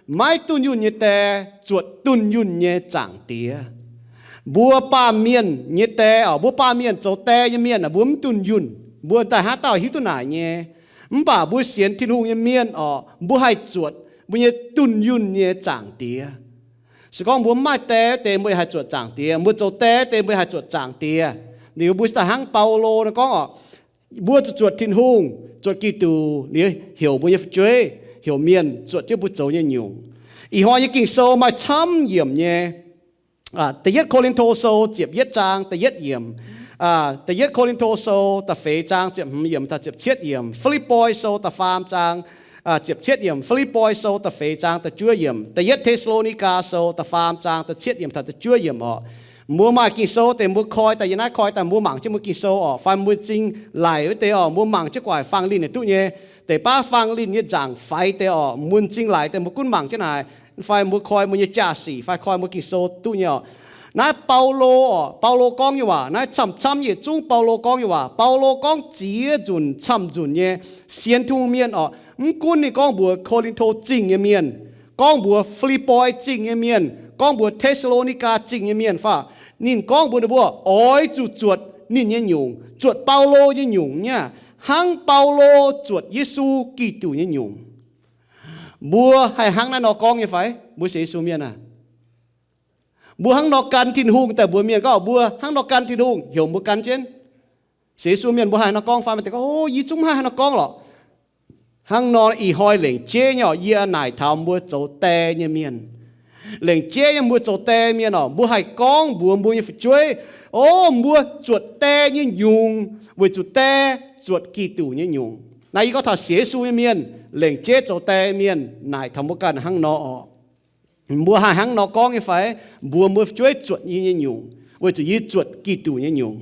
Maiv dunh yunh nyei die zuotc dunh yunh nyei Zaangc Diex. Mbuo baamh mienh nyei die oc, mbuo baamh mienh zoux die nyei mienh aah, mbuo mv dunh yunh, mbuo daaih haaix dauh hiuv duqv naaic nyei. Mv baac mbuo sienx Tin-Hungh nyei mienh oc, mbuo haih zuotc mbuo nyei dunh yunh nyei Zaangc Diex. Se gorngv mbuo mv maaih die deix, mbuo haih zuotc Zaangc Diex. Mbuo zoux die deix, mbuo haih zuotc Zaangc Diex. Liuz mbuo daaih hnangv Baulo nor gorngv oc, mbuo zuqc zuotc Tin-Hungh, zuotc Giduc, liuz heuc mbuo nyei fu'jueiv, heuc mienh zuotc jienv mbuo zoux nyei nyungc. Ih hnoi nyei Ging-Sou maaih camv yiemc nyei. Da'yietv Ko^lin^to Sou ziepc yietv zaang da'yietv yiemc, Da'yietv Ko^lin^to Sou da'feix zaang ziepc hmz yiemc taux ziepc cietv yiemc, Fi^lipv^poi Sou da'faam zaang ziepc cietv yiemc, Fi^lipv^poi Sou da'feix zaang da'juov yiemc, Da'yietv Te^saa^lo^ni^gaa Sou da'faam zaang da'cietv yiemc taux da'juov yiemc oc. Mbuo maaih Ging-Sou deix mbuo koi daaih, yie naaiv koi daaih mbuo mangc jienv mbuo Ging-Sou oc. Fai mbuo m'zing laic wuov deix oc, mbuo mangc jienv gu'nguaaic fang linh naaic duqv nyei. Deix baav fang linh nyei nzaangc faix deix oc, mbuo m'zing laic deix mbuo gunv mangc jienv naaic. Fai mbuo koi mbuo nyei jaa-sic fai koi mbuo Ging-Sou duqv nyei oc. Naaiv Baulo oc, Baulo gorngv nyei waac, naaiv camv-camv yietc zungv Baulo gorngv nyei waac. Baulo gorngv ziex nzunc camv nzunc nyei sienx Tin-Hungh mienh oc. Mv gunv ninh gorngv mbuox Ko^lin^to Zingh nyei mienh, gorngv mbuox Fi^lipv^poi Zingh nyei mienh, gorngv mbuox Te^saa^lo^ni^gaa Zingh nyei mienh fai, ninh gorngv mbuox ninh mbuo oix zuqc zuotc ninh nyei nyungc, zuotc Baulo nyei nyungc nyei, hnangv Baulo zuotc Yesu Giduc nyei nyungc. Mbuo haih hnangv naaiv nor gorngv nyei fai? Mbuo sienx Yesu mienh aah, mbuo hnangv nor gan Tin-Hungh daaih mbuox mienh gorngv mbuo hnangv nor gan Tin-Hungh, heuc mbuo gan jienv. Sienx Yesu mienh mbuo haih nor gorngv fai? Maaih deix gorngv, Ov, yie zungv mv haih hnangv nor gorngv lorqc. Hnangv nor ih hnoi lengc jeiv nyei oc, yie naaic taux mbuo zoux die nyei mienh, lengc jeiv nyei mbuo zoux die mienh oc, mbuo haih gorngv mbuox mbuo nyei fu'jueiv, Ov, mbuo zuotc die nyei nyungc weic zuqc die zuotc Giduc nyei nyungc. Naaiv yie gorngv taux sienx Yesu nyei mienh, lengc jeiv zoux die mienh naaic taux mbuo ganh hnangv nor oc. Mbuo haih hnangv nor gorngv nyei fai? Mbuox mbuo fu'jueiv, Zuotc yie nyei nyungc, weic zuqc yie zuotc Giduc nyei nyungc.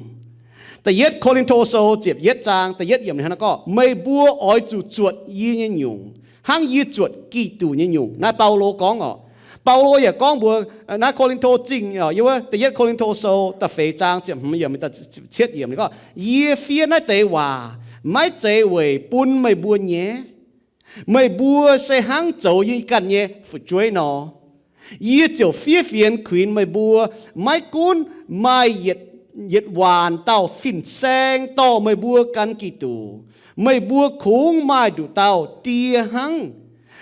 Da'yietv Ko^lin^to Sou ziepc yietv zaang da'yietv yiemc ninh hnangv naaiv gorngv, Meih mbuo oix zuqc zuotc yie nyei nyungc, hnangv yie zuotc Giduc nyei nyungc. Naaiv Baulo gorngv oc. Baulo yaac gorngv mbuox naaiv Ko^lin^to Zingh, Da'yietv Ko^lin^to Sou da'feix zaang ziepc hmz yiemc, cietv yiemc ninh gorngv, Yie fiev naaiv deix waac maiv zeiz weic bun meih mbuo nyaiv. Meih mbuo se hnangv zoux yie ganh nyei fu'jueiv nor. Yie ziouc fiev fienx kuinx meih mbuo, maiv gunv maaih yietc waanc dauh fin-saeng dorh meih mbuo gan Giduc, meih mbuo kungx maaih nduqc dauh die hnangv.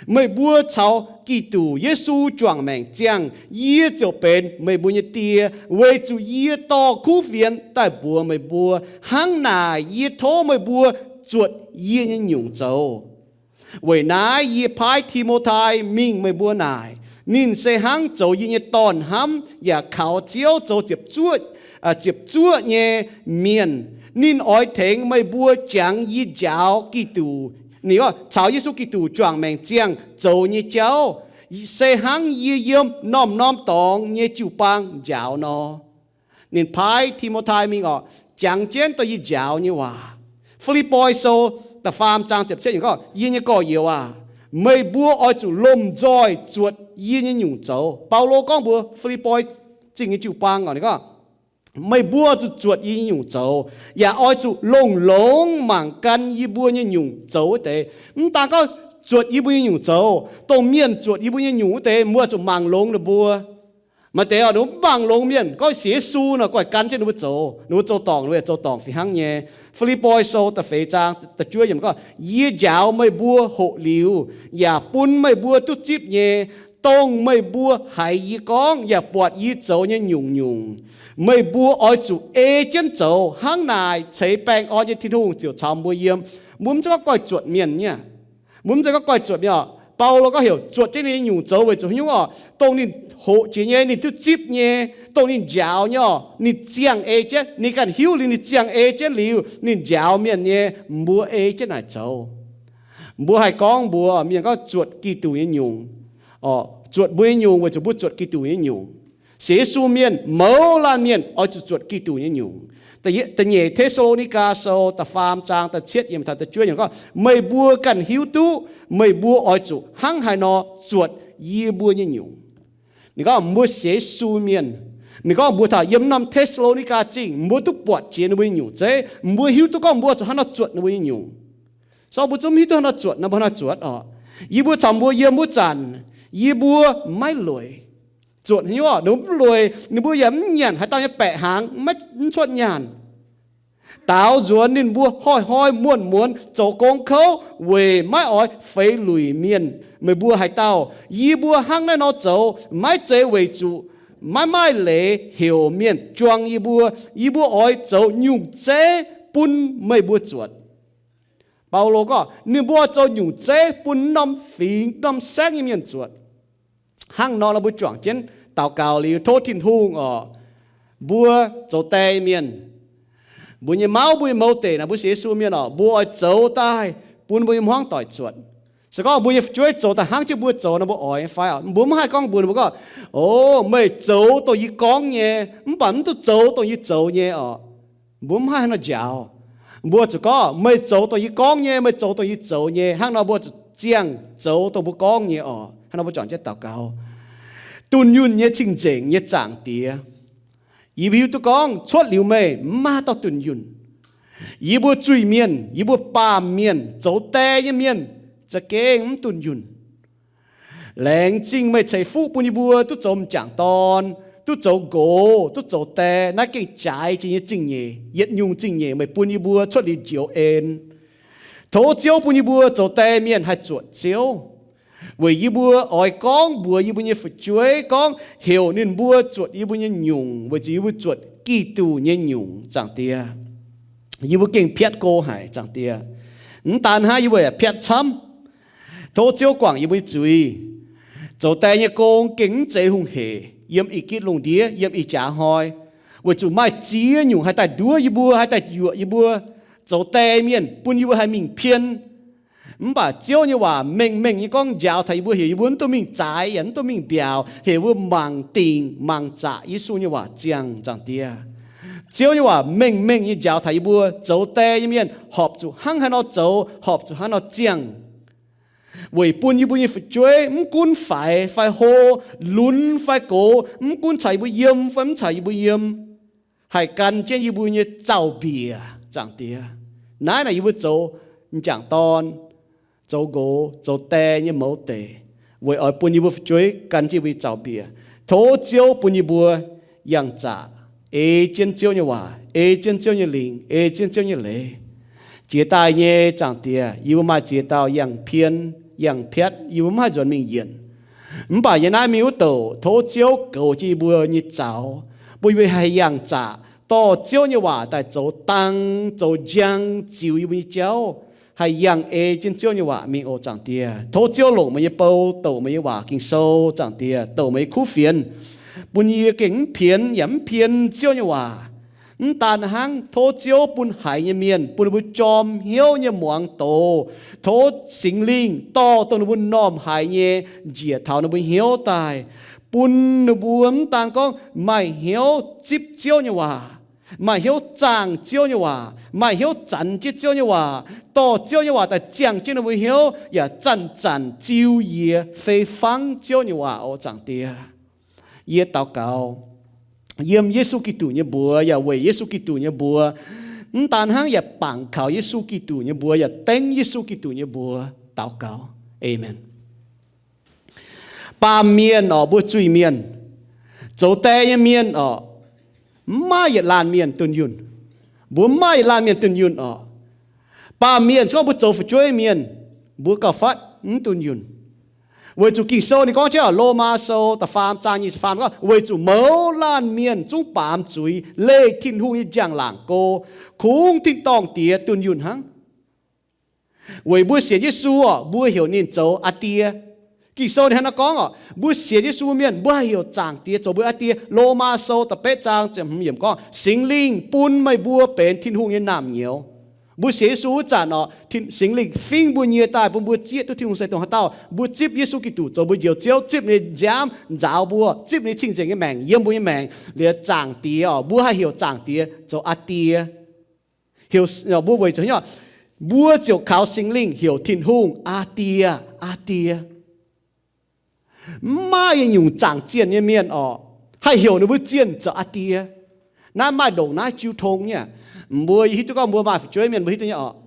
Meih mbuo caux Giduc Yesu juangc maengc ziangh, yie ziouc benx meih mbuo nyei die, weic zuqc yie dorh kuv fienx daaih mbuox meih mbuo. Hnangv naaic yie tov meih mbuo zuotc yie nyei nyungc zoux. Weic naaiv yie paaiv Ti^mo^tai mingh meih mbuo naaic. Ninh se hnangv zoux yie nyei dorn-hnamv yaac kaux Ziouv zoux ziepc zuoqv nyei mienh. Ninh oix tengx meih mbuo jangx yie njaaux Giduc, ninh caux Yesu Giduc juangc maengc ziangh zoux nyei jauv, se hnangv yie yiem norm-norm dorngx nyei jiu-baang njaaux nor. Ninh paaiv Ti^mo^tai mingh oc, jangx jienv dorh yie njaaux nyei waac. Fi^lipv^poi Sou da'faam zaang ziepc cietv yiemc gorngv, Yie nyei gorx-youz aac, meih mbuo oix zuqc lomh nzoih zuotc yie nyei nyungc zoux. Baulo gorngv mbuox Fi^lipv^poi Zingh nyei jiu-baang oc, ninh gorngv, Meih mbuo zuqc zuotc yie nyei nyungc zoux, yaac oix zuqc longx-longx mangc gan yie mbuo nyei nyungc zoux wuov deix. Mv daan gorngv zuotc yie mbuo nyei nyungc zoux, dongh mienh zuotc yie mbuo nyei nyungc wuov deix, mbuo zuqc mangc longx ninh mbuo. Maaih deix oc, ninh mbuo mv mangc longx mienh, gorngv sienx Yesu nor, guaih gan jienv ninh mbuo zoux, ninh mbuo zoux dorngc, ninh mbuo yaac zoux dorngc fih hnangv nyei. Fi^lipv^poi Sou da'feix zaang da'juov yiemc gorngv, Yie njaaux meih mbuo hoqc liuz, yaac bun meih mbuo duqv zipv nyei, dongh meih mbuo haiz yie gorngv yaac buatc yie zoux nyei nyungc-nyungc, meih mbuo oix zuqc ei jienv zoux. Hnangv naaic ceix baengh orn nyei Tin-Hungh ziouc caux mbuo yiem. Mbuo mv zeiz gorngv goiv zuotc mienh nyei. Mbuo mv zeiz gorngv goiv zuotc mienh oc. Baulo gorngv heuc zuotc jienv ninh nyei nyungc zoux weic zuqc nyungc oc, dongh ninh hoqc jiex nyei, ninh duqv zipv nyei, dongh ninh njaaux nyei oc, ninh ziangh ei jienv, ninh ganh hiuv liuz ninh ziangh ei jienv liuz, ninh njaaux mienh nyei, mbuo ei jienv naaic zoux. Mbuo haih gorngv mbuox mienh gorngv zuotc Giduc nyei nyungc, zuotc mbuo nyei nyungc weic zuqc mbuo zuotc Giduc nyei nyungc. Sienx Yesu mienh, mouz laanh mienh oix zuqc zuotc Giduc nyei nyungc. Da'nyeic Te^saa^lo^ni^gaa Sou da'faam zaang da'cietv yiemc taux da'juov yiemc gorngv, Meih mbuo ganh hiuv duqv meih mbuo oix zuqc hnangv haaix nor zuotc yie mbuo nyei nyungc. Ninh gorngv mbuo sienx Yesu mienh, ninh gorngv mbuox taux yiem norm Te^saa^lo^ni^gaa Zingh, mbuo duqv buatc jiex ninh mbuo nyei nyungc zeiv, mbuo hiuv duqv gorngv mbuo zuqc hnangv nor zuotc ninh mbuo nyei nyungc. Sou mbuo zungv hiuv duqv hnangv nor zuotc nor, mbuo hnangv nor zuotc oc. Yie mbuo caux mbuo yiem wuov zanc, Yie mbuo maiv lueic. Zuotc hnyouv, ninh mbuo mv lueic, ninh mbuo yaac mv nyanc haaix dauh nyei baeqc hnaangx, maiv, mv cuotv nyaanh. Daaux nzuonx ninh mbuo hnoi-hnoi muonz-muonz zoux gong kouv weic maiv oix feix luic mienh. Meih mbuo haaix dauh? Yie mbuo hnangv naaiv nor zoux maiv zeiz weic zuqc maiv maaih leiz heuc mienh juang yie mbuo. Yie mbuo oix zoux nyungc zeiv bun meih mbuo zuotc. Baulo gorngv ninh mbuo oix zoux nyungc zeiv bun norm fingx norm saengv nyei mienh zuotc. Hnangv nor, mbuo juangc jienv daux gaux liuz tov Tin-Hungh oc, mbuo zoux die mienh, mbuo nyei mauv, mbuo nyei mouz deic naaic, mbuo sienx Yesu mienh oc, mbuo oix zoux daaih bun mbuo nyei hmuangv doic zuotc. Se gorngv mbuo nyei fu'jueiv zoux daaih hnangv jienv mbuo zoux nor, mbuo oix nyei fai oc? Mbuo mv haih gorngv mbuox ninh mbuo gorngv, O, meih zoux dongh yie gorngv nyei, mv baac mv duqv zoux dongh yie zoux nyei oc. Mbuo mv haih haaix nor njaaux. Mbuo zuqc gorngv, Meih zoux dongh yie gorngv nyei, meih zoux dongh yie zoux nyei. Hnangv nor mbuo zuqc ziangh zoux dongh mbuo gorngv nyei oc. Hnangv nor mbuo juangc jienv daux gaux. Dunh yunh nyei cing-nzengc nyei Zaangc Diex, yie mbuo hiuv duqv gorngv cuotv liuz meih mv maaih haaix dauh dunh yunh. Yie mbuo zuiz-mienh, yie mbuo baamh mienh, zoux die nyei mienh za'gengh mv dunh yunh. Laengz zingh meih ceix fuqv bun yie mbuo duqv zoux m'jangc dorn, duqv zoux nqox, duqv zoux die. Naaiv gengh jaaix jiex nyei zingh nyeic, yietc nyungc zingh nyeic meih bun yie mbuo cuotv liuz njoux en. Tov Ziouv bun yie mbuo zoux die mienh haih zuotc Ziouv, weic yie mbuo oix gorngv mbuox yie mbuo nyei fu'jueiv gorngv heuc ninh mbuo zuotc yie mbuo nyei nyungc, weic zuqc yie mbuo zuotc Giduc nyei nyungc, Zaangc Diex. Yie mbuo gengh piatv go haic, Zaangc Diex. Mv daan hnangv, yie mbuo yaac piatv camv. Tov Ziouv guangc yie mbuo nyei zuiz. Zoux die nyei gong gengh mv zeiz hungh hec yiem ih gitv lungh ndiev, yiem ih jaax hnoi, weic zuqc maaih ziex nyungc haih daaih nduov yie mbuo, haih daaih yuoqc yie mbuo. Zoux die mienh bun yie mbuo haih mingh pien. Mv baac Ziouv nyei waac mengh mengh nyei gorngv njaaux taux yie mbuo, heuc yie mbuo mv dungx mingh zaaix, yaac mv dungx mingh mbiaauc, heuc mbuo mangc dingc mangc zaqc Yesu nyei waac ziangh, Zaangc Diex. Ziouv nyei waac mengh mengh nyei njaaux taux yie mbuo zoux die nyei mienh horpc zuqc hnangv haaix nor zoux, horpc zuqc hnangv haaix nor ziangh, weic bun yie mbuo nyei fu'jueiv mv gunv faix fai hlo, lunx fai gox, mv gunv caux yie mbuo yiem fai mv caux yie mbuo yiem, haih gan jienv yie mbuo nyei zaux-mbiec, Zaangc Diex. Naaiv naaic yie mbuo zoux m'jangc dorn, zoux nqox, zoux die nyei mouz deic, weic oix bun yie mbuo fu'jueiv gan jienv yie mbuo nyei zaux-mbiec. Tov Ziouv bun yie mbuo yangh zaqc, ei jienv Ziouv nyei waac, ei jienv Ziouv nyei lingc, ei jienv Ziouv nyei leiz. Jiex daaih nyei Zaangc Diex, yie mbuo maaih ziex dauh yangh pien, yangh piatv, yie mbuo mv haih nzuonx mingh yienc. Mv baac yiem naaiv mingh wuov douc, tov Ziouv goux jienv yie mbuo nyei zaux, bun yie mbuo haih yangh zaqc dorh Ziouv nyei waac daaih zoux dang, zoux njang ziux yie mbuo nyei jauv, haih yangh ei jienv Ziouv nyei waac mingh oc, Zaangc Diex. Tov Ziouv longc meih nyei bou, douc meih nyei waac Ging-Sou, Zaangc Diex, douc meih nyei kuv fienx, bun yie gengh mv pienx yaac mv pien Ziouv nyei waac. Mv daan hnangv, tov Ziouv bun haiz nyei mienh, bun ninh mbuo jorm hnyouv nyei muangx doz. Tov Singx Lingh dorh dongh ninh mbuo m'normh haiz nyei njiec taux ninh mbuo hnyouv daaih, bun ninh mbuo mv daan gorngv maaih hnyouv zipv Ziouv nyei waac, maaih hnyouv zaangh Ziouv nyei waac, maaih hnyouv zanx jienv Ziouv nyei waac, dorh Ziouv nyei waac daaih ziangh jienv ninh mbuo hnyouv, yaac zanc-zanc ziux yie fei fangv Ziouv nyei waac oc, Zaangc Diex. Yie daux gaux yiem Yesu Giduc nyei mbuox, yaac weic Yesu Giduc nyei mbuox. Mv daan hnangv, yaac bangc kaux Yesu Giduc nyei mbuox, yaac dengv Yesu Giduc nyei mbuox daux gaux. Aamen. Baamh mienh oc, mbuo zuiz-mienh, zoux die nyei mienh oc, mv maaih yietc laanh mienh dunh yunh. Mbuo mv maaih yietc laanh mienh dunh yunh oc. Baamh mienh, se gorngv mbuo zoux fu'jueiv mienh, mbuo gauh fatv mv dunh yunh. Weic zuqc Ging-Sou ninh gorngv jienv oc, Lomaa Sou da'faam zaang nyic ziepc faam gorngv, weic zuqc mouz laanh mienh zungv baamz zuiz, leih Tin-Hungh nyei njang-laangc go, kungx tin-dorngh Diex dunh yunh hnangv. Weic mbuo sienx Yesu oc, mbuo heuc ninh zoux aa Die. Ging-Sou ninh hnangv naaiv gorngv oc, mbuo sienx Yesu mienh, mbuo haih heuc Zaangc Diex zoux mbuo aa Die. Lomaa Sou da'betv zaang ziepc hmz yiemc gorngv, Singx Lingh bun meih mbuo benx Tin-Hungh nyei naamh nyouz. Mbuo sienx Yesu wuov zanc oc, Tin, Singx Lingh fingv mbuo nyie daaih bun mbuo zieqv duqv Tin-Hungh se dongh haaix dauh. Mbuo zipv Yesu Giduc zoux mbuo njoux Ziouv, zipv ninh nyei nziaamv nzaaux mbuo, zipv ninh cing-nzengc nyei maengc yiem mbuo nyei maengc. Liuz Zaangc Diex oc, mbuo haih heuc Zaangc Diex zoux aa Die. Heuc, mbuo weic zuqc hnyouv, mbuo ziouc kaux Singx Lingh heuc Tin-Hungh, Aa Die, Aa Die. Mv maaih yietc nyungc zaangc zienh nyei mienh orqc, haih heuc ninh mbuo zienh zoux aa die. Naaiv maaih ndongc naaiv jiu tong nyei. Mbuo hiuv duqv gorngv mbuo maaih fu'jueiv mienh, mbuo hiuv duqv nyei orqc.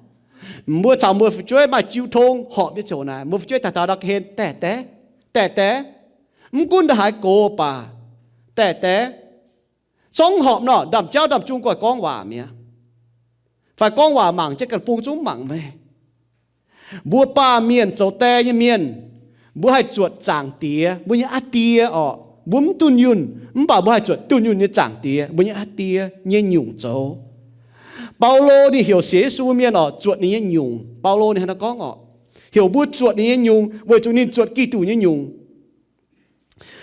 Mbuo caux mbuo fu'jueiv maaih jiu tong horpc nyei ziouc naaic, mbuo fu'jueiv taux taux ndau ga'hlen, Daaih, daaih, daeh daeh, mv gunv nda'haaix gox baac daeh daeh, zorngv horpc nor, ndaamv-jauv ndaamv-jung guaih gorngv waac mi'aqv. Fai gorngv waac mangc jienv ganh bung zungv mangc meih. Mbuo baamh mienh zoux die nyei mienh, mbuo haih zuotc Zaangc Diex, mbuo nyei aa Die orqc. Mbuo mv dunh yunh, mv baac mbuo haih zuotc dunh yunh nyei Zaangc Diex, mbuo nyei aa Die nyei nyungc zoux. Baulo ninh heuc sienx Yesu mienh orqc, zuotc ninh nyei nyungc. Baulo ninh hnangv naaiv gorngv orqc, heuc mbuo zuotc ninh nyei nyungc weic zuqc ninh zuotc Giduc nyei nyungc.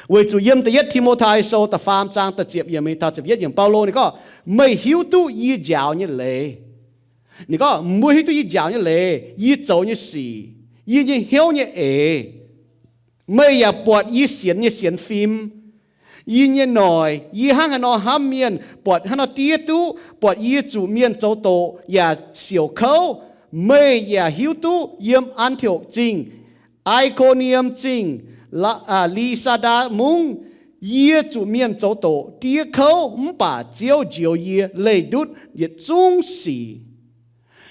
Weic zuqc yiem da'yietv Ti^mo^tai Sou da'faam zaang da'ziepc yiemc taux ziepc yietv yiemc, Baulo ninh gorngv, meih hiuv duqv yie njaaux nyei leiz. Ninh gorngv, mbuo hiuv duqv yie njaaux nyei leiz, yie zoux nyei sic, yie nyei hnyouv nyei eix. Meih yaac buatc yie sienx nyei sienx fim, yie nyei noic, yie hnangv haaix nor hnamv mienh, buatc hnangv haaix nor diev duqv, buatc yie zuqc mienh zoux doqc yaac siouc kouv. Meih yaac hiuv duqv yiem An^ti^okc Zingh, I^ko^ni^am Zingh, Li^saa^ndaa Mungv, yie zuqc mienh zoux doqc, diev kouv, mv baac Ziouv njoux yie leih ndutv yietc zungv sic.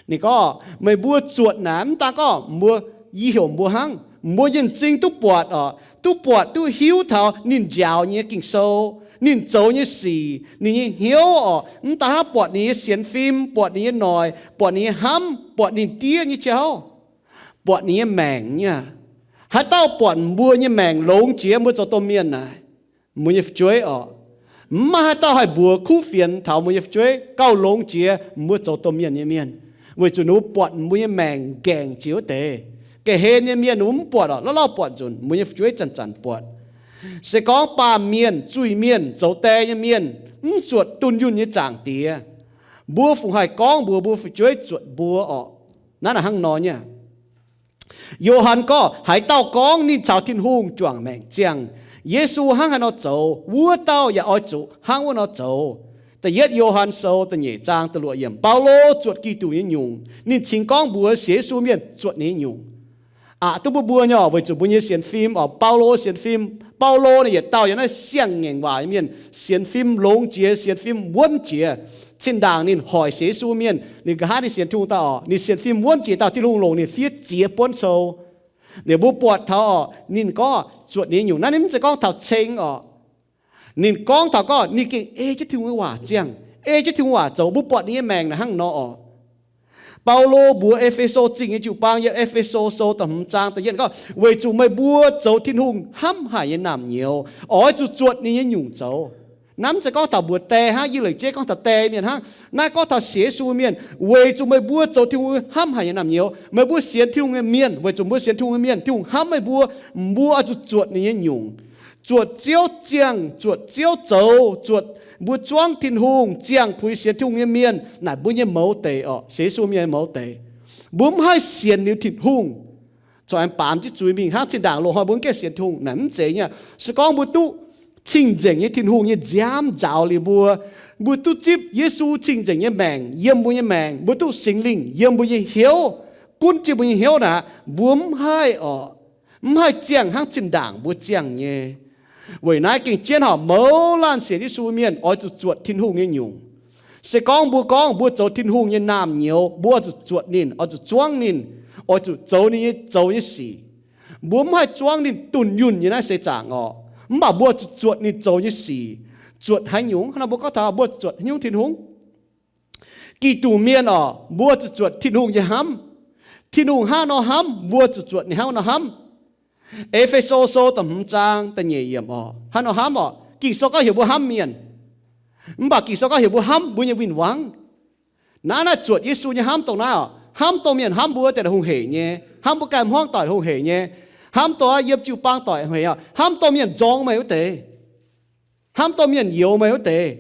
Ninh gorngv meih mbuo zuotc naaic mv daan gorngv mbuo, yie heuc mbuo hnangv, mbuo nyei m'zing duqv buatc orqc, duqv buatc duqv hiuv taux ninh njaaux nyei Ging-Sou, ninh zoux nyei sic, ninh nyei hnyouv orqc, mv daan hnangv buatc ninh nyei sienx fim, buatc ninh nyei noic, buatc ninh nyei hnamv, buatc ninh diev nyei jauv, buatc ninh nyei maengc nyei. Haaix dauh buatc mbuo nyei maengc longx jiex mbuo zoux domh mienh naaic, mbuo nyei fu'jueiv orqc, mv maaih haaix dauh haih mbuox kuv fienx taux mbuo nyei fu'jueiv gauh longx jiex mbuo zoux domh mienh nyei mienh, weic zuqc ninh mbuo buatc mbuo nyei maengc nqaengc jiex wuov deix. Ga'hlen nyei mienh ninh mbuo mv buatc orqc, lauh lauh buatc nzunc, mbuo nyei fu'jueiv zanc-zanc buatc. Se gorngv baamh mienh, zuiz-mienh, zoux die nyei mienh mv zuotc dunh yunh nyei Zaangc Diex, mbuo fungc haih gorngv mbuox mbuo fu'jueiv zuotc mbuo orqc? Naaiv naaic hnangv nor nyei. Yo^han gorngv, haaix dauh gorngv ninh caux Tin-Hungh juangc maengc ziangh, Yesu hnangv haaix nor zoux, wuov dauh yaac oix zuqc hnangv wuov nor zoux. Da'yietv Yo^han Sou da'nyeic zaang da'luoqc yiemc, Baulo zuotc Giduc nyei nyungc, ninh cingx gorngv mbuox sienx Yesu mienh zuotc ninh nyei nyungc. Aqc duqv mbuo mbuo nyei orqc, weic zuqc mbuo nyei sienx fim orqc, Baulo sienx fim, Baulo naaic yietc dauh yiem naaiv siang-ngaengc waac nyei mienh, sienx fim longx jiex, sienx fim wuonv jiex. Zinh ndaangc ninh hoic sienx Yesu mienh, ninh nqa'haav ninh sienx Tin-Hungh daaih orqc, ninh sienx fim wuonv jiex dauh Tin-Hungh longc ninh fiev ziex buonv sou. Liuz mbuo buatc taux orqc, ninh gorngv zuotc ninh nyei nyungc naaiv, ninh mv zeiz gorngv taux ceng orqc. Ninh gorngv taux gorngv ninh gengh ei jienv Tin-Hungh nyei waac ziangh, ei jienv Tin-Hungh waac zoux. Mbuo buatc ninh nyei maengc naaic hnangv nor orqc. Baulo mbuox E^fe^so Zingh nyei jiu-baang yiem E^fe^so Sou da'hmz zaang da'yietv gorngv, weic zuqc meih mbuo zoux Tin-Hungh hnamv haic nyei naamh nyouz oix zuqc zuotc ninh nyei nyungc zoux. Naaiv mv zeiz gorngv taux mbuox die hnangv, yie lengc jeiv gorngv taux die mienh hnangv. Naaiv gorngv taux sienx Yesu mienh, weic zuqc meih mbuo zoux Tin-Hungh hnamv haic nyei naamh nyouz, meih mbuo sienx Tin-Hungh nyei mienh, weic zuqc mbuo sienx Tin-Hungh nyei mienh, Tin-Hungh hnamv meih mbuo, mbuo oix zuqc zuotc ninh nyei nyungc. Zuotc Ziouv ziangh, zuotc Ziouv zoux, zuotc mbuo zuangv Tin-Hungh, ziangh puix sienx Tin-Hungh nyei mienh, naaic mbuo nyei mouz deic orqc, sienx Yesu mienh nyei mouz deic. Mbuo mv haih sienx liuz Tin-Hungh corc aengx baamz jienv zuiz mingh hnangv. Zinh ndaangc loz-hnoi mbuo mv gaengh sienx Tin-Hungh naaic mv zeiz nyei. Se gorngv mbuo duqv cing-nzengc nyei Tin-Hungh nyei nziaamv nzaaux liuz mbuo, mbuo duqv zipv Yesu cing-nzengc nyei maengc yiem mbuo nyei maengc, mbuo duqv Singx Lingh yiem mbuo nyei hnyouv, gunv jienv mbuo nyei hnyouv naaic, mbuo mv haih orqc, mv haih ziangh hnangv zinh ndaangc mbuo ziangh nyei. Weic naaiv gengh jienv horpc mouz laanh sienx Yesu mienh oix zuqc zuotc Tin-Hungh nyei nyungc. Se gorngv mbuo gorngv mbuo zoux Tin-Hungh nyei naamh nyouz, mbuo oix zuqc zuotc ninh, oix zuqc zuangv ninh, oix zuqc zoux ninh nyei zoux nyei sic. Mbuo mv haih zuangv ninh dunh yunh nyei naaiv seix zaangc orqc, mv baac mbuo oix zuqc zuotc ninh zoux nyei sic. Zuotc haaix nyungc? Hnangv nor mbuo gorngv taux mbuo zuotc haaix nyungc Tin-Hungh? Giduc mienh orqc, mbuo zuqc zuotc Tin-Hungh nyei hnamv. Tin-Hungh hnangv nor hnamv, mbuo zuqc zuotc ninh hnangv nor hnamv. E^fe^so Sou da'hmz zaang da'nyeic yiemc orqc, hnangv nor hnamv orqc. Ging-Sou gorngv heuc mbuo hnamv mienh, mv baac Ging-Sou gorngv heuc mbuo hnamv mbuo nyei win-wangv. Naaiv, naaiv zuotc Yesu nyei hnamv dongh naaiv orqc. Hnamv dongh mienh hnamv mbuo deix hungh heic nyei, hnamv mbuo ganh hmuangv doic hungh heic nyei, hnamv dongh yiem jiu-baang doic hungh heic, hnamv dongh mienh nzorng meih wuov deix, hnamv dongh mienh youx meih wuov deix.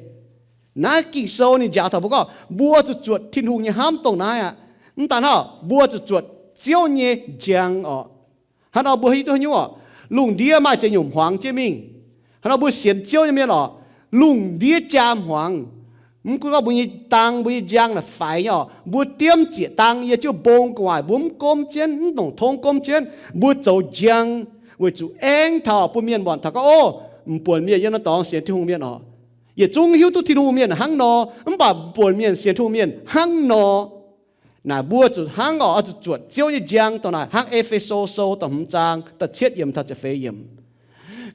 Naaiv Ging-Sou ninh njaaux taux mbuo gorngv mbuo zuqc zuotc Tin-Hungh nyei hnamv dongh naaiv aqv. Mv daan hnangv, mbuo zuqc zuotc Ziouv nyei njang orqc. Hnangv nor mbuo hiuv duqv haaix nyungc orqc? Lungh ndiev maaih ziex nyungc hmuangx jienv mingh. Hnangv nor mbuo sienx Ziouv nyei mienh orqc, lungh ndiev jaa hmuangx. Mv gunv gorngv mbuo nyei dang, mbuo nyei njang naaic faix nyei orqc, mbuo diemv zieqc dang yiem jienv mbong gu'nguaaic, mbuo mv gomv jienv, mv nongc tong gomv jienv, mbuo zoux njang weic zuqc aengx taux bun mienh muonc taux gorngv, ov, m'buonc mienh yiem naaiv dorngx sienx Tin-Hungh mienh orqc. Yietc zungv hiuv duqv Tin-Hungh mienh hnangv nor, mv baac m'buonc mienh sienx Tin-Hungh mienh hnangv nor. Naaic mbuo zuqc hnangv orqc, oix zuqc zuotc Ziouv nyei njang dongh naaic hnangv E^fe^so Sou da'hmz zaang da'cietv yiemc taux ziepc feix yiemc.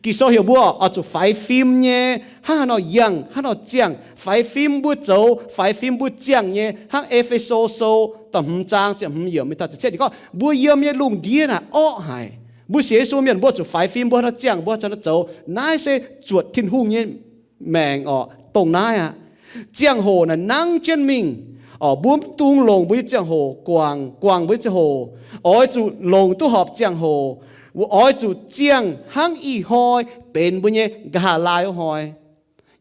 Ging-Sou heuc mbuo oix zuqc faix fim nyei, hnangv haaix nor yangh, hnangv haaix nor ziangh, faix fim mbuo zoux, faix fim mbuo ziangh nyei, hnangv E^fe^so Sou da'hmz zaang ziepc hmz yiemc mingh taux ziepc cietv ninh gorngv, mbuo yiem nyei lungh ndiev naaic orqv haic. Mbuo sienx Yesu mienh mbuo zuqc faix fim, mbuo haaix nor ziangh, mbuo haaix nor zoux, naaiv se zuotc Tin-Hungh nyei maengc orqc, dongh naaiv aqv. Ziangh hoc naaic nangv jienv mingh, orqc, mbuo mv dungx longc mbuo nyei ziangh hoc guangc, guangc mbuo nyei ziangh hoc. Oix zuqc longc duqv horpc ziangh hoc. Oix zuqc ziangh hnangv ih hnoi benx mbuo nyei nqa'haav laai wuov hnoi.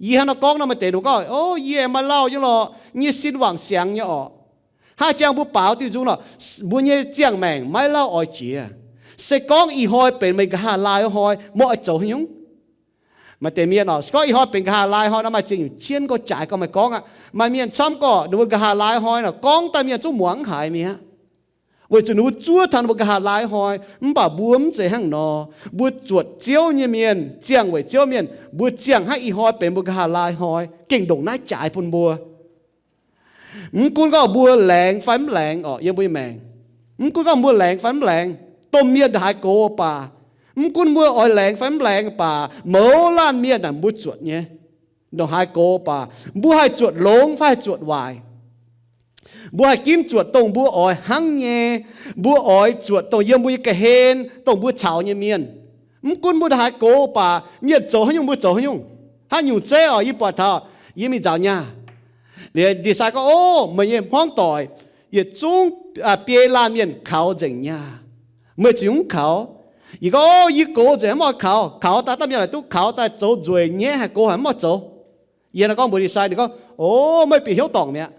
Yie hnangv nor gorngv nor, maaih deix ninh gorngv, o, yie aengx maaih lauh nyei lorqc, nyei sin wangc siangx nyei orqc. Hnangv jangx mbuo baaux diuh nzung nor, mbuo nyei ziangh maengc maiv lauh oix jiex. Se gorngv ih hnoi benx meih nqa'haav laai wuov hnoi, mbuo oix zoux haaix nyungc? Maaih deix mienh orqc, se gorngv ih hnoi benx nqa'haav laai hnoi nor, maaih ziex nyungc jienv gorx jaaix gorngv meih gorngv aqv. Maaih mienh camv gorqv ninh mbuo nqa'haav laai hnoi nor, gorngv daaih mienh zungv muangx mv haiz mi'aqv. Weic zuqc ninh mbuo zuov taux ninh mbuo nqa'haav laai hnoi. Mv baac mbuo mv zeiz hnangv nor. Mbuo zuotc Ziouv nyei mienh, ziangh weic Ziouv mienh, mbuo ziangh hnangv ih hnoi benx mbuo nqa'haav laai hnoi, gengh ndongc naaiv jaaix bun mbuo. Mv gunv gorngv mbuo laengz fai mv laengz orqc, yiem mbuo nyei maengc, mv gunv gorngv mbuo laengz fai mv laengz, domh mienh ndongc haaix gox baac, mv gunv mbuo oix laengz fai mv laengz baac, mouz laanh mienh naaic mbuo zuotc nyei. Ndongc haaix gox baac, mbuo haih zuotc longx fai haih zuotc waaic, mbuo haih ginv zuotc dongh mbuo oix hnangv nyei. Mbuo oix zuotc dongh yiem mbuo nyei ga'hlen, dongh mbuo caux nyei mienh. Mv gunv mbuo ndongc haaix gox baac, mienh zoux haaix nyungc mbuo zoux haaix nyungc. Hnangv nyungc zeiv orqc, yie buatc taux, yie mingh nzaaux nyaah, liuz ndie-sai gorngv, o, meih nyei hmuangv doic yietc zungv biei laanh mienh kaux nzengc nyaah. Meih zuqc nyungc mv kaux? Yie gorngv, o, yie gox nzengc, mv oix kaux. Kaux daaih daav mienh laaic duqv kaux daaih zoux nzueic nyaiv haic, gox haic, mv oix zoux. Yie hnangv gorngv mbuox ndie-sai, ninh gorngv, o, meih bieqc hnyouv dorngc mi'aqv.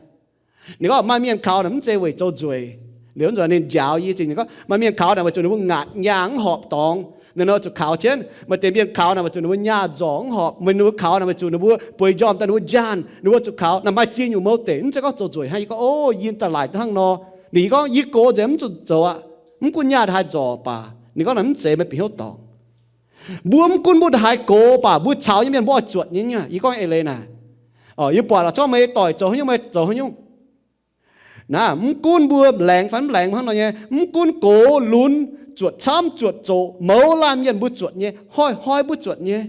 Ninh gorngv maaih mienh kaux naaic mv zeiz weic zoux nzueic. Liuz nzuonx ninh njaaux yie zingh, ninh gorngv maaih mienh kaux naaic weic zuqc ninh mbuo ngaatc nyaah mv horpc dorngx, ninh nor zuqc kaux jienv. Maaih deix mienh kaux naaic weic zuqc ninh mbuo nyaah nzorc mv horpc, meih ninh mbuo kaux naaic weic zuqc ninh mbuo bueix njormh daaih ninh mbuo njaanh, ninh mbuo zuqc kaux naaic. Maaih ziex nyungc mouz deic, mv zeiz gorngv zoux nzueic hnangv. Yie gorngv, o, yie daaih laaic duqv hnangv nor. Ninh gorngv, yie gox nzengc mv zuqc zoux aqv, mv gunv nyaah ndongc haaix nzorc baac. Ninh gorngv naaic mv zeiz, meih bieqc hnyouv dorngc. Mbuo mv gunv mbuo ndongc haiz gox baac, mbuo caux nyei mienh mbuo oix zuotc nyei. Yie gorngv eix leiz naaic, yie buatc lorqc, gorngv meih nyei doic zoux haaix nyungc, meih zoux haaix nyungc. Naaiv mv gunv mbuo laengz fai mv laengz hnangv nor nyei, mv gunv gox lunx, zuotc camv zuotc zoqc, mouz laanh mienh mbuo zuotc nyei, hnoi-hnoi mbuo zuotc nyei.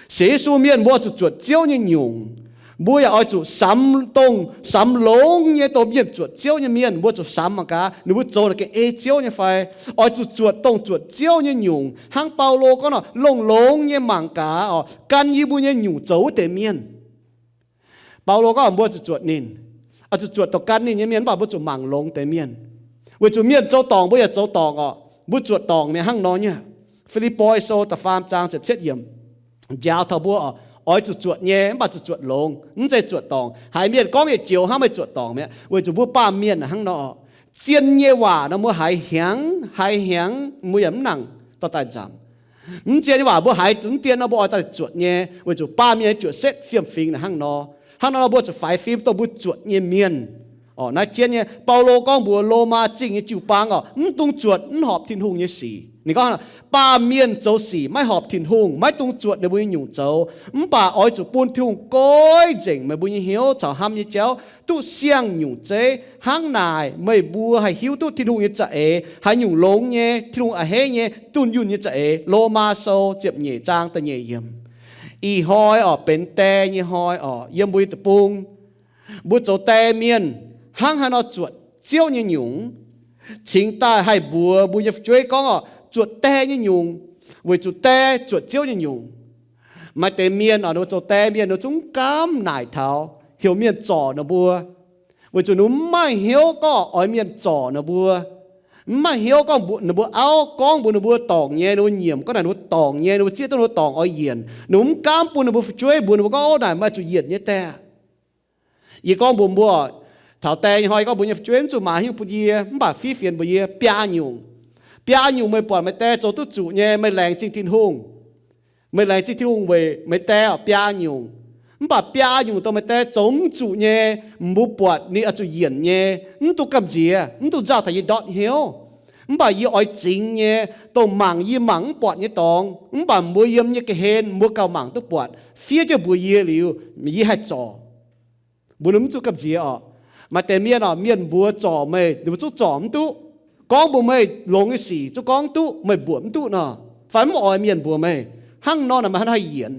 Sienx Yesu mienh mbuo zuqc zuotc Ziouv nyei nyungc. Mbuo yaac oix zuqc samx dongh, samx longx nyei dongh mienh zuotc Ziouv nyei mienh. Mbuo zuqc samx mangc gaax ninh mbuo zoux naaic gengh ei Ziouv nyei fai. Oix zuqc zuotc dongh zuotc Ziouv nyei nyungc. Hnangv Baulo gorngv nor, longx-longx nyei mangc gaax orqc, gan yie mbuo nyei nyungc zoux wuov deix mienh. Baulo gorngv mbuo zuqc zuotc ninh, zuqc zuotc dongh gan ninh nyei mienh, mv baac mbuo zuqc mangc longx deix mienh. Weic zuqc mienh zoux dorngc mbuo yaac zoux dorngc orqc. Mbuo zuotc dorngc mi'aqv hnangv nor nyei. Fi^lipv^poi Sou da'faam zaang ziepc cietv yiemc njaaux taux mbuo oix zuqc zuotc nyei, mv baac zuqc zuotc longx, mv zeiz zuotc dorngc. Haiz mienh gorngv yietc joux hnangv, meih zuotc dorngc mi'aqv. Weic zuqc mbuo baamh mienh hnangv nor orqc, zien nyei waac nor mbuo haiz hnyangx, haiz hnyangx mbuo yaac mv nangc dorh daaih nzamc. Mv zien nyei waac mbuo haiz zuqc mv dien nor mbuo oix daaih zuotc nyei, weic zuqc baamh mienh nyei juoqc setv fiem-fingx naaic hnangv nor. Hnangv nor mbuo zuqc faix fim dongh mbuo zuotc nyei mienh. Orqc, naaiv jienv nyei Baulo gorngv mbuox Lomaa Zingh nyei jiu-baang orqc, mv dungx zuotc mv horpc Tin-Hungh nyei sic. Ninh gorngv, baamh mienh zoux sic maiv horpc Tin-Hungh, maiv dungx zuotc ninh mbuo nyei nyungc zoux. Mv baac oix zuqc bun Tin-Hungh goiv nzengc meih mbuo nyei hnyouv caux hnamv nyei jauv duqv siang nyungc zeiv. Hnangv naaic meih mbuo haih hiuv duqv Tin-Hungh nyei za'eix haaix nyungc longx nyei, Tin-Hungh a'hneiv nyei, dunh yunh nyei za'eix. Lomaa Sou ziepc nyeic zaang da'nyeic yiemc. Ih hnoi orqc, benx die nyei hnoi orqc, yiem mbuo nyei deic-bung, mbuo zoux die mienh hnangv haaix nor zuotc Ziouv nyei nyungc? Cingx daaih haih mbuox mbuo nyei fu'jueiv gorngv orqc, zuotc die nyei nyungc, weic zuqc die zuotc Ziouv nyei nyungc. Maaih deix mienh orqc, ninh mbuo zoux die mienh ninh zungv mv gaamv naaic taux heuc mienh zorc ninh mbuo, weic zuqc ninh mbuo mv maaih hnyouv gorngv oix mienh zorc ninh mbuo. Mv maaih hnyouv gorngv ninh mbuo auv gorngv mbuox ninh mbuo dorngc nyei, ninh mbuo nyiemc gorngv naaic ninh mbuo dorngc nyei, ninh mbuo zieqv duqv ninh mbuo dorngc oix yienc. Ninh mbuo mv gaamv bun ninh mbuo fu'jueiv, mbuox ninh mbuo gorngv, o, naaic maaih zuqc yienc nyei die. Yie gorngv mbuox mbuo, taux die nyei hnoi yie gorngv mbuox nyei fu'jueiv, mv zuqc maaiz haaix nyungc bun yie, mv baac fiev fienx mbuox yie biaa nyungc. Biaa nyungc meih buatc meih die zoux duqv zuqc nyei, meih laengz zingh Tin-Hungh. Meih laengz zingh Tin-Hungh weic meih die orqc, biaa nyungc. Mv baac biaa nyungc dongh meih die zoux mv zuqc nyei, mbuo buatc ninh oix zuqc yienc nyei, mv dungx gamh nziex, mv dungx nzauh taux yie ndortv hnyouv. Mv baac yie oix zingx nyei, dongh mangc yie mangc mv buatc nyei dorngx, mv baac mbuo yiem nyei ga'hlen mbuo gauh mangc duqv buatc. Fiev jienv mbuox yie liuz, yie haih zorc. Mbuo mv zuqc gamh nziex orqc. Maaih deix mienh orqc, mienh mbuox zorc meih, ninh mbuo zungv zorc mv duqv. Gorngv mbuox meih longx nyei sic zungv gorngv duqv, meih mbuoqc mv duqv nor. Fai mv oix mienh mbuox meih, hnangv nor naaic meih hnangv haih yienc,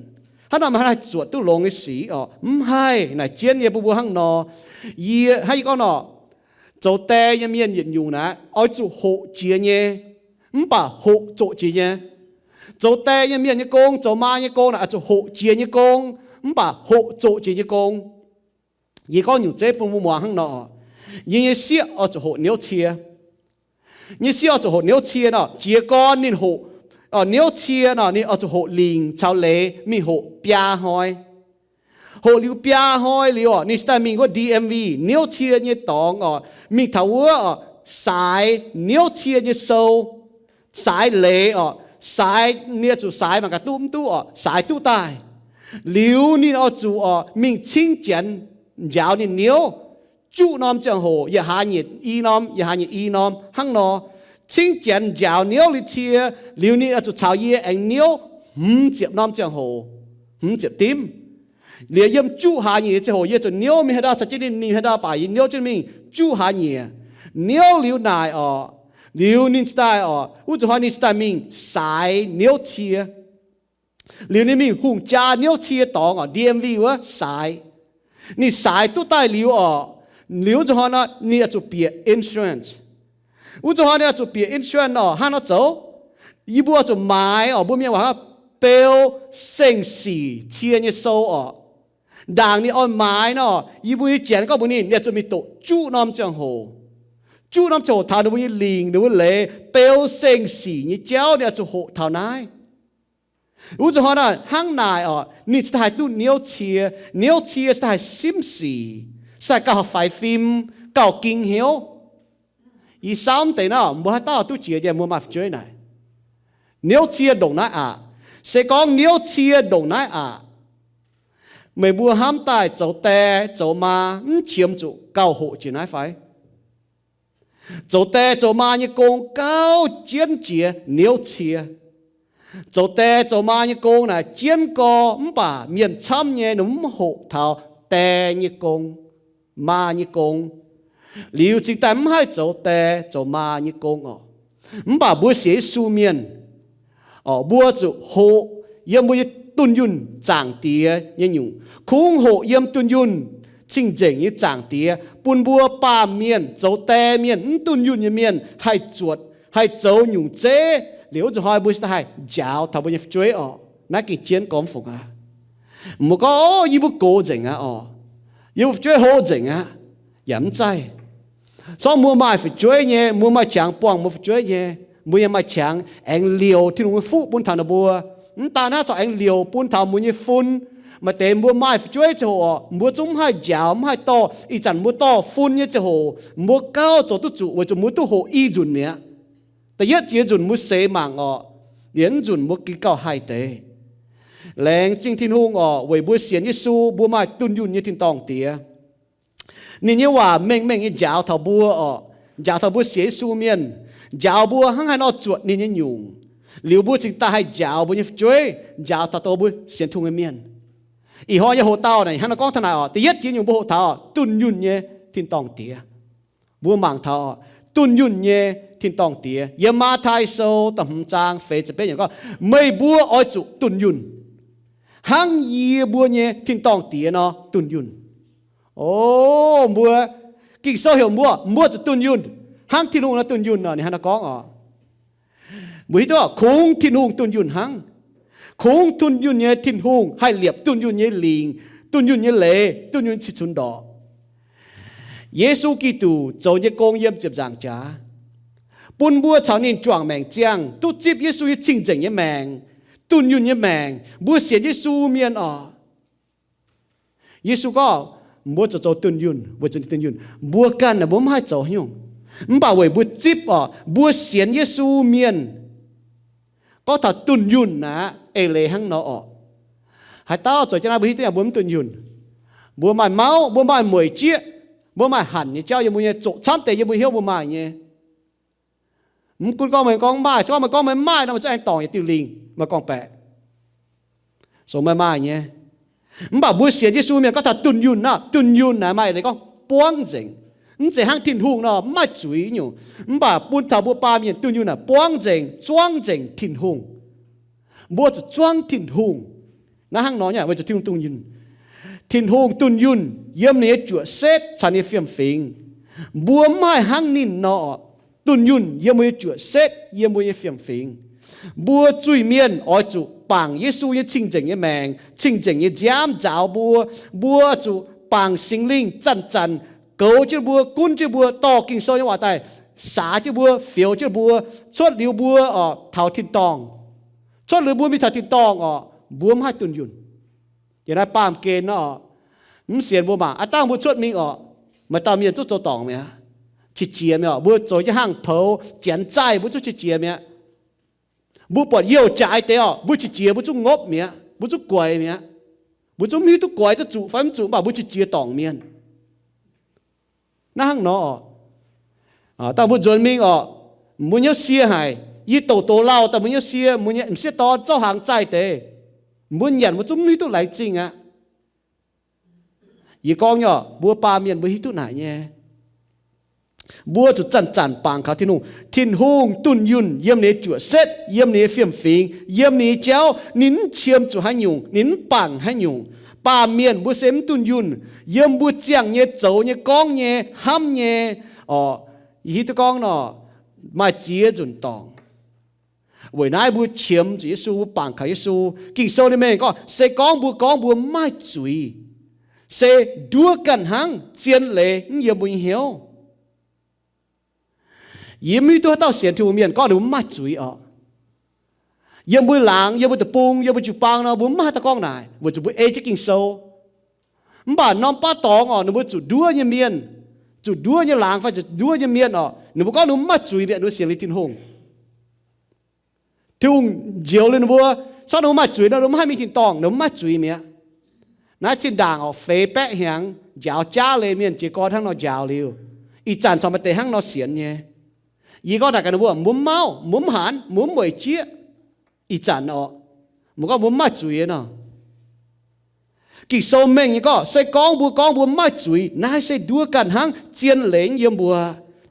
hnangv nor meih hnangv haih zuotc duqv longx nyei sic orqc? Mv haih. Naaic jienv nyei bun mbuo hnangv nor. Yie, hnangv yie gorngv nor, zoux die nyei mienh yietc nyungc naaic oix zuqc hoqc jiex nyei, mv baac hoqc zoqc jiex nyei. Zoux die nyei mienh nyei gong, zoux maa nyei gong naaic oix zuqc hoqc jiex nyei gong, mv baac hoqc zoqc jiex nyei gong. Yie gorngv nyungc zeiv bun mbuo muangx hnangv nor, yie nyei sieqv oix zuqc hoqc niouv cie. Nyei sieqv oix zuqc hoqc niouv cie nor, jiez gorn ninh hoqc niouv cie nor, ninh oix zuqc hoqc lingc caux leiz mingh hoqc biaa hnoi. Hoqc liuz biaa hnoi liuz orqc, ninh cingx daaih mingh wuov D M V niouv cie nyei dorngx orqc, mingh taux wuov orqc, saaix niouv cie nyei sou, saaix leiz orqc, saaix, ninh oix zuqc saaix mangc gaax duqv mv duqv orqc, saaix duqv daaih. Liuz ninh oix zuqc orqc, mingh cingv janx njaaux ninh niouv juqv norm ziangh hoc, yietc hlaax nyieqc i norm, yietc hlaax nyieqc i norm hnangv nor. Cingv janx njaaux niouv liuz cie, liuz ninh oix zuqc caux yie aengx niouv hmz ziepc norm ziangh hoc, hmz ziepc dimv. Liuz yiem juqv hlaax nyieqc nyei ziangh hoc yie zuqc niouv mingh haaix ndau, caux jienv ninh, ninh haaix ndau baac yie niouv jienv mingh juqv hlaax nyieqc. Niouv liuz naaic orqc, liuz ninh cingx daaih orqc, wuov zuqc hnoi ninh cingx daaih mingh saaix niouv cie. Liuz ninh mingh hungh jaa niouv cie dorngx orqc, D M V wuov saaix. Ninh saaix duqv daaih liuz orqc, liuz wuov zuqc hnoi nor ninh oix zuqc bieqc insurance. Wuov zuqc hnoi ninh oix zuqc bieqc insurance orqc, hnangv nor zoux, yie mbuo oix zuqc maaiz orqc, mbuo mienh waac beu seng-sic cie nyei sou orqc. Ndaangc ninh oix maaiz nor, yie mbuo nyei janx gorngv mbuox ninh, ninh oix zuqc mingh doqc juqv norm ziangh hoc. Juqv norm ziangh hoc taux ninh mbuo nyei lingc, ninh mbuo leiz, beu seng-sic nyei jauv ninh oix zuqc hoqc taux naaiv. Wuov zuqc hnoi nor hnangv naaic orqc, ninh cingx daaih haih duqv niouv cie. Niouv cie cingx daaih haih simv sic, cingx daaih gauh faix fim, gauh ging hnyouv. Ih saauv deix nor mbuo haaix dauh duqv jiex nyei, mbuo maaih fu'jueiv naaic. Niouv cie ndongc naaiv aqc. Se gorngv niouv cie ndongc naaiv aqc, meih mbuo hnamv daaih zoux die zoux maa mv qiemx zuqc gauh hoqc jiex naaiv fai? Zoux die zoux maa nyei gong gauh jienv jiex niouv cie. Zoux die zoux maa nyei gong naaic jienv gorx mv baac mienh camv nyei, ninh mv hoqc taux die nyei gong, maa nyei gong. Liuz cingx daaih mv haih zoux die zoux maa nyei gong orqc. Mv baac mbuo sienx Yesu mienh orqc, mbuo zuqc hoqc yiem mbuo nyei dunh yunh Zaangc Diex nyei nyungc. Kungx hoqc yiem dunh yunh cing-nzengc nyei Zaangc Diex bun mbuo baamh mienh, zoux die mienh, mv dunh yunh nyei mienh haih zuotc, haih zoux nyungc zeiv. Liuz wuov zuqc hnoi mbuo cingx daaih haih njaaux taux mbuo nyei fu'jueiv orqc. Naaiv gengh jienv gormx fungc aqv. Mbuo gorngv, o, yie mbuo gox nzengc aqv orqc, yie mbuo fu'jueiv hlo nzengc aqv. Yaac mv zaih. Sorng mbuo maaih fu'jueiv nyei, mbuo maaih qangx buangh mbuo fu'jueiv nyei, mbuo yaac maaih qangx aengx liouc Tin-Hungh nyei fuqv bun taux ninh mbuo. Mv daan naaiv corc aengx liouc bun taux mbuo nyei fun. Maaih deix mbuo maaih fu'jueiv ziangh hoc orqc, mbuo zungv mv haih njaaux, mv haih dorh. Ih zanc mbuo dorh fun nyei ziangh hoc, mbuo gauh zoux duqv zuqc weic zuqc mbuo duqv hoqc i nzunc mi'aqv. Da'yietv jiex nzunc mbuo seix mangc orqc, liuz nzunc mbuo gengh gauh haih deix. Laengz zingh Tin-Hungh orqc, weic mbuo sienx Yesu, mbuo maaih dunh yunh nyei tin-dorngh Diex. Ninh nyei waac mengh mengh nyei njaaux taux mbuo orqc, njaaux taux mbuo sienx Yesu mienh, njaaux mbuo hnangv haaix nor zuotc ninh nyei nyungc. Liuz mbuo cingx daaih haih njaaux mbuo nyei fu'jueiv, njaaux taux dongh mbuo sienx Tin-Hungh nyei mienh. Ih hnoi nyei hoc-dauh naaic hnangv nor gorngv taux naaic orqc, da'yietv jiex nyungc mbuo hoqc taux dunh yunh nyei tin-dorngh Diex. Mbuo mangc taux dunh yunh nyei tin-dorngh Diex yiem Matv^tai Sou da'hmz zaang feix ziepc betv yiemc gorngv, meih mbuo oix zuqc dunh yunh, hnangv yie mbuo nyei tin-dorngh Diex nor dunh yunh. O, mbuo, Ging-Sou heuc mbuo, mbuo zuqc dunh yunh, hnangv Tin-Hungh nor dunh yunh nor. Ninh hnangv nor gorngv orqc. Mbuo hiuv duqv kungx Tin-Hungh dunh yunh hnangv. Kungx dunh yunh nyei Tin-Hungh haih liepc dunh yunh nyei lingc, dunh yunh nyei leiz, dunh yunh cih cunx ndorqc. Yesu Giduc zoux nyei gong yiem ziepc nzaangc jaax, bun mbuo caux ninh juangc maengc ziangh, duqv zipv Yesu nyei cing-nzengc nyei maengc, dunh yunh nyei maengc. Mbuo sienx Yesu mienh orqc, Yesu gorngv, mbuo zoux zoux dunh yunh, weic zuqc ninh dunh yunh. Mbuo ganh naaic mbuo mv haih zoux nyungc. Mv baac weic mbuo zipv orqc, mbuo sienx Yesu mienh, gorngv taux dunh yunh aqv, eix leiz hnangv nor orqc. Haaix dauh zoux jienv naaiv mbuo hiuv duqv yaac mbuo mv dunh yunh. Mbuo maaih mauv, mbuo maaih mueic jieqv, mbuo maaih hanc nyei jauv yiem mbuo nyei, zoqc camv deix yiem mbuo hnyouv mbuo maaih nyei. Mv gunv gorngv meih gorngv maaih, se gorngv meih gorngv meih maaih nor, meih zungv aengx dorngc yietc diuh lingc, meih gorngv-baeqc, sou meih maaih nyei. Mv baac mbuo sienx Yesu mienh gorngv taux dunh yunh naaic, dunh yunh naaic maaih eix leiz gorngv buangv nzengc. Mv zeiz hnangv Tin-Hungh nor mv maaih zuiz nyungc. Mv baac bun taux mbuo baamh mienh dunh yunh naaic buangv nzengc, zuangv nzengc Tin-Hungh. Mbuo zuqc zuangv Tin-Hungh. Naaiv hnangv nor nyei, weic zuqc Tin-Hungh dunh yunh. Tin-Hungh dunh yunh yiem ninh nyei juoqc setv caux ninh nyei fiem-fingx. Mbuo mv haih hnangv ninh nor, dunh yunh yiem mbuo nyei juoqc setv, yiem mbuo nyei fiem-fingx. Mbuo zuiz-mienh oix zuqc bangc Yesu nyei cing-nzengc nyei maengc, cing-nzengc nyei nziaamv nzaaux mbuo. Mbuo zuqc bangc Singx Lingh zanc-zanc goux jienv mbuo, gunv jienv mbuo, dorh Ging-Sou nyei waac daaih saax jienv mbuo, fioux jienv mbuo, cuotv liuz mbuo oc taux tin-dorngh, cuotv liuz mbuo mingh taux tin-dorngh oc, mbuo mv haih dunh yunh. Yiem naaiv baamh gen nor, mv sienx mbuo mangc, aav dangh mbuo cuotv mingh oc, maaih dauh mienh zungv zoux dorngc mi'aqv. Qiex jiez mi'aqv oc. Mbuo zoux jienv hangh poux, janx zaih mbuo zungv qiex jiez mi'aqv. Mbuo buatc youh jaaix deix oc, mbuo qiex jiez, mbuo zungv ngopv mi'aqv, mbuo zungv guaix mi'aqv. Mbuo zungv mv hiuv duqv guaix duqv zuqc fai mv zuqc, mv baac mbuo qiex jiez dorngc mienh. Naaiv hnangv nor oc, dangh mbuo nzuonx mingh oc, mbuo hnyouv sie haic. Yie douc doz lauh daaih mbuo hnyouv sie, mbuo nyei m'sieqv dorn zouv hnaangx zaih deix, mbuo nyanc mbuo zungv mv hiuv duqv laengz zingh aqv. Yie gorngv nyei oc, mbuo baamh mienh mbuo hiuv duqv naaic nyei. Mbuo zuqc zanc-zanc bangc kaux Tin-Hungh. Tin-Hungh dunh yunh yiem ninh nyei juoqc setv, yiem ninh nyei fiem-fingx, yiem ninh nyei jauv. Ninh mv qiemx zuqc haaix nyungc, ninh mv bangc haaix nyungc. Baamh mienh mbuo se mv dunh yunh. Yiem mbuo ziangh nyei, zoux nyei, gorngv nyei, hnamv nyei oc, yie hiuv duqv gorngv nor, maaih ziex nzunc dorngc. Weic naaiv mbuo qiemx zuqc Yesu, mbuo bangc kaux Yesu. Ging-Sou ninh mengh gorngv, se gorngv mbuo gorngv mbuo mv maaih zuiz, se nduov ganh hnangv, zien leiz mv yiem mbuo nyei hnyouv. Yie mv hiuv duqv haaix dauh sienx Tin-Hungh mienh gorngv ninh mbuo mv maaih zuiz oc. Yiem mbuo laangz, yiem mbuo deic-bung, yiem mbuo jiu-baang nor, mbuo mv maaih haaix dauh gorngv naaic weic zuqc mbuo ei jienv Ging-Sou. Mv baac norm baav dorngx oc, ninh mbuo zuqc nduov nyei mienh, zuqc nduov nyei laangz fai zuqc nduov nyei mienh oc, ninh mbuo gorngv ninh mbuo mv maaih zuiz mi'aqv, ninh mbuo sienx liuz Tin-Hungh. Tin-Hungh njoux liuz ninh mbuo, corc ninh mbuo maaih zuiz nor, ninh mbuo mv haih mingh tin-dorngh, ninh mbuo mv maaih zuiz mi'aqv. Naaiv zinh ndaangc oc, feix baeqv hnyangx njaaux jaav leiz mienh jiez gorn hnangv nor njaaux liuz, ih zanc corc maaih deix hnangv nor sienx nyei. Yie gorngv naaic gaax ninh mbuo, mbuo mv mauv, mbuo mv hanc, mbuo mv mueic jieqv. Ih zanc oc, mbuo gorngv mbuo mv maaih zuiz nor. Ging-Sou mengh nyei gorngv, se gorngv mbuo gorngv mbuo mv maaih zuiz, naaiv se nduov ganh hnangv, zien leiz mv yiem mbuo.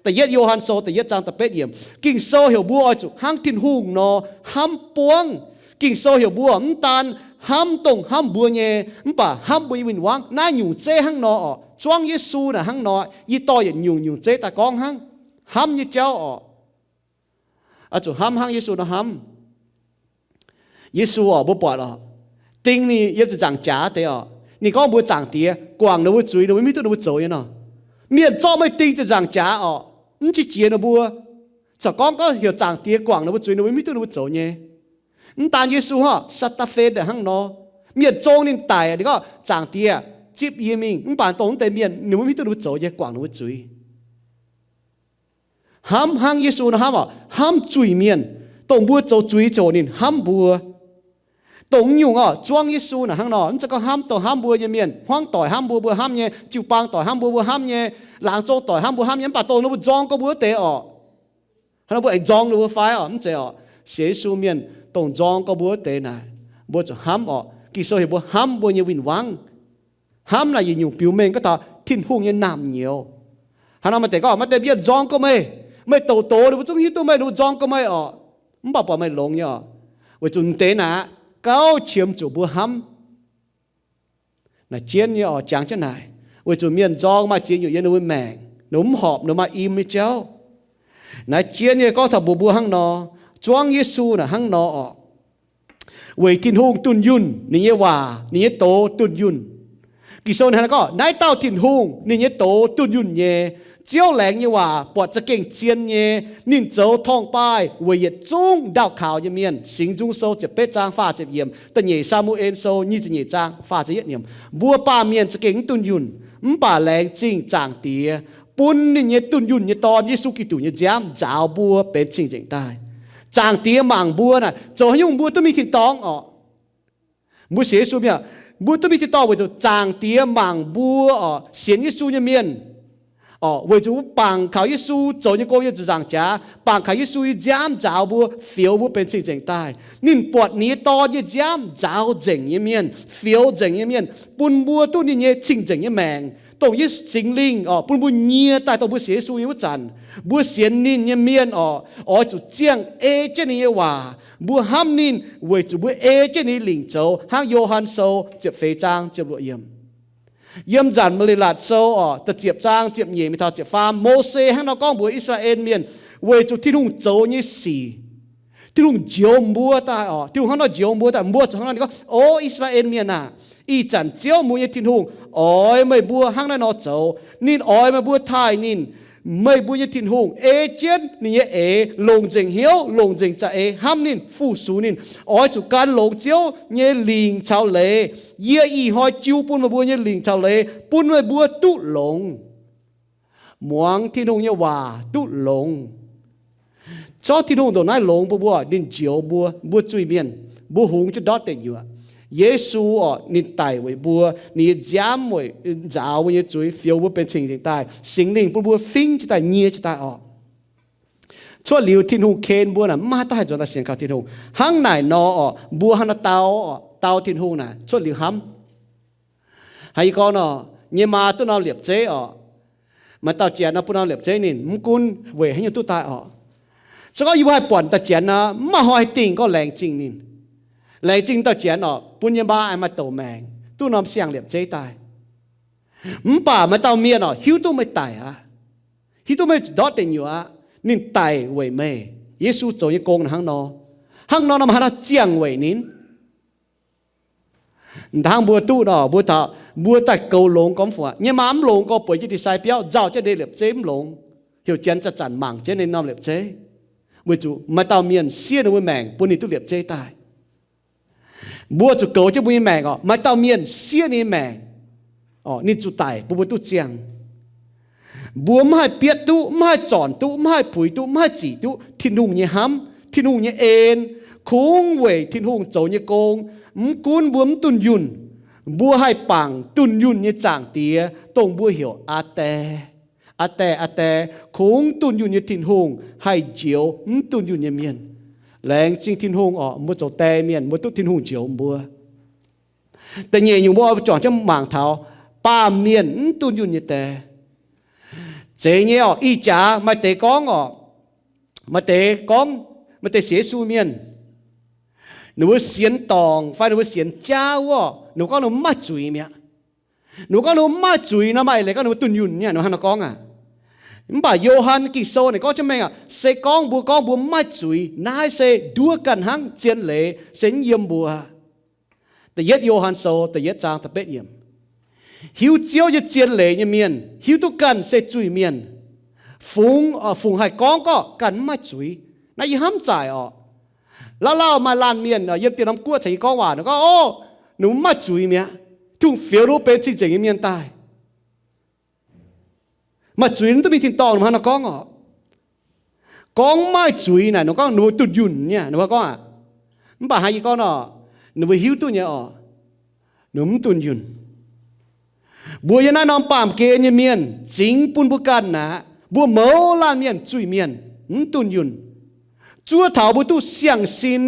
Da'yietv Yo^han Sou da'yietv zaang da'betv yiemc. Ging-Sou heuc mbuo oix zuqc hnangv Tin-Hungh nor hnamv buangv. Ging-Sou heuc mbuo mv daan hnamv dongh hnamv mbuo nyei, mv baac hnamv mbuo nyei win-wangv. Naaiv nyungc zeiv hnangv nor oc. Zuangv Yesu naaic hnangv nor. Yie dorh yietc nyungc nyungc zeiv daaih gorngv hnangv. Hnamv nyei jauv oc, oix zuqc hnamv hnangv Yesu nor hnamv. Yesu oc, mbuo buatc oc, ding ninh yiem ziepc nzaangc jaax deix oc, ninh gorngv mbuox Zaangc Diex guangc ninh mbuo zuiz, ninh mbuo mv hiuv duqv ninh mbuo zoux nyei nor. Mienh zorqv meih ding ziepc nzaangc jaax oc, mv qiex jiez ninh mbuo. Corc gorngv, gorngv heuc Zaangc Diex guangc ninh mbuo zuiz, ninh mbuo mv hiuv duqv ninh mbuo zoux nyei. Mv daan Yesu hnangv, saa^taa^fen hnangv nor. Mienh zong ninh daic, ninh gorngv, Zaangc Diex, zipv yie mingh. Mv baac dongh wuov deix mienh ninh mbuo mv hiuv duqv ninh mbuo zoux nyei, guangc ninh mbuo zuiz. Hnamv hnangv Yesu nor hnamv oc, hnamv zuiz-mienh, dongh mbuo zoux zuiz ziouc ninh hnamv mbuo. Dongh nyungc oc, zuangv Yesu naaic hnangv nor, mv zeiz gorngv hnamv dongh hnamv mbuo nyei mienh, hmuangv doic hnamv mbuo, mbuo hnamv nyei, jiu-baang doic hnamv mbuo, mbuo hnamv nyei, laangz zong doic hnamv mbuo, hnamv nyei, mv baac dongh ninh mbuo nzorng gorx mbuo wuov deix oc, hnangv nor mbuo aengx nzorng ninh mbuo fai oc, mv zeiz oc. Sienx Yesu mienh dongh nzorng gorx mbuo wuov deix naaic, mbuo zuqc hnamv oc. Ging-Sou heuc mbuo hnamv mbuo nyei win-wangv. Hnamv naaic yietc nyungc biux mengh gorngv taux Tin-Hungh nyei naamh nyouz. Hnangv nor maaih deix gorngv, maaih deix mienh nzorng gorx meih, meih douc doz ninh mbuo zungv hiuv duqv meih, ninh mbuo nzorng gorx meih oc, mv baac buatc meih longx nyei oc. Weic zuqc deix naaic aqv, gauh qiemx zuqc mbuo hnamv. Naaic jienv nyei oc, jangx jienv naaic, weic zuqc mienh nzorng maaih ziex nyungc yiem ninh mbuo maengc, ninh mbuo mv horpc, ninh mbuo maaih im nyei jauv. Naaiv jienv nyei gorngv taux mbuox mbuo hnangv nor, zuangv Yesu naaic hnangv nor oc. Weic Tin-Hungh dunh yunh, ninh nyei waac, ninh nyei doz dunh yunh. Ging-Sou ninh hnangv naaiv gorngv, naaiv dauh Tin-Hungh ninh nyei doz dunh yunh nyei. Ziouv laengz nyei waac buatc za'gengh zien nyei. Ninh zoux torngv-baaih weic yietc zungv ndaauh kaux nyei mienh. Singx Nzung Sou ziepc betv zaang faah ziepc yiemc, Da'nyeic Saa^mu^en Sou nyic ziepc nyeic zaang faah ziepc yietv yiemc. Mbuo baamh mienh za'gengh mv dunh yunh, mv baac laengz zingh Zaangc Diex bun ninh nyei dunh yunh nyei Dorn, Yesu Giduc, nyei nziaamv nzaaux mbuo benx cing-nzengc daaih. Zaangc Diex mangc mbuo naaic, zoux haaix nyungc mbuo duqv mingh tin-dorngh oc? Mbuo sienx Yesu mienh, mbuo duqv mingh tin-dorngh weic zuqc Zaangc Diex mangc mbuo oc, sienx Yesu nyei mienh oc, weic zuqc mbuo bangc kaux Yesu, zoux nyei gong yiem ziepc nzaangc jaax, bangc kaux Yesu nyei nziaamv nzaaux mbuo, fioux mbuo benx cing-nzengc daaih. Ninh buatc ninh nyei Dorn nyei nziaamv nzaaux nzengc nyei mienh, fioux nzengc nyei mienh, bun mbuo duqv ninh nyei cing-nzengc nyei maengc. dongh Yesu Singx Lingh oc bun mbuo nyie daaih dongh mbuo sienx Yesu nyei wuov zanc, mbuo sienx ninh nyei mienh oc, oix zuqc ziangh ei jienv ninh nyei waac. Mbuo hnamv ninh weic zuqc mbuo ei jienv ninh nyei lingc zoux, hnangv Yo^han Sou ziepc feix zaang ziepc luoqc yiemc. Yiem Nzanc Maulilatc Sou oc, da'ziepc zaang ziepc nyeic mingh taux ziepc faam, Mose hnangv nor gorngv mbuox I^saa^laa^en Mienh, weic zuqc Tin-Hungh zoux nyei sic, Tin-Hungh njoux mbuo daaih oc. Tin-Hungh hnangv nor njoux mbuo daaih, mbuo zuqc hnangv nor. Ninh gorngv, O I^saa^laa^en Mienh aah! Ih zanc Ziouv mbuo nyei Tin-Hungh oix meih mbuo hnangv naaiv nor zoux. Ninh oix meih mbuo taaih ninh, meih mbuo nyei Tin-Hungh, ei jienv ninh nyei eix, longc nzengc hnyouv, longc nzengc za'eix hnamv ninh, fu-sux ninh. Oix zuqc gan longx Ziouv nyei lingc caux leiz. Yie ih hnoi jiu bun meih mbuo nyei lingc caux leiz, bun meih mbuo duqv longx, muangx Tin-Hungh nyei waac duqv longx. Zorqv Tin-Hungh ndongc naaiv longx bun mbuo, ninh njoux mbuo, mbuo zuiz-mienh, mbuo hungx jienv ndortv deic nyuoqc. Yesu oc, ninh daic weic mbuo, ninh nyei nziaamv weic nzaaux mbuo nyei zuiz, fioux mbuo benx cing-nzengc daaih. Singx Lingh bun mbuo fingv jienv daaih, nyie jienv daaih oc. Cuotv liuz Tin-Hungh ken mbuo naaic, maiv maaih dauh haih nzuonx daaih sienx kaux Tin-Hungh. Hnangv naaic nor oc, mbuo hnangv nor dau oc, dau Tin-Hungh naaic cuotv liuz hnamv. Haaix, yie gorngv nor, nyei maa duqv norm liepc zeiv oc. Maaih dauh janx nor bun norm liepc zeiv ninh, mv gunv weic haaix nyungc duqv daaih oc. Se gorngv yie mbuo haih buatc dauh janx nor, mv maaih hnoi haih dingh gorngv laengz zingh ninh. Laengz zingh dauh janx oc, bun nyei maa aengx maaih douc maengc duqv norm siang-liepc zeiv daaih. Mv baac maaih dauh mienh oc, hiuv duqv meih daic aqv, hiuv duqv meih ndortv deic nyuoqc aqv, ninh daic weic meih. Yesu zoux nyei gong hnangv nor. Hnangv nor nor maaih haaix nor ziangh weic ninh? Hnangv mbuo duqv nor, mbuo taux, mbuo daaih goux longx gormx fungc aqv. Nyei maa mv longx gorx bueix jienv ndie-sai biauv, nzauh jienv ninh liepc zeiv mv longx, heuc janx zanc-zanc mangc jienv ninh norm liepc zeiv, weic zuqc maaih dauh mienh siev ninh mbuo maengc bun ninh duqv liepc zeiv daaih. Mbuo zuqc goux jienv mbuo nyei maengc oc. Maaih dauh mienh siev ninh nyei maengc, ninh zuqc daic bun mbuo duqv ziangh. Mbuo mv haih bietv duqv, mv haih zornc duqv, mv haih puix duqv, mv haih zic duqv Tin-Hungh nyei hnamv, Tin-Hungh nyei en. Kungx weic Tin-Hungh zoux nyei gong, mv gunv mbuo mv dunh yunh, mbuo haih bangc dunh yunh nyei Zaangc Diex, dongh mbuo heuc Aa Die. Aa Die, Aa Die, kungx dunh yunh nyei Tin-Hungh, haih njoux mv dunh yunh nyei mienh. Laengz zingh Tin-Hungh oc, mbuo zoux die mienh, mbuo duqv Tin-Hungh njoux mbuo. Da'nyeic nyungc mbuo oix juangc jienv mangc taux baamh mienh mv dunh yunh nyei die. Zeiz nyei oc, ih jaax maaih deix gorngv oc, maaih deix gorngv, maaih deix sienx Yesu mienh, ninh mbuo sienx dorngc fai ninh mbuo sienx jaav wuov, ninh mbuo gorngv ninh mbuo mv maaih zuiz mi'aqv. Ninh mbuo gorngv ninh mbuo mv maaih zuiz nor, maaih eix leiz gorngv ninh mbuo dunh yunh nyei, ninh mbuo hnangv nor gorngv aqv. Mv baac Yo^han Ging-Sou ninh gorngv jienv mengh aqv, se gorngv mbuo gorngv mbuo mv maaih zuiz, naaiv se nduov ganh hnangv, zien leiz se mv yiem mbuo. Da'yietv Yo^han Sou da'yietv zaang da'betv yiemc. Hiuv Ziouv nyei zien leiz nyei mienh hiuv duqv ganh se zuiz-mienh. Fungx, fungx haih gorngv gorqv ganh mv maaih zuiz? Naaiv yie hnamv zaaic oc. Lauh lauh maaih laanh mienh yiem dieh norm guoqv caux yie gorngv waac, ninh gorngv, O, ninh mbuo mv maaih zuiz mi'aqv. Tin-Hungh fioux ninh mbuo benx cing-nzengc nyei mienh daaih. Maaih zuiz mv duqv mingh tin-dorngh, ninh mbuo hnangv nor gorngv oc. Gorngv mv maaih zuiz naaic, ninh gorngv ninh mbuo dunh yunh nyei, ninh mbuo gorngv aqv. Mv baac hnangv yie gorngv nor, ninh mbuo hiuv duqv nyei oc, ninh mbuo mv dunh yunh. Mbuo yiem naaiv norm baamh gen nyei mienh zingx bun mbuo ganh aqv. Mbuo mouz laanh mienh, zuiz-mienh, mv dunh yunh. Zuov taux mbuo duqv siang-sin,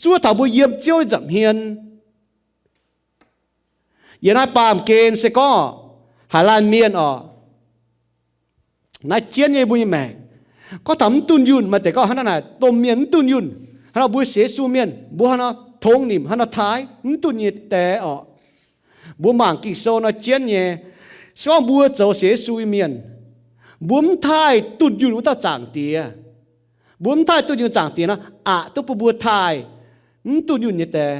zuov taux mbuo yiem Ziouv nyei nza'hmien hmien. Yiem naaiv baamh gen se gorngv haaix laanh mienh oc, naaiv jienv nyei mbuo nyei maengc, gorngv taux mv dunh yunh, maaih deix gorngv hnangv naaic, domh mienh mv dunh yunh. Hnangv nor mbuo sienx Yesu mienh, mbuo hnangv nor tongx nimc, hnangv nor taaih mv dunh yunh nyei die oc. Mbuo mangc Ging-Sou nor jienv nyei, se gorngv mbuo zoux sienx Yesu nyei mienh, mbuo mv taaih dunh yunh wuov dauh Zaangc Diex, mbuo mv taaih dunh yunh Zaangc Diex nor, aqc duqv bun mbuo taaih mv dunh yunh nyei die.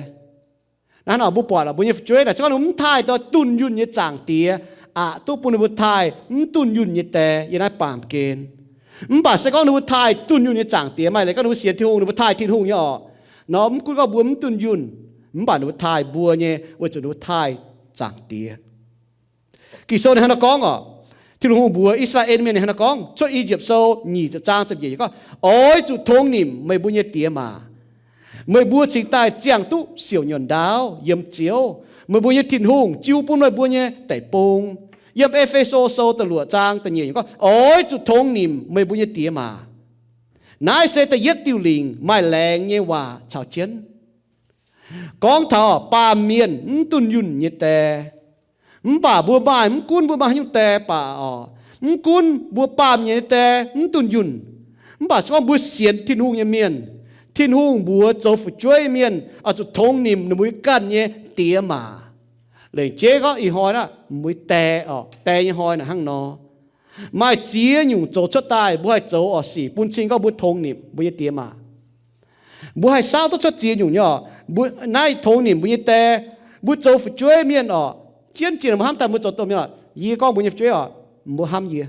Naaiv nor mbuo buatc mbuo nyei fu'jueiv naaic, se gorngv ninh mbuo mv taaih dunh yunh nyei Zaangc Diex, aqc duqv bun ninh mbuo taaih mv dunh yunh nyei die yiem naaiv baamh gen. Mv baac se gorngv ninh mbuo taaih dunh yunh nyei Zaangc Diex, maaih leiz gorngv ninh mbuo sienx Tin-Hungh, ninh mbuo taaih Tin-Hungh nyei oc, nor mv gunv gorngv mbuo mv dunh yunh, mv baac ninh mbuo taaih mbuo nyei weic zuqc ninh mbuo taaih Zaangc Diex. Ging-Sou ninh hnangv nor gorngv oc. Tin-Hungh mbuox I^saa^laa^en Mienh ninh hnangv nor gorngv, cuotv I^yipv Sou nyic ziepc zaang ziepc nyeic gorngv, Oix zuqc tongx nimc meih mbuo nyei diex maac, meih mbuo cingx daaih ziangh duqv siouc nyuonh ndaauv yiem Ziouv, meih mbuo nyei Tin-Hungh, jiu bun meih mbuo nyei deic-bung. Yiem E^fe^so Sou da'luoqc zaang da'nyeic gorngv, Oix zuqc tongx nimc meih mbuo nyei diex maac. Naaiv se da'yietv diuh lingc maaih laengz nyei waac caux jienv. Gorngv taux baamh mienh mv dunh yunh nyei die. Mv baac mbuo maaih, mv gunv mbuo maaih haaix nyungc die baac oc, mv gunv mbuo baamh mienh nyei die mv dunh yunh, mv baac se gorngv mbuo sienx Tin-Hungh nyei mienh, Tin-Hungh mbuox zoux fu'jueiv mienh oix zuqc tongx nimc ninh mbuo ganh nyei diex maac. Lengc jeiv gorngv ih hnoi naaiv mbuo die oc, die nyei hnoi naaic hnangv nor. Maaih ziex nyungc zoux cuotv daaih mbuo haih zoux oc sic bun cing gorngv mbuo tongx nimc mbuo nyei diex maac. Mbuo haih saauv duqv cuotv ziex nyungc nyei oc. Mbuo naaiv tongx nimc mbuo nyei die, mbuo zoux fu'jueiv mienh oc, jienv jiex mbuo hnamv daaih mbuo zoux domh mienh oc, yie gorngv mbuo nyei fu'jueiv oc, mbuo hnamv yie,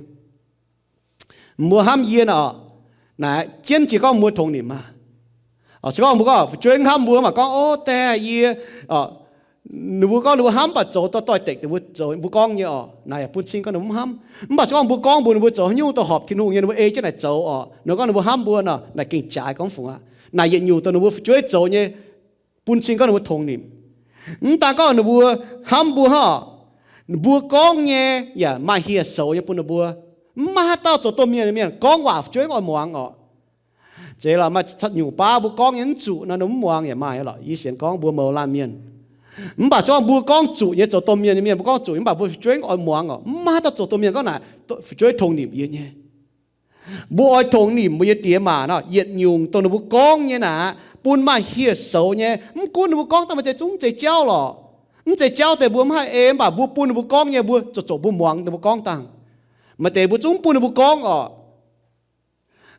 mbuo hnamv yie nor oc, naaic jienv jiex gorngv mbuo tongx nimc maah. Se gorngv mbuo gorngv fu'jueiv mv hnamv mbuo mv baac gorngv, ov, die yie, ninh mbuo gorngv ninh mbuo hnamv baac zoux dorh doix-dekc deix mbuo zoux, mbuo gorngv nyei oc, naaic yaac bun cing gorngv ninh mbuo mv hnamv. Mv baac se gorngv mbuo gorngv mbuox ninh mbuo zoux haaix nyungc daaih horpc Tin-Hungh nyei, ninh mbuo ei jienv naaic zoux oc, ninh gorngv ninh mbuo hnamv mbuo nor, naaic gengh jaaix gorngv fungc aqv. Naaic yietc nyungc dongh ninh mbuo fu'jueiv zoux nyei bun cing gorngv ninh mbuo tongx nimc. Mv daan gorngv ninh mbuo hnamv mbuo hnangv, mbuo gorngv nyei yaac maaih hieh soux nyei bun ninh mbuo. Mv maaih haaix dauh zoux domh mienh nyei mienh gorngv waac fu'jueiv oix muangx oc. Zeiz lorqc, maaih nyungc baav mbuo gorngv nyei mv zuqc nor, ninh mv muangx yaac maaih lorqc. Yie sienx gorngv mbuo mouz laanh mienh. Mv baac se gorngv mbuo gorngv zuqc nyei, zoux domh mienh nyei mienh mbuo gorngv zuqc nyei, mv baac mbuo fu'jueiv oix muangx oc, mv maaih haaix dauh zoux domh mienh gorngv naaic fu'jueiv tongx nimc yie nyei. Mbuo oix tongx nimc mbuo nyei diex maac nor, yietc nyungc dongh ninh mbuo gorngv nyei naaic bun maaih hieh soux nyei. Mv gunv ninh mbuo gorngv daaih maaih zeiz zungv mv zeiz jauv lorqc, mv zeiz jauv deix mbuo mv haih ei, mv baac mbuo bun ninh mbuo gorngv nyei mbuo zoux zoqc mbuo muangx ninh mbuo gorngv dangh. Maaih deix mbuo zungv bun ninh mbuo gorngv oc.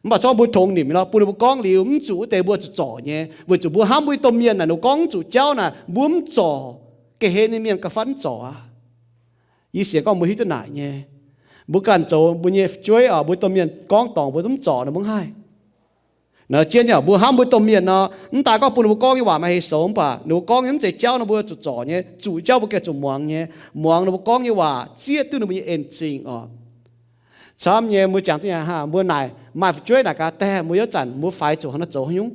Mv baac se gorngv mbuo tongx nimc nor, bun ninh mbuo gorngv liuz mv zuqc wuov deix mbuo zuqc zorc nyei, weic zuqc mbuo hnamv mbuo nyei domh mienh naaic ninh mbuo gorngv mv zuqc jauv naaic mbuo mv zorc, ga'hlen nyei mienh ga'fanh mv zorc aqv. Yie sienx gorngv mbuo hiuv duqv naaic nyei. Mbuo ganh zoux mbuo nyei fu'jueiv oc, mbuo domh mienh gorngv dorngc mbuo zungv mv zorc ninh mbuo mv haih. Naaiv jienv nyei oc, mbuo hnamv mbuo domh mienh nor, mv daan gorngv bun ninh mbuo gorngv nyei waac maaih hei soux, mv baac ninh mbuo gorngv nyei mv zeiz jauv nor mbuo zuqc zorc nyei, zuqc jauv mbuo gengh zuqc muangx nyei, muangx ninh mbuo gorngv nyei waac zieqv duqv ninh mbuo nyei en-zingh oc. Camv nyei, mbuo jangx duqv nyei hnangv, mbuo naaic maaih fu'jueiv naaic gaax, die mbuo yiem zanc mbuo faix zuqc hnangv naaiv zoux haaix nyungc?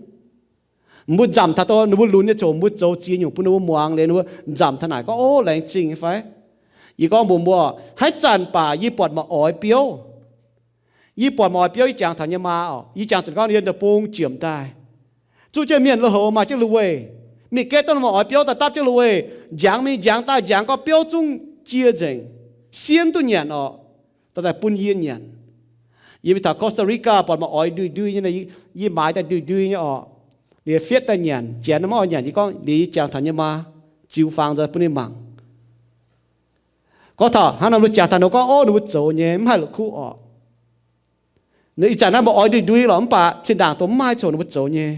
Mbuo nzamc taux dongh ninh mbuo lunx nyei ziangh hoc mbuo zoux ziex nyungc bun ninh mbuo muangx liuz ninh mbuo nzamc taux naaic gorngv, ov, laengz zingh nyei fai? Yie gorngv mbuox mbuo, haaix zanc baac yie buatc maaih oix biouv, yie buatc maaih oix biouv, yie jangx taux yie nyei maa oc, yie jangx zuqc gorngv yiem deic-bung jiex m'daaih, zuqv jienv mienh lui-houx maaih jienv lui-weih, mingh gaeqv duqv maaih oix biouv daaih dapv jienv lui-weih, njangx mingh njangx daaih njangx gorngv biouv zungv jiex nzengc, siemv duqv nyanc oc, daaih daaih bun yie nyanc. Yie mingh taux Costa Rica buatc maaih oix ndui-ndui nyei, yie maaiz daaih ndui-ndui nyei oc, liuz fietv daaih nyanc, janx maiv oix nyanc, yie gorngv liuz yie jangx taux yie nyei maa, ziux fangx nzoih bun ninh mangc. Gorngv taux hnangv nor, mbuo jangx taux ninh mbuo gorngv, ov, ninh mbuo zoux nyei mv haih la'kuqv oc. Ih zanc naaiv mbuo oix ndui-ndui lorqc, mv baac zinh ndaangc dongh mv maaih ziangh hoc ninh mbuo zoux nyei,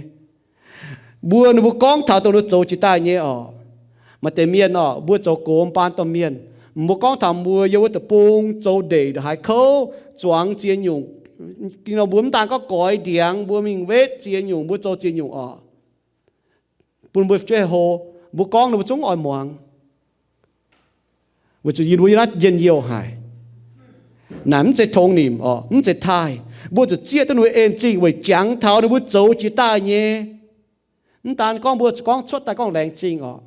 mbuo ninh mbuo gorngv taux dongh ninh mbuo zoux jiex daaih nyei oc. Maaih deix mienh oc, mbuo zoux gox mbaan domh mienh, mbuo gorngv taux mbuo yiem wuov deic-bung zoux ndeic ndongc haaix kouv, zuangx ziex nyungc, mbuo mv daan gorngv goix ndiangx, mbuo mingh wetv ziex nyungc, mbuo zoux ziex nyungc oc, bun mbuo fu'jueiv hlo, mbuo gorngv ninh mbuo zungv oix muangx. Weic zuqc yie mbuo yiem naaiv njien-youh haic. Naaic mv zeiz tongx nimc oc, mv zeiz taaih. Mbuo zuqc zieqv duqv ninh mbuo en-zingh weic jangx taux ninh mbuo zoux jiex daaih nyei. Mv daan gorngv mbuo zuqc gorngv cuotv daaih gorngv laengz zingh oc.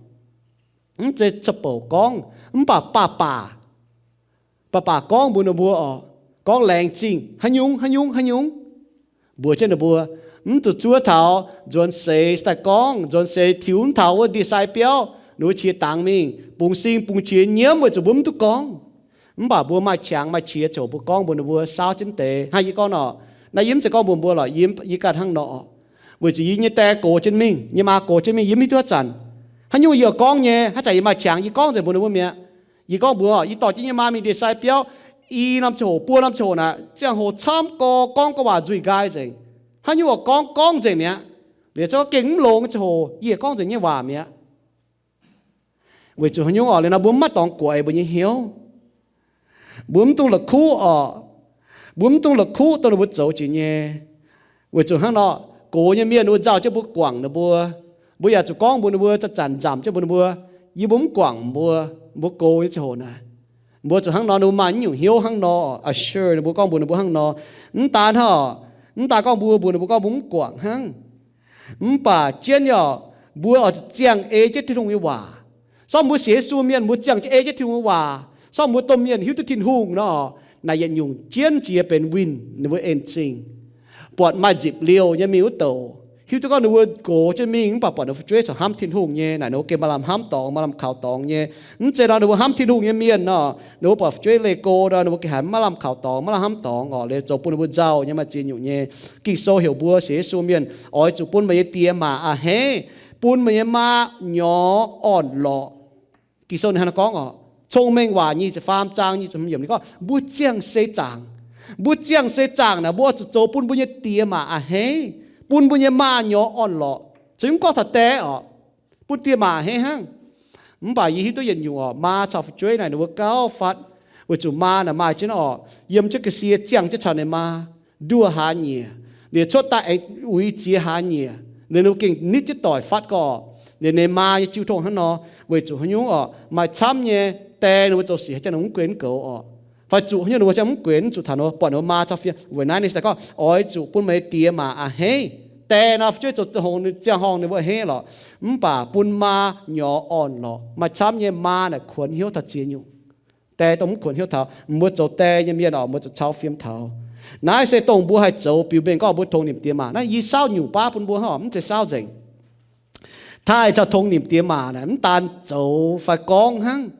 Mv zeiz ca'bouc gorngv, mv baac baac baac, baac baac gorngv mbuox ninh mbuo oc, gorngv laengz zingh haaix nyungc haaix nyungc haaix nyungc, mbuox jienv ninh mbuo, mv zuqc zuov taux nzuonx seix daaih gorngv, nzuonx seix tiux mv taux wuov ndie-sai biauv, ninh mbuo qiex dangx mingh bungx sing bungx qiex nyiemv weic zuqc mbuo mv duqv gorngv. Mv baac mbuo maaih qangx maaih qiex ziouc mbuo gorngv mbuox ninh mbuo saauv jienv deix hnangv yie gorngv nor. Naaiv yie mv zeiz gorngv mbuox mbuo lorqc, yie, yie ganh hnangv nor. Weic zuqc yie nyei die gox jienv mingh, nyei maa gox jienv mingh, yie mv hiuv duqv haaix zanc, haaix nyungc yie gorngv nyei, haaix zanc yie maaih qangx yie gorngv nzengc mbuox ninh mbuo mi'aqv. Yie gorngv mbuox yie dorh jienv nyei maa mingh ndie-sai biauv i norm ziangh hoc buo norm ziangh hoc naaic, ziangh hoc camv gorx gorngv gorx waac nzuih nqaai nzengc. Haaix nyungc oix gorngv, gorngv nzengc mi'aqv. Liuz zungv gengh mv longx ziangh hoc yie gorngv nzengc nyei waac mi'aqv. Weic zuqc haaix nyungc oc, liuz nor mbuo mv maaih dorngx guaix mbuo nyei hnyouv. Mbuo mv dungx la'kuqv oc. Mbuo mv dungx la'kuqv dongh ninh mbuo zoux jiex nyei. Weic zuqc hnangv nor, gox nyei mienh ninh mbuo nzauh jienv mbuo guangc ninh mbuo. Mbuo yaac zuqc gorngv mbuox ninh mbuo, zanc-zanc nzamc jienv mbuox ninh mbuo, yie mbuo mv guangc mbuo, mbuo gox nyei ziangh hoc naaic. Mbuo zuqc hnangv nor, ninh mbuo maaih nyungc hnyouv hnangv nor, assure ninh mbuo, gorngv mbuox ninh mbuo hnangv nor. Mv daan hnangv, mv daan gorngv mbuo mbuox ninh mbuo gorngv mbuo mv guangc hnangv. Mv baac jienv nyei, mbuo oix zuqc ziangh ei jienv Tin-Hungh nyei waac. Sorng mbuo sienx Yesu mienh, mbuo ziangh jienv ei jienv Tin-Hungh nyei waac. Sorng mbuo domh mienh hiuv duqv Tin-Hungh nor, naaic yietc nyungc jienv jiex benx winh ninh mbuo en-zingh. Buatc maaih nzipc liouh nyei mingh wuov douc, Hiuv duqv gorngv ninh mbuo gox jienv mingh mv baac buatc ninh mbuo fu'jueiv corc hnamv Tin-Hungh nyei naaic, ninh mbuo gengh maaih lamh hnamv dorngx, maaih lamh kaux dorngx nyei. Mv zeiz nor ninh mbuo hnamv Tin-Hungh nyei mienh nor, ninh mbuo buatc fu'jueiv leih go nor, ninh mbuo gengh haiz maiv lamh kaux dorngx, maiv lamh hnamv dorngx orqc. Liuz zoux bun ninh mbuo nzauh nyei, maaih ziex nyungc nyei. Ging-Sou heuc mbuo, sienx Yesu mienh oix zuqc bun meih nyei die maa a'hneiv, bun meih nyei maa nyorx orn-lorqc. Ging-Sou ninh hnangv naaiv gorngv orqc, Cong-Mengh Waac nyic ziepc faam zaang nyic ziepc hmz yiemc ninh gorngv, mbuo ziangh seix zaangc, mbuo ziangh seix zaangc naaic mbuo oix zuqc zoux bun mbuo nyei die maa a'hneiv, bun mbuo nyei maa nyorx orn-lorqc. Cingx mv gorngv taux die orqc, bun die maa a'hneiv hnangv. Mv baac yie hiuv duqv yietc nyungc orqc, maa caux fu'jueiv naaic ninh mbuo gauh fatv, weic zuqc maa naaic maaih jienv orqc, yiem jienv ga'sie ziangh jienv caux ninh maa, nduoh hlaax nyieqc, liuz cuotv daaih aengx uix ziex hlaax nyieqc, liuz ninh mbuo gengh nitv jienv doic fatv gau orqc. Liuz ninh maa nyei jiu tong hnangv nor, weic zuqc haaix nyungc orqc, maaih camv nyei die ninh mbuo zoux sic haaix jangx ninh mbuo mv guenx mv goux orqc, fai zuqc haaix nyungc ninh mbuo jangx mv guenx, zuqc taux ninh mbuo buatc ninh mbuo maa caux fiev. Weic naaiv ninh se gorngv oix zuqc bun meih die maa a'hneiv. Die nor fu'jueiv zoux hngongx ziangh horngh ninh mbuo a'hneiv lorqc, mv baac bun maa nyorx orn-lorqc. Maaih camv nyei maa naaic kuonx hnyouv taux ziex nyungc. Die dongh mv kuonx hnyouv taux, mbuo zoux die nyei mienh orqc, mbuo zuqc cau fiem taux. Naaiv se dongh mbuo haih zoux biux mengh gorngv mbuo tongx nimc die maa. Naaiv yie saauv nyungc baav bun mbuo hnangv, mv zeiz saauv nzengc. Taaih caux tongx nimc die maa naaic mv daan zoux fai gorngv hnangv.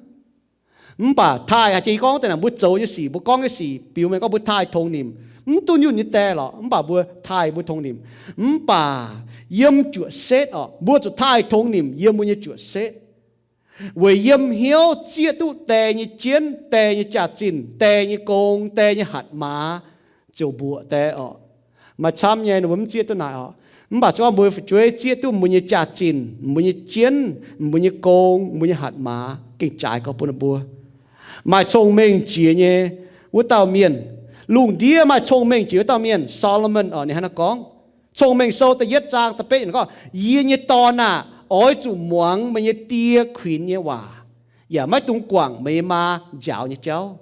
Mv baac taaih haaix jiex gorngv deix naaic, mbuo zoux nyei sic, mbuo gorngv nyei sic biux mengh gorngv mbuo taaih tongx nimc, mv duqv nyunh nyei die lorqc, mv baac mbuo taaih mbuo tongx nimc. Mv baac yiem juoqc setv orqc, mbuo zuqc taaih tongx nimc yiem mbuo nyei juoqc setv. Weic yiem hnyouv zieqv duqv die nyei jienv, die nyei jaax-zinh, die nyei gong, die nyei hatc maaz, ziouc mbuoqc die orqc. Maaih camv nyei ninh mbuo mv zieqv duqv naaic orqc. Mv baac se gorngv mbuo fu'jueiv zieqv duqv mbuo nyei jaax-zinh, mbuo nyei jienv, mbuo nyei gong, mbuo nyei hatc maaz, gengh jaaix gau bun ninh mbuo. Maaih cong-mengh jiex nyei wuov dauh mienh, lungh ndiev maaih cong-mengh jiex wuov dauh mienh, Solomon orqc, ninh hnangv naaiv gorngv, Cong-Mengh Sou da'yietv zaang da'betv gorngv, Yie nyei dorn aah! Oix zuqc muangx meih nyei die kuinx nyei waac, yaac maiv dungx guangc meih nyei maa njaaux nyei jauv.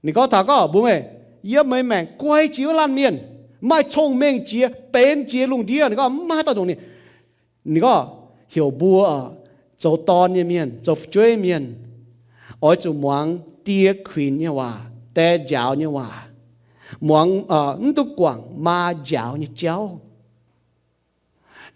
Ninh gorngv taux gorngv mbuo meih, yiem meih maengc guai jiex wuov laanh mienh, maaih cong-mengh jiex, benx jiex lungh ndiev. Ninh gorngv mv maaih haaix dauh ndongc ninh. Ninh gorngv heuc mbuo zoux dorn nyei mienh, zoux fu'jueiv mienh, oix zuqc muangx die kuinx nyei waac, die njaaux nyei waac, muangx, mv duqv guangc maa njaaux nyei jauv.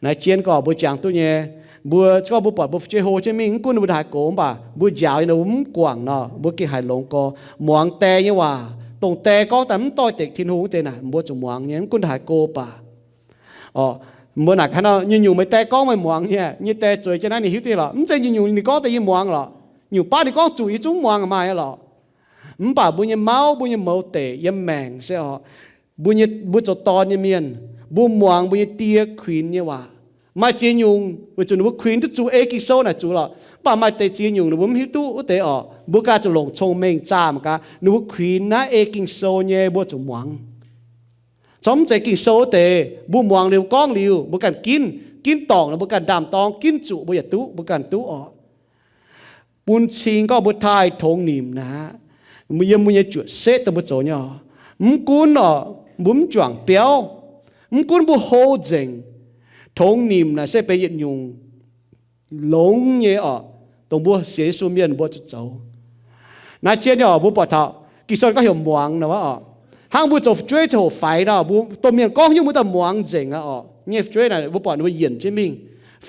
Naaiv jienv gorngv mbuo jangx duqv nyei. Mbuo se gorngv mbuo buatc mbuo fu'jueiv hlo jienv mingh, mv gunv ninh mbuo ndongc haaix gox, mv baac mbuo njaaux nyei nor mbuo mv guangc nor, mbuo gengh haiz longx gorx. Muangx die nyei waac, dongh die gorngv daaih mv doix-dekc Tin-Hungh wuov deix naaic, mbuo zuqc muangx nyei, mv gunv ndongc haaix gox baac. Orqc, mbuo naaic gaax nor, nyungc-nyungc meih die gorngv meih muangx nyei, nyei die zueiz jienv naaiv ninh hiuv duqv nyei lorqc. Mv zeiz nyungc-nyungc ninh gorngv daaih yie muangx lorqc. Nyungc baav ninh gorngv zuqc yie zungv mv muangx maaih lorqc. Mv baac mbuo nyei mauv, mbuo nyei mouz deic yiem maengc se orqc, mbuo nyei, mbuo zoux dorn nyei mienh, mbuo muangx mbuo nyei die kuinx nyei waac. Maaih ziex nyungc weic zuqc ninh mbuo kuinx duqv zuqc ei Ging-Sou naaic zuqc lorqc. Mv baac maaih deix ziex nyungc ninh mbuo mv hiuv duqv wuov deix orqc, mbuo ganh zuqc longc cong-mengh zaah mangc gaax ninh mbuo kuinx naaiv ei Ging-Sou nyei, mbuo zuqc muangx. Corc mv zeiz Ging-Sou wuov deix mbuo muangx liuz gorngv liuz mbuo ganh ginv, ginv dorngc nor mbuo ganh ndaam-dorng, ginv zuqc mbuo yaac duqv, mbuo ganh duqv orqc. Bun cing gorngv mbuo taaih tongx nimc naaic, yiem mbuo nyei juoqc setv dongh mbuo zoux nyei orqc. Mv gunv orqc mbuo mv juangc biauv, mv gunv mbuo hlo nzengc, tongx nimc naaic se benx yietc nyungc longx nyei orqc, dongh mbuo sienx Yesu mienh mbuo zuqc zoux. Naaiv jienv nyei orqc, mbuo buatc taux Ging-Sou gorngv heuc muangx nor orqc. Hnangv mbuo zoux fu'jueiv ziangh hoc faix nor, mbuo domh mienh gorngv nyungc mbuo daaih muangx nzengc aqv orqc. Nyei fu'jueiv naaic mbuo buatc ninh mbuo yienc jienv mingh.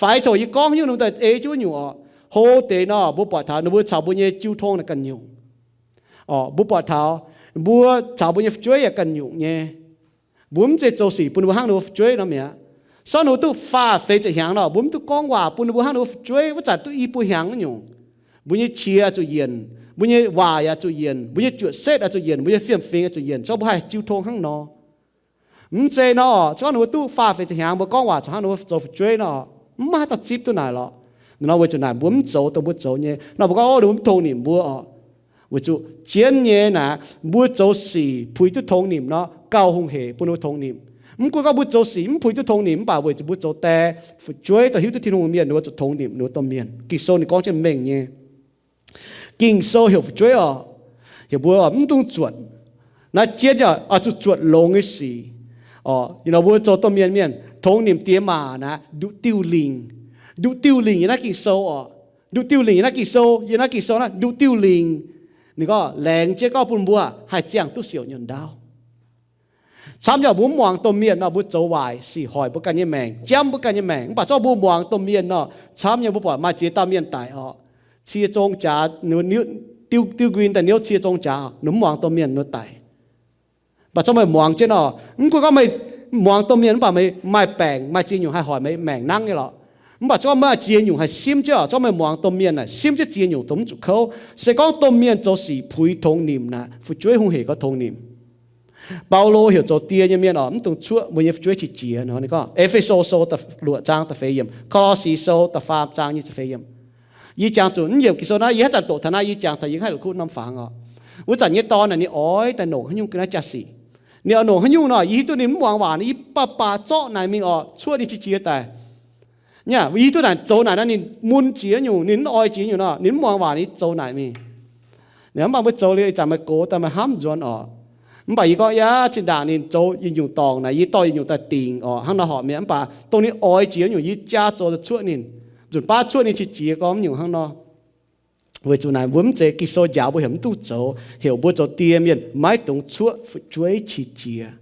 Faix ziangh hoc yie gorngv nyungc ninh mbuo daaih ei jienv wuov nyungc orqc. Hlo deix nor, mbuo buatc taux ninh mbuo caux mbuo nyei jiu tong naaic ganh nyungc. Orqc, mbuo buatc taux mbuo caux mbuo nyei fu'jueiv yaac ganh nyungc nyei. Mbuo mv zeiz zoux sic bun ninh mbuo hnangv ninh mbuo fu'jueiv nor mi'aqv. Sortv ninh mbuo duqv faah feix ziepc hnyangx nor, mbuo mv duqv gorngv waac bun ninh mbuo hnangv ninh mbuo fu'jueiv wuov zanc duqv i buo hnyangx wuov nyungc. Mbuo nyei qiex oix zuqc yienc, mbuo nyei waac yaac oix zuqc yienc, mbuo nyei juoqc setv oix zuqc yienc, mbuo nyei fiem-fingx oix zuqc yienc, se gorngv mbuo haih jiu tong hnangv nor. Mv zeiz nor, se gorngv ninh mbuo duqv faah feix ziepc hnyangx mbuo gorngv waac caux hnangv ninh mbuo zoux fu'jueiv nor, mv maaih haaix dauh zipv duqv naaic lorqc. Nor weic zuqc naaic mbuo mv zoux dongh mbuo zoux nyei nor, mbuo gorngv, o, ninh mbuo mv tongx nimc mbuo orqc. Weic zuqc jienv nyei naaic, mbuo zoux sic puix duqv tongx nimc nor, gauh hungh hec bun ninh mbuo tongx nimc. Mv gunv gorngv mbuo zoux sic mv puix duqv tongx nimc, mv baac weic zuqc mbuo zoux die, fu'jueiv dongh hiuv duqv Tin-Hungh mienh ninh mbuo zuqc tongx nimc ninh mbuo domh mienh. Ging-Sou ninh gorngv jienv mengh nyei. Ging-Sou heuc fu'jueiv orqc, heuc mbuo mv dungx zuotc. Naaiv jienv oix zuqc zuotc longx nyei sic. Orqc, nor mbuo zoux domh mienh mienh tongx nimc diex maac naaic nduqc diuh lingc. Nduqc diuh lingc yiem naaiv Ging-Sou orqc. Nduqc diuh lingc yiem naaiv Ging-Sou, yiem naaiv Ging-Sou naaiv nduqc diuh lingc. Ninh gorngv laengz jienv gorngv bun mbuo haih ziangh duqv siouc nyuonh ndaauv. Camv nyei, mbuo mv muangx domh mienh nor, mbuo zoux waaic sic hoic mbuo ganh nyei maengc, jamv mbuo ganh nyei maengc. Mv baac zorqv mbuo muangx domh mienh nor, camv nyei, mbuo buatc maaih ziex dauh mienh daic oc, cie zong jaax, diuv, diuv nquin daaih niouv cie zong jaax, ninh mv muangx domh mienh nor daic. Mv baac zorqv meih muangx jienv nor, mv gunv gorngv meih muangx domh mienh mv baac meih maaih baengc, maaih ziex nyungc haih hoic meih maengc nangv nyei lorqc. Mv baac zorqv maaih ziex nyungc haih simv jienv oc, zorqv meih muangx domh mienh naaic simv jienv ziex nyungc dongh mv zuqc kouv. Se gorngv domh mienh zoux sic puix tongx nimc naaic, fu'jueiv hungh hec gorngv tongx nimc. Baulo heuc zoux die nyei mienh oc, mv dungx cuoqv mbuo nyei fu'jueiv qiex jiez nor. Ninh gorngv E^fe^so Sou luoqc zaang da'feix yiemc, Ko^lo^si Sou da'faam zaang nyic ziepc feix yiemc. Yie jangx zuqc mv yiemc Ging-Sou naaiv, yie haaix zanc doqc taux naaiv, yie jangx taux yie haih la'kuqv norm fangx oc. Wuov zanc nyei dorn naaic ninh oix daaih longc haaix nyungc ga'naaiv jaa-sic. Ninh oix longc haaix nyungc nor, yie hiuv duqv ninh mv muangx waac, yie baac baac zorqv naaic mingh oc, cuoqv ninh qiex jiez daaih. Yie hiuv duqv naaic zoux naaic nor ninh mun jiex nyungc, ninh mv oix jiex nyungc nor, ninh mv muangx waac, ninh zoux naaic mingh. Mv baac mbuo zoux liuz ih zanc meih gox daaih meih hnamv nzuonx oc. Mv baac yie gorngv yaac zinh ndaangc ninh zoux yietc nyungc dorngc naaic, yie dorh yietc nyungc daaih dingc oc, hnangv nor horpc mi'aqv. Mv baac dongh ninh oix jiex nyungc yie jaa zoux daaih cuoqv ninh, nzunc baav cuoqv ninh qiex jiez gorngv mv nyungc hnangv nor. Weic zuqc naaic mbuo mv zeiz Ging-Sou njaaux mbuo heuc mv duqv zoux, heuc mbuo zoux die mienh maiv dungx cuoqv fu'jueiv qiex jiez.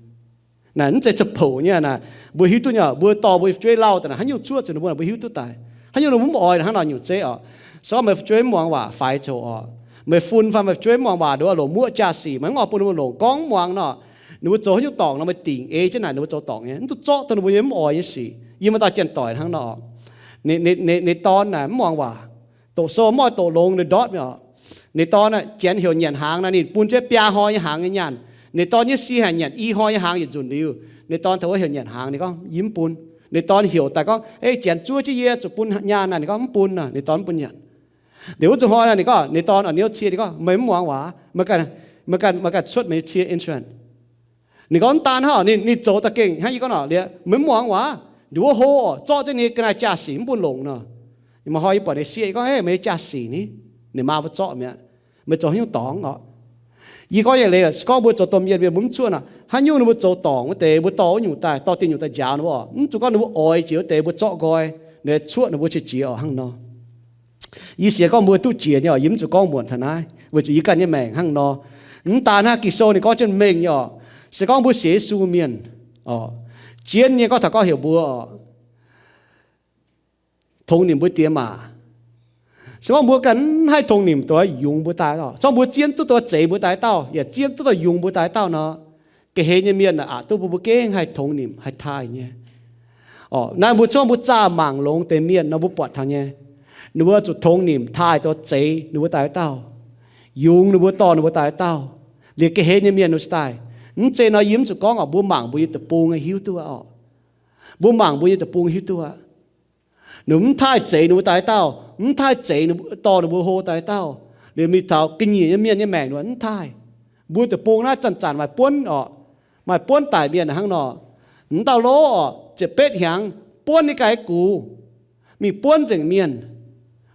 Naaic mv zeiz za'bouc nyei naaic, mbuo hiuv duqv nyei, mbuo dorh mbuo fu'jueiv lauh daaih naaic haaix nyungc cuoqv zuqc ninh mbuo, mbuo hiuv duqv daaih. Haaix nyungc ninh mbuo mv oix hnangv nor nyungc zeiv oc. Se gorngv meih fu'jueiv mv muangx waac faix zoqc oc. Meih fun fai meih fu'jueiv mv muangx waac, ninh mbuo longc muoqv jaa-sic, meih mv oix bun ninh mbuo longc, gorngv mv muangx nor, ninh mbuo zoux haaix nyungc dorngc nor meih dingc ei jienv naaic ninh mbuo zoux dorngc nyei, mv duqv zorqv dongh ninh mbuo nyei mv oix nyei sic. Yie maaih dauh janx-doic hnangv nor oc. Ninh dorn naaic mv muangx waac, doqc sou mv oix doqc longx, ninh ndortv mi'aqv oc. Ninh dorn naaic janx heuc nyanc hnaangx naaic, ninh bun jienv biaa hnoi nyei hnaangx nyei nyaanh. Ninh dorn nyei sie haic nyanc i hnoi nyei hnaangx yietc nzunc liuz, ninh dorn taux wuov heuc nyanc hnaangx, ninh gorngv, yie mv bun. Ninh dorn heuc daaih gorngv, ei, janx zuov jienv yie zuqc bun nyaanh naaic, ninh gorngv mv bun nor, ninh dorn mv bun nyanc. Liuz wuov zuqc hnoi naaic ninh gorngv, ninh dorn oix niouv cie, ninh gorngv, meih mv muangx waac, meih ganh cuotv meih nyei cie insurance. Ninh gorngv mv daan hnangv, ninh zoux da'gengh hnangv yie gorngv nor liuz, meih mv muangx waac, nduov wuov hlo oc, zorqv jienv ninh ga'naaiv jaa-sic mv bun longc nor. Maaih hnoi yie buatc ninh sieqv, yie gorngv, ei, meih nyei jaa-sic ni? Ninh maa mbuo zorqv mi'aqv. Meih zoux haaix nyungc dorngc oc? Yie gorngv nyei leiz, se gorngv mbuo zoux domh mienh, mienh mbuo mv cuoqv nor, haaix nyungc ninh mbuo zoux dorngc wuov deix, mbuo dorh wuov nyungc daaih, dorh dieh nyungc daaih njaaux ninh mbuo oc, mv zuqc gorngv ninh mbuo oix jiex wuov deix mbuo zorqv nqoi, ninh cuoqv ninh mbuo qiex jiez oc hnangv nor. Yie sienx gorngv mbuo duqv jiex nyei oc. Yie mv zuqc gorngv muonc taux naaiv weic zuqc yie ganh nyei maengc hnangv nor. Mv daan hnangv, Ging-Sou ninh gorngv jienv mengh nyei oc. Se gorngv mbuo sienx Yesu mienh oc, zien nyei gorngv taux gorngv heuc mbuo oc, tongx nimc mbuo diex maac. Se gorngv mbuo ganh mv haih tongx nimc, duqv yungz mbuo daaih dauh. Se gorngv mbuo zien duqv duqv zeix mbuo daaih dauh, yaac zien duqv duqv yungz mbuo daaih dauh nor, ga'hlen nyei mienh aqc duqv mbuo, mbuo gengh haih tongx nimc, haih taaih nyei. Naaiv mbuo, se gorngv mbuo zaah mangc longx deix mienh nor, mbuo buatc taux nyei, ninh mbuo zuqc tongx nimc, taaih duqv zeix ninh mbuo daaih dauh, yungz ninh mbuo, dorh ninh mbuo daaih dauh, liuz ga'hlen nyei mienh ninh mbuo se daaih. Mv zeiz nor, yie mv zuqc gorngv oc, mbuo mangc mbuo nyei deic-bung hiuv duqv oc. Mbuo mangc mbuo nyei deic-bung hiuv duqv aqv. Ninh mv taaih zeix ninh mbuo daaih dauh, mv taaih zeix ninh mbuo, dorh ninh mbuo hlo daaih dauh, liuz mingh taux ga'nyiec nyei mienh nyei maengc ninh mbuo mv taaih. Mbuo deic-bung naaiv zanc-zanc maaih buonv oc, maaih buonv daic mienh hnangv nor. Mv dauh lov oc, ziepc betv hnyangx buonv nyei ganh gux, mingh buonv nzengc mienh,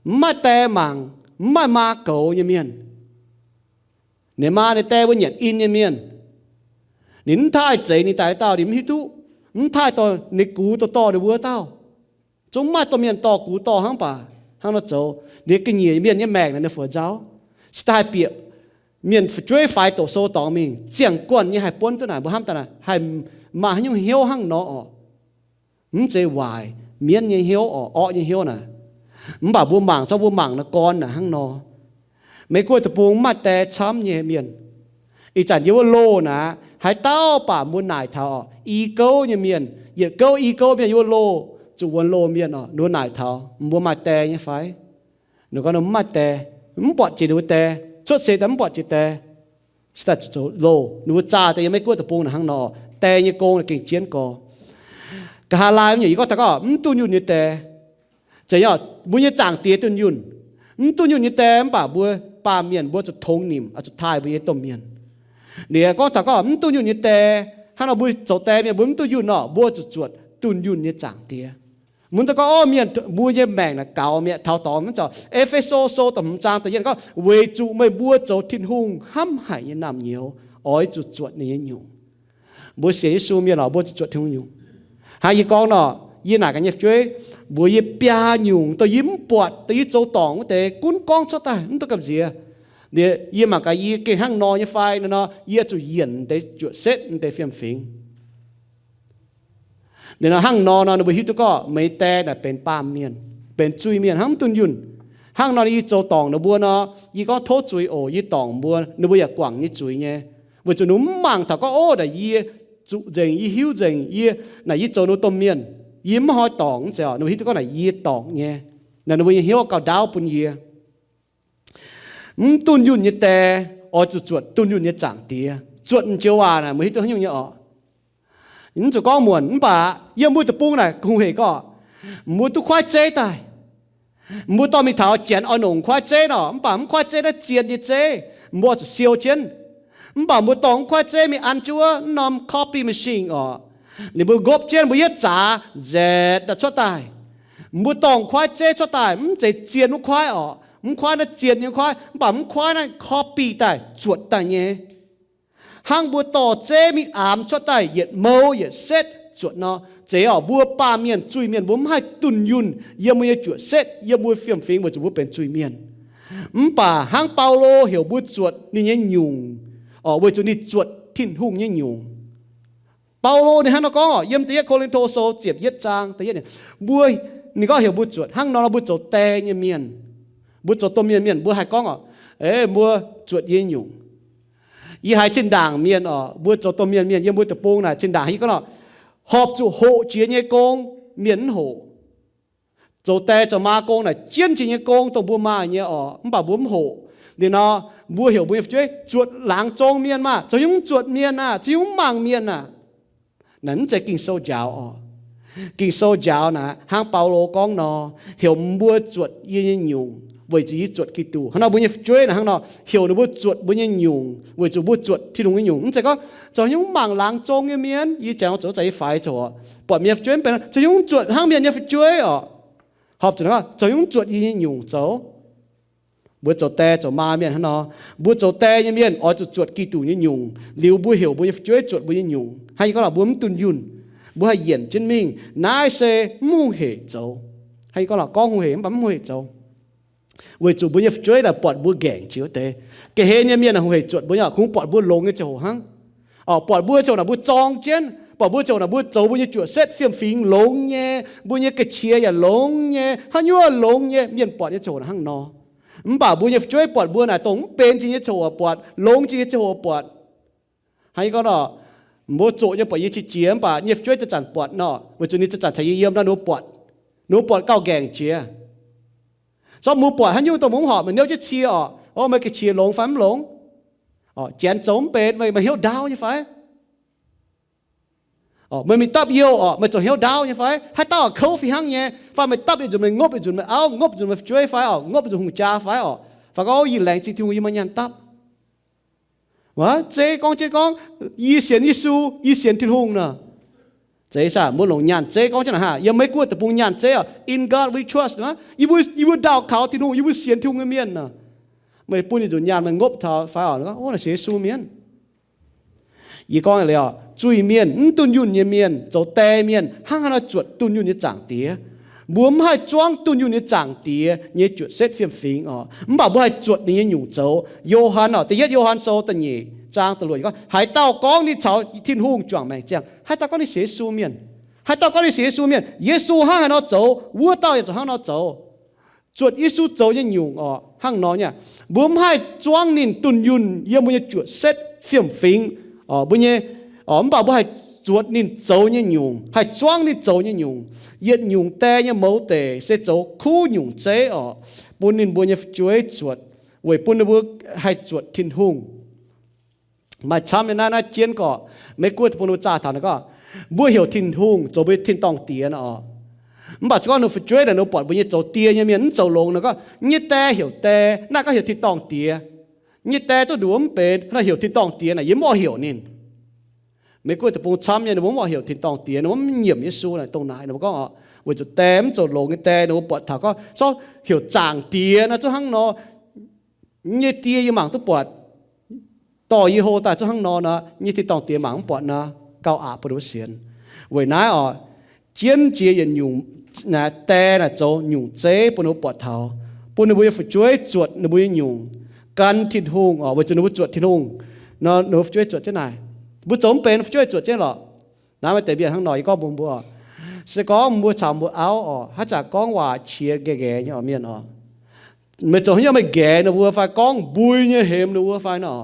mv maaih die mangc, mv maaih maa goux nyei mienh. Ninh maa ninh die mbuo nyanc in nyei mienh. Ninh mv taaih zeix ninh daaih dauh, ninh mv hiuv duqv, mv taaih dorh ninh gux dorh dorh ninh mbuo dauh. Zungv mv maaih domh mienh dorh gux dorh hnangv baac hnangv nor zoux, ninh ga'nyiec mienh nyei maengc naaic ninh fu'nzauv. Se daaih haih bieqc mienh fu'jueiv faix doqc sou dorngx mingh, ziangh guanh nyei haih buonv duqv naaic, mbuo hnamv daaih naaic haih maaih haaix nyungc hnyouv hnangv nor oc. Mv zeiz waaic mienv nyei hnyouv oc, orqv nyei hnyouv naaic. Mv baac mbuo mangc, zorqv mbuo mangc naaiv gorn naaic hnangv nor. Meih guoqv deic-bung mv maaih die camv nyei mienh. Ih zanc yie wuov loh naaic, haaix dauh baac mbuo naaic taux oc, i gouv nyei mienh, yietc gouv i gouv mienh yie wuov loh, zuqc wuonx loh mienh oc, ninh mbuo naaic taux mbuo maaih die nyei fai? Ninh gorngv ninh mv maaih die, mv buatc jiex ninh mbuo die, cuotv seix daaih mv buatc jiex die. Se daaih zuqc zoux loh, ninh mbuo zaah daaih yiem Meiv Guoqv deic-bung naaic hnangv nor, die nyei gong naaic gengh jienv gorx. Nqa'haav laai nyei yie gorngv taux gorngv mv dunh yunh nyei die. Zeiz nyei, mbuo nyei Zaangc Diex dunh yunh. Mv dunh yunh nyei die mv baac mbuo baamh mienh mbuo zuqc tongx nimc, zuqc taaih mbuo nyei domh mienh. Liuz gorngv taux gorngv mv dunh yunh nyei die, hnangv nor mbuo zoux die mienh mbuo mv dunh yunh nor, mbuo zuqc zuotc dunh yunh nyei Zaangc Diex. Mv daan gorngv, o, mienh mbuo nyei maengc naaic gaux mi'aqv. Taux dorngx mv baac E^fe^so Sou da'hmz zaang da'yietv gorngv, weic zuqc meih mbuo zoux Tin-Hungh hnamv haic nyei naamh nyouz, oix zuqc zuotc ninh nyei nyungc. Mbuo sienx Yesu mienh oc, mbuo zuqc zuotc Tin-Hungh nyungc. Hnangv yie gorngv nor, yie naaic gaax nyei fu'jueiv mbuox yie biaa nyungc, dongh yie mv buatc, dongh yie zoux dorngc wuov deix, gunv gorngv cuotv daaih mv duqv gamh nziex. Liuz yie mangc gaax yie gengh hnangv nor nyei fai nor, yie zuqc yienc deix juoqc setv deix fiem-fingx. Hnangv nor nor ninh mbuo hiuv duqv gorngv meih nyei die naaic benx baamh mienh, benx zuiz-mienh hnangv, mv dunh yunh. Hnangv nor yie zoux dorngc ninh mbuo nor, yie gorngv tov zuiz oc, yie dorngc mbuo, ninh mbuo yaac guangc nyei zuiz nyei, weic zuqc ninh mbuo mv mangc taux gorngv, ov, naaic yie zuqc nzengc, yie hiuv nzengc, yie, naaic yie zoux ninh mbuo domh mienh, yie mv hnoi dorngc. Mv zeiz oc, ninh mbuo hiuv duqv gorngv naaic yie dorngc nyei. Naaic ninh mbuo nyei hnyouv gauh ndaauv bun yie. Mv dunh yunh nyei die oix zuqc zuotc dunh yunh nyei Zaangc Diex. Zuotc joux waac naaic mbuo hiuv duqv haaix nyungc nyei oc. Mv zuqc gorngv muonc, mv baac yiem mbuo deic-bung naaic hungh heic gorngv, mbuo duqv kuaaiv zeiv daaih, mbuo dorh mingh taux janx oix nongc kuaaiv zeiv nor, mv baac mv kuaaiv zeiv naaiv zien nyei zeiv, mbuo zuqc siou jienv. Mv baac mbuo dorh mv kuaaiv zeiv mingh an jienv wuov norm copy machine oc, ninh mbuo ngopv jienv mbuo yietv zaax nzetc daaih cuotv daaih. Mbuo dorh kuaaiv zeiv cuotv daaih, mv zeiz zien wuov kuaaiv oc, mv kuaaiv naaiv zien nyei kuaaiv, mv baac mv kuaaiv naaiv copy daaih zuotc daaih nyei. Hnangv mbuo dorh zeiv mingh aamx cuotv daaih yietc mouv yietc setv zuotc nor, zeiz oc, mbuo baamh mienh, zuiz-mienh, mbuo mv haih dunh yunh yiem mbuo nyei juoqc setv, yiem mbuo fiem-fingx weic zuqc mbuo benx zuiz-mienh. Mv baac hnangv Baulo heuc mbuo zuotc ninh nyei nyungc, weic zuqc ninh zuotc Tin-Hungh nyei nyungc. Baulo ninh hnangv nor gorngv oc, yiem da'yietv Ko^lin^to Sou ziepc yietv zaang, mbuo, ninh gorngv heuc mbuo zuotc hnangv nor, mbuo zoux die nyei mienh, mbuo zoux domh mienh mienh, mbuo haih gorngv oc, mbuo zuotc yie nyungc. Yie haiz zinh ndaangc mienh oc, mbuo zoux domh mienh mienh yiem mbuo deic-bung naaic, zinh ndaangc yie gorngv oc, horpc zuqc hoqc jiex nyei gong mienh mv hoqc. Zoux die zoux maa gong naaic jienv jiex nyei gong dongh mbuo maaih nyei oc, mv baac mbuo mv hoqc. Liuz nor, mbuo heuc mbuo nyei fu'jueiv zuotc laangz zong mienh maah, zoux haaix nyungc mv zuotc mienh aah, zoux haaix nyungc mv mangc mienh aah. Naaic mv zeiz Ging-Sou njaaux oc. Ging-Sou njaaux naaic hnangv Baulo gorngv nor, heuc mbuo zuotc yie nyei nyungc weic zuqc yie zuotc Giduc. Hnangv nor mbuo nyei fu'jueiv naaic hnangv nor heuc ninh mbuo zuotc mbuo nyei nyungc weic zuqc mbuo zuotc Tin-Hungh nyei nyungc. Mv zeiz gorngv zoux haaix nyungc mv mangc laangz zong nyei mienh. Yie jangx zoux za'eix faix zoux oc, buatc mienh fu'jueiv mv benx, zoux haaix nyungc zuotc hnangv mienh nyei fu'jueiv oc. Horpc zuqc zoux haaix nyungc zuotc yie nyei nyungc zoux. Mbuo zoux die zoux maa mienh hnangv nor, mbuo zoux die nyei mienh oix zuqc zuotc Giduc nyei nyungc. Liuz mbuo heuc mbuo nyei fu'jueiv zuotc mbuo nyei nyungc. Hnangv yie gorngv oc, mbuo mv dunh yunh, mbuo haih yienc jienv mingh. Naaiv se mv hungh heic zoux. Hnangv yie gorngv oc, gorngv hungh heic mv baac mv hungh heic zoux. Weic zuqc mbuo nyei fu'jueiv naaic buatc mbuo ngaengc jiex wuov deix. Ga'hlen nyei mienh naaic hungh heic zuotc mbuo nyei oc, kungx buatc mbuo longx nyei ziangh hoc hnangv. Oc, buatc mbuo ziangh hoc naaic mbuo zorng jienv, buatc mbuo ziangh hoc naaic mbuo zoux mbuo nyei juoqc setv fiem-fingx longx nyei, mbuo nyei ga'qiex yaac longx nyei, haaix nyungc longx nyei, mienh buatc nyei ziangh hoc naaic hnangv nor. Mv baac mbuo nyei fu'jueiv buatc mbuo naaic dongh mv benx jiex nyei ziangh hoc buatc, longx jiex nyei ziangh hoc buatc. Hnangv yie gorngv nor, mbuo zoqc nyei buatc yie qiex jiez, mv baac nyei fu'jueiv zanc-zanc buatc nor, weic zuqc ninh zanc-zanc caux yie yiem nor, ninh mbuo buatc, ninh mbuo buatc gauh ngaengc jiex. Zorqv mbuo buatc haaix nyungc dongh mbuo mv horpc, meih niouv jienv cie oc, o, meih ga'qiex longx fai mv longx? Janx zoux mv benx, meih hnyouv ndaauv nyei fai? Meih mingh dapv youh oc, meih zoux hnyouv ndaauv nyei fai? Haaix dauh oc kouv fih hnangv nyei, fai meih dapv yietc nzunc meih ngopv yietc nzunc meih auv, ngopv yietc nzunc meih fu'jueiv fai oc, ngopv yietc nzunc hungh jaa fai oc, fai gorngv, o, yie laengz zingh Tin-Hungh yie maaih nyaanh dapv. Zeiz gorngv jienv gorngv, yie sienx Yesu, yie sienx Tin-Hungh nor. Zeiz saah, mbuo longc nyaanh zeiv gorngv jienv naaic haah? Yiem Meiv Guoqv deic-bung nyaanh zeiv oc, In God We Trust, yie mbuo, yie mbuo ndaauh kaux Tin-Hungh, yie mbuo sienx Tin-Hungh nyei mienh nor. Meih bun yietc nzunc nyaanh meih ngopv taux fai oc, gorngv, o, naaiv sienx Yesu mienh. Yie gorngv liuz, zuiz-mienh, mv dunh yunh nyei mienh, zoux die mienh hnangv haaix nor zuotc dunh yunh nyei Zaangc Diex? Mbuo mv haih zuangv dunh yunh nyei Zaangc Diex nyei juoqc setv fiem-fingx oc, mv baac mbuo haih zuotc ninh nyei nyungc zoux. Yo^han oc, da'yietv Yo^han Sou da'nyeic zaang da'luoqc gorngv, haaix dauh gorngv ninh caux Tin-Hungh juangc maengc ziangh, haaix dauh gorngv ninh sienx Yesu mienh, haaix dauh gorngv ninh sienx Yesu mienh, Yesu hnangv haaix nor zoux, wuov dauh yaac zuqc hnangv nor zoux. Zuotc Yesu zoux nyei nyungc oc, hnangv nor nyei, mbuo mv haih zuangv ninh dunh yunh yiem mbuo nyei juoqc setv fiem-fingx, mbuo nyei, mv baac mbuo haih zuotc ninh zoux nyei nyungc, haih zuangv ninh zoux nyei nyungc. Yietc nyungc die nyei mouz deic se zoux kuv nyungc zeiv oc, bun ninh mbuo nyei fu'jueiv zuotc, weic bun ninh mbuo haih zuotc Tin-Hungh. Maaih camv nyei naaiv, naaiv jienv gorqc, Meiv Guoqv deic-bung ninh mbuo zaah taux naaic gorngv, mbuo heuc Tin-Hungh zoux mbuo tin-dorngh Diex nor oc. Mv baac zuqc gorngv ninh fu'jueiv naaic ninh mbuo buatc mbuo nyei zoux die nyei mienh mv zoux longx nor gorngv, nyei die heuc die, naaiv gorngv heuc tin-dorngh Diex. Nyei die zungv nduov mv benx, naaiv heuc tin-dorngh Diex naaic yie mv oix heuc ninh. Meiv Guoqv deic-bung camv nyei, ninh mbuo mv oix heuc tin-dorngh Diex, ninh mbuo mv nyiemc Yesu naaic dongh naaic, ninh mbuo gorngv oc, weic zuqc die mv zoux longx nyei die, ninh mbuo buatc taux gorngv, zorqv heuc Zaangc Diex naaiv zungv hnangv nor. Nyei die yie mangc duqv buatc, dorh yie hlo daaih zungv hnangv nor nor, nyei tin-dorngh Diex mangc mv buatc nor, gauh aqc bun ninh mbuo sienx. Weic naaiv oc, jienv jiex yietc nyungc die naaic zoux nyungc zeiv bun ninh mbuo buatc taux, bun ninh mbuo nyei fu'jueiv zuotc ninh mbuo nyei nyungc gan Tin-Hungh oc, weic zuqc ninh mbuo zuotc Tin-Hungh nor, ninh mbuo fu'jueiv zuotc jienv naaic. Mbuo zoux mv benx, fu'jueiv zuotc jienv lorqc. Naaiv maaih deix mienh hnangv nor, yie gorngv mbuox mbuo, Se gorngv mbuo caux mbuo auv oc, haaix zanc gorngv waac qiex nqaeqv nqaeqv nyei oc mienh oc, meih zoux haaix nyungc meih nqaeqv ninh mbuo fai gorngv mbui nyei hemx ninh mbuo fai nor,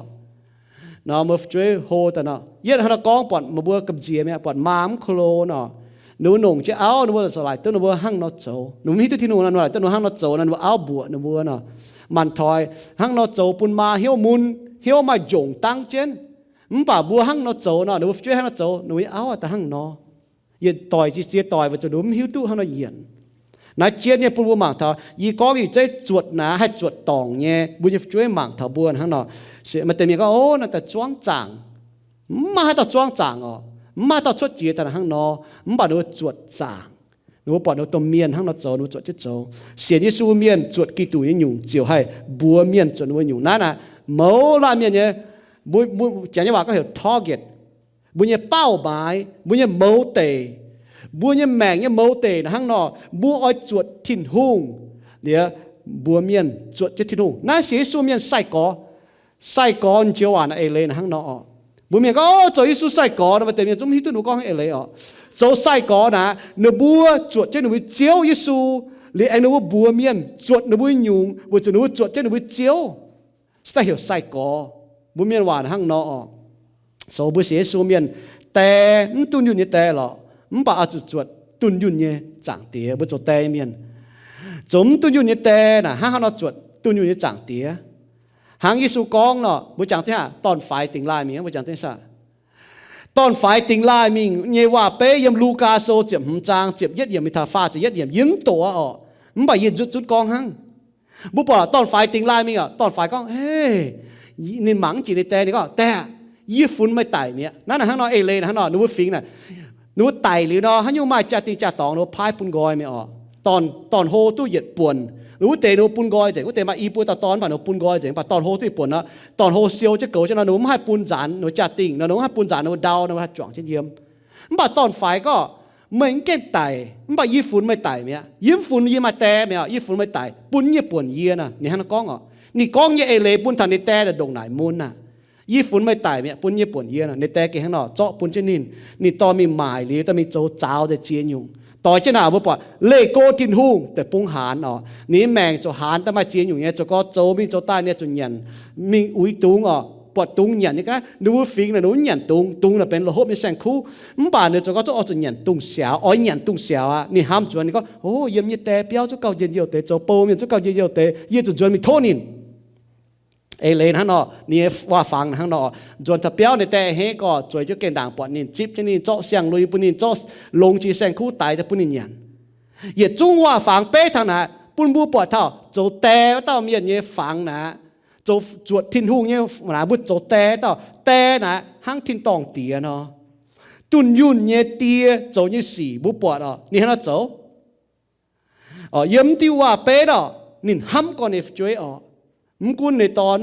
nor meih fu'jueiv hlo daaih nor, yietv hnangv nor gorngv buatc meih mbuo gamh nziex mi'aqv, buatc maa mv ko lo nor, ninh mbuo longc jienv auv ninh mbuo ziouc laaic duqv ninh mbuo hnangv nor zoux. Ninh mbuo mv hiuv duqv Tin-Hungh nor, ninh mbuo laaic duqv ninh mbuo hnangv nor zoux nor, ninh mbuo auv mbuoqc ninh mbuo nor, manc-toix hnangv nor zoux bun maa hnyouv mun, hnyouv maaih njongc dangv jienv. Mv baac mbuo hnangv nor zoux nor, ninh mbuo fu'jueiv hnangv nor zoux, ninh mbuo nyei auv daaih hnangv nor. Yietc doic jiex ziex doic weic zuqc ninh mbuo mv hiuv duqv hnangv nor yienc. Naaiv jien nyei bun mbuo mangc taux, yie gorngv yie zeiv zuotc naaic haih zuotc dorngc nyei, mbuo nyei fu'jueiv mangc taux mbuo hnangv nor. Se maaih deix mienh gorngv, Ov, naaiv daaih zuangv zaangc. Mv maaih haaix dauh zuangv zaangc oc. Mv maaih haaix dauh cuotv jiex daaih hnangv nor. Mv baac ninh mbuo zuotc zaangc. Ninh mbuo buatc ninh mbuo domh mienh hnangv nor zoux, ninh mbuo zuotc jienv zoux. Sienx Yesu mienh zuotc Giduc nyei nyungc ziouc haih mbuox mienh zuotc ninh mbuo nyungc. Naaiv naaic mouz laanh mienh nyei, mbuo, mbuo, Janx nyei waac gorngv heuc target. Mbuo nyei เป้าหมาย, mbuo nyei mouz deic, mbuo nyei maengc nyei mouz deic naaic hnangv nor, mbuo oix zuotc Tin-Hungh liuz, mbuox mienh zuotc jienv Tin-Hungh. Naaiv sienx Yesu mienh sai-gorx, sai-gorx joux waac naaic eix leiz naaic hnangv nor oc. Mbuo mienh gorngv, Ov, zoux Yesu sai-gorx nor, maaih deix mienh zungv mv hiuv duqv ninh mbuo gorngv haaix eix leiz oc. Zoux sai-gorx naaic, ninh mbuo zuotc jienv ninh mbuo Ziouv Yesu liuz, aengx ninh mbuo mbuox mienh zuotc ninh mbuo nyungc weic zuqc ninh mbuo zuotc jienv ninh mbuo Ziouv. Se daaih heuc sai-gorx. Mbuo mienh waac hnangv nor oc. Zoux mbuo sienx Yesu mienh, die mv dunh yunh nyei die lorqc, mv baac oix zuqc zuotc dunh yunh nyei Zaangc Diex. Mbuo zoux die mienh, zoux mv dunh yunh nyei die naaic, hnangv haaix nor zuotc dunh yunh nyei Zaangc Diex? Hnangv Yesu gorngv nor, mbuo jangx jienv hnangv dorn-faix dingx laaih mingh, mbuo jangx jienv saah? Dorn-faix dingx laaih mingh nyei waac-beiv yiem Lugaa Sou ziepc hmz zaang ziepc yietv yiemc mingh taux faah ziepc yietv yiemc, yie mv doqc aqv oc. Mv baac yie nzutv zunv gorngv hnangv. Mbuo buatc dorn-faix dingx laaih mingh oc, dorn-faix gorngv, Hei, ninh mangc mv jiex ninh die, ninh gorngv, Die aah, yie funx meih daic mi'aqv. Naaiv naaic hnangv nor, eix leiz naaic hnangv nor, ninh mbuo fingx naaic, ninh mbuo daic liuz nor, haaix nyungc maaih jaa-dingh jaa-dorngx ninh mbuo paaiv bun nqoi mi'aqv oc. Dorn, dorn-hlo duqv yietc buonc, ninh wuov deix ninh mbuo bun nqoi nzengc, wuov deix maaih i buo dauh dorn, mv baac ninh mbuo bun nqoi nzengc. Mv baac dorn-hlo duqv yietc buonc nor, dorn-hlo siou jienv goux jienv nor, ninh mbuo mv haih bun nzaanx ninh mbuo jaa-dingh nor, ninh mbuo mv haih bun nzaanx ninh mbuo ndau nor, ninh mbuo haih juangc jienv yiem. Mv baac dorn-faix gorngv, Meih mv gaengh daic, mv baac yie funx meih daic mi'aqv. Yie mv funx yie maaih die mi'aqv, yie funx meih daic, bun nyei buonc yie nor. Ninh hnangv nor gorngv oc. Ninh gorngv nyei eix leiz bun taux ninh die ndongc naaic mun aqv. Yie funx meih daic mi'aqv, bun nyei buonc yie nor. Ninh die gengh hnangv nor zorqv bun jienv ninh. Ninh dorh mingh maaic liuz, dorh mingh zoux zaaux nzengc ziex nyungc. Doix jienv naaic mbuo buatc leih go Tin-Hungh deic-bung haanz oc. Ninh nyei maengc ziouc haanz daaih maaih ziex nyungc nyei, zoux gau zoux mingh zoux daaih ninh zuqc nyanc, mingh uix dungz oc. Buatc dungz nyanc nyei ga'naaiv, ninh mbuo fingx naaic ninh mbuo mv nyanc dungz. Dungz naaic benx loz-hopv nyei saeng-kuv. Mv baac ninh zoux gau zungv oix zuqc nyanc dungz siaaux, oix nyanc dungz siaaux aqv. Ninh hnamv nzuonx, ninh gorngv, Ov, yiem nyei die biauv zungv gauh njien-youh deix, zoux bou mienh zungv gauh njien-youh deix, yie zuqc nzuonx mingh tov ninh. Eix leiz hnangv nor, ninh nyei waac-fangx hnangv nor, nzuonx taux biauv ninh die a'hneiv gorx, zueiz jienv gaengh ndaangc buatc ninh, zipv jienv ninh, zorqv siang-lui bun ninh, zorqv longx jiex saeng-kuv daix daaih bun ninh nyanc. Yietc zungv waac-fangx beiv taux naaic bun mbuo buatc taux zoux die wuov dauh mienh nyei fangx naaic, zoux zuotc Tin-Hungh nyei naaic, mbuo zoux die dauh, die naaic hnangv tin-dorngh diex nor. Dunh yunh nyei die zoux nyei sic mbuo buatc oc, ninh hnangv nor zoux. Yiem mv diuh waac-beiv oc, ninh hnamv gorngv ninh fu'jueiv oc. Mv gunv ninh dorn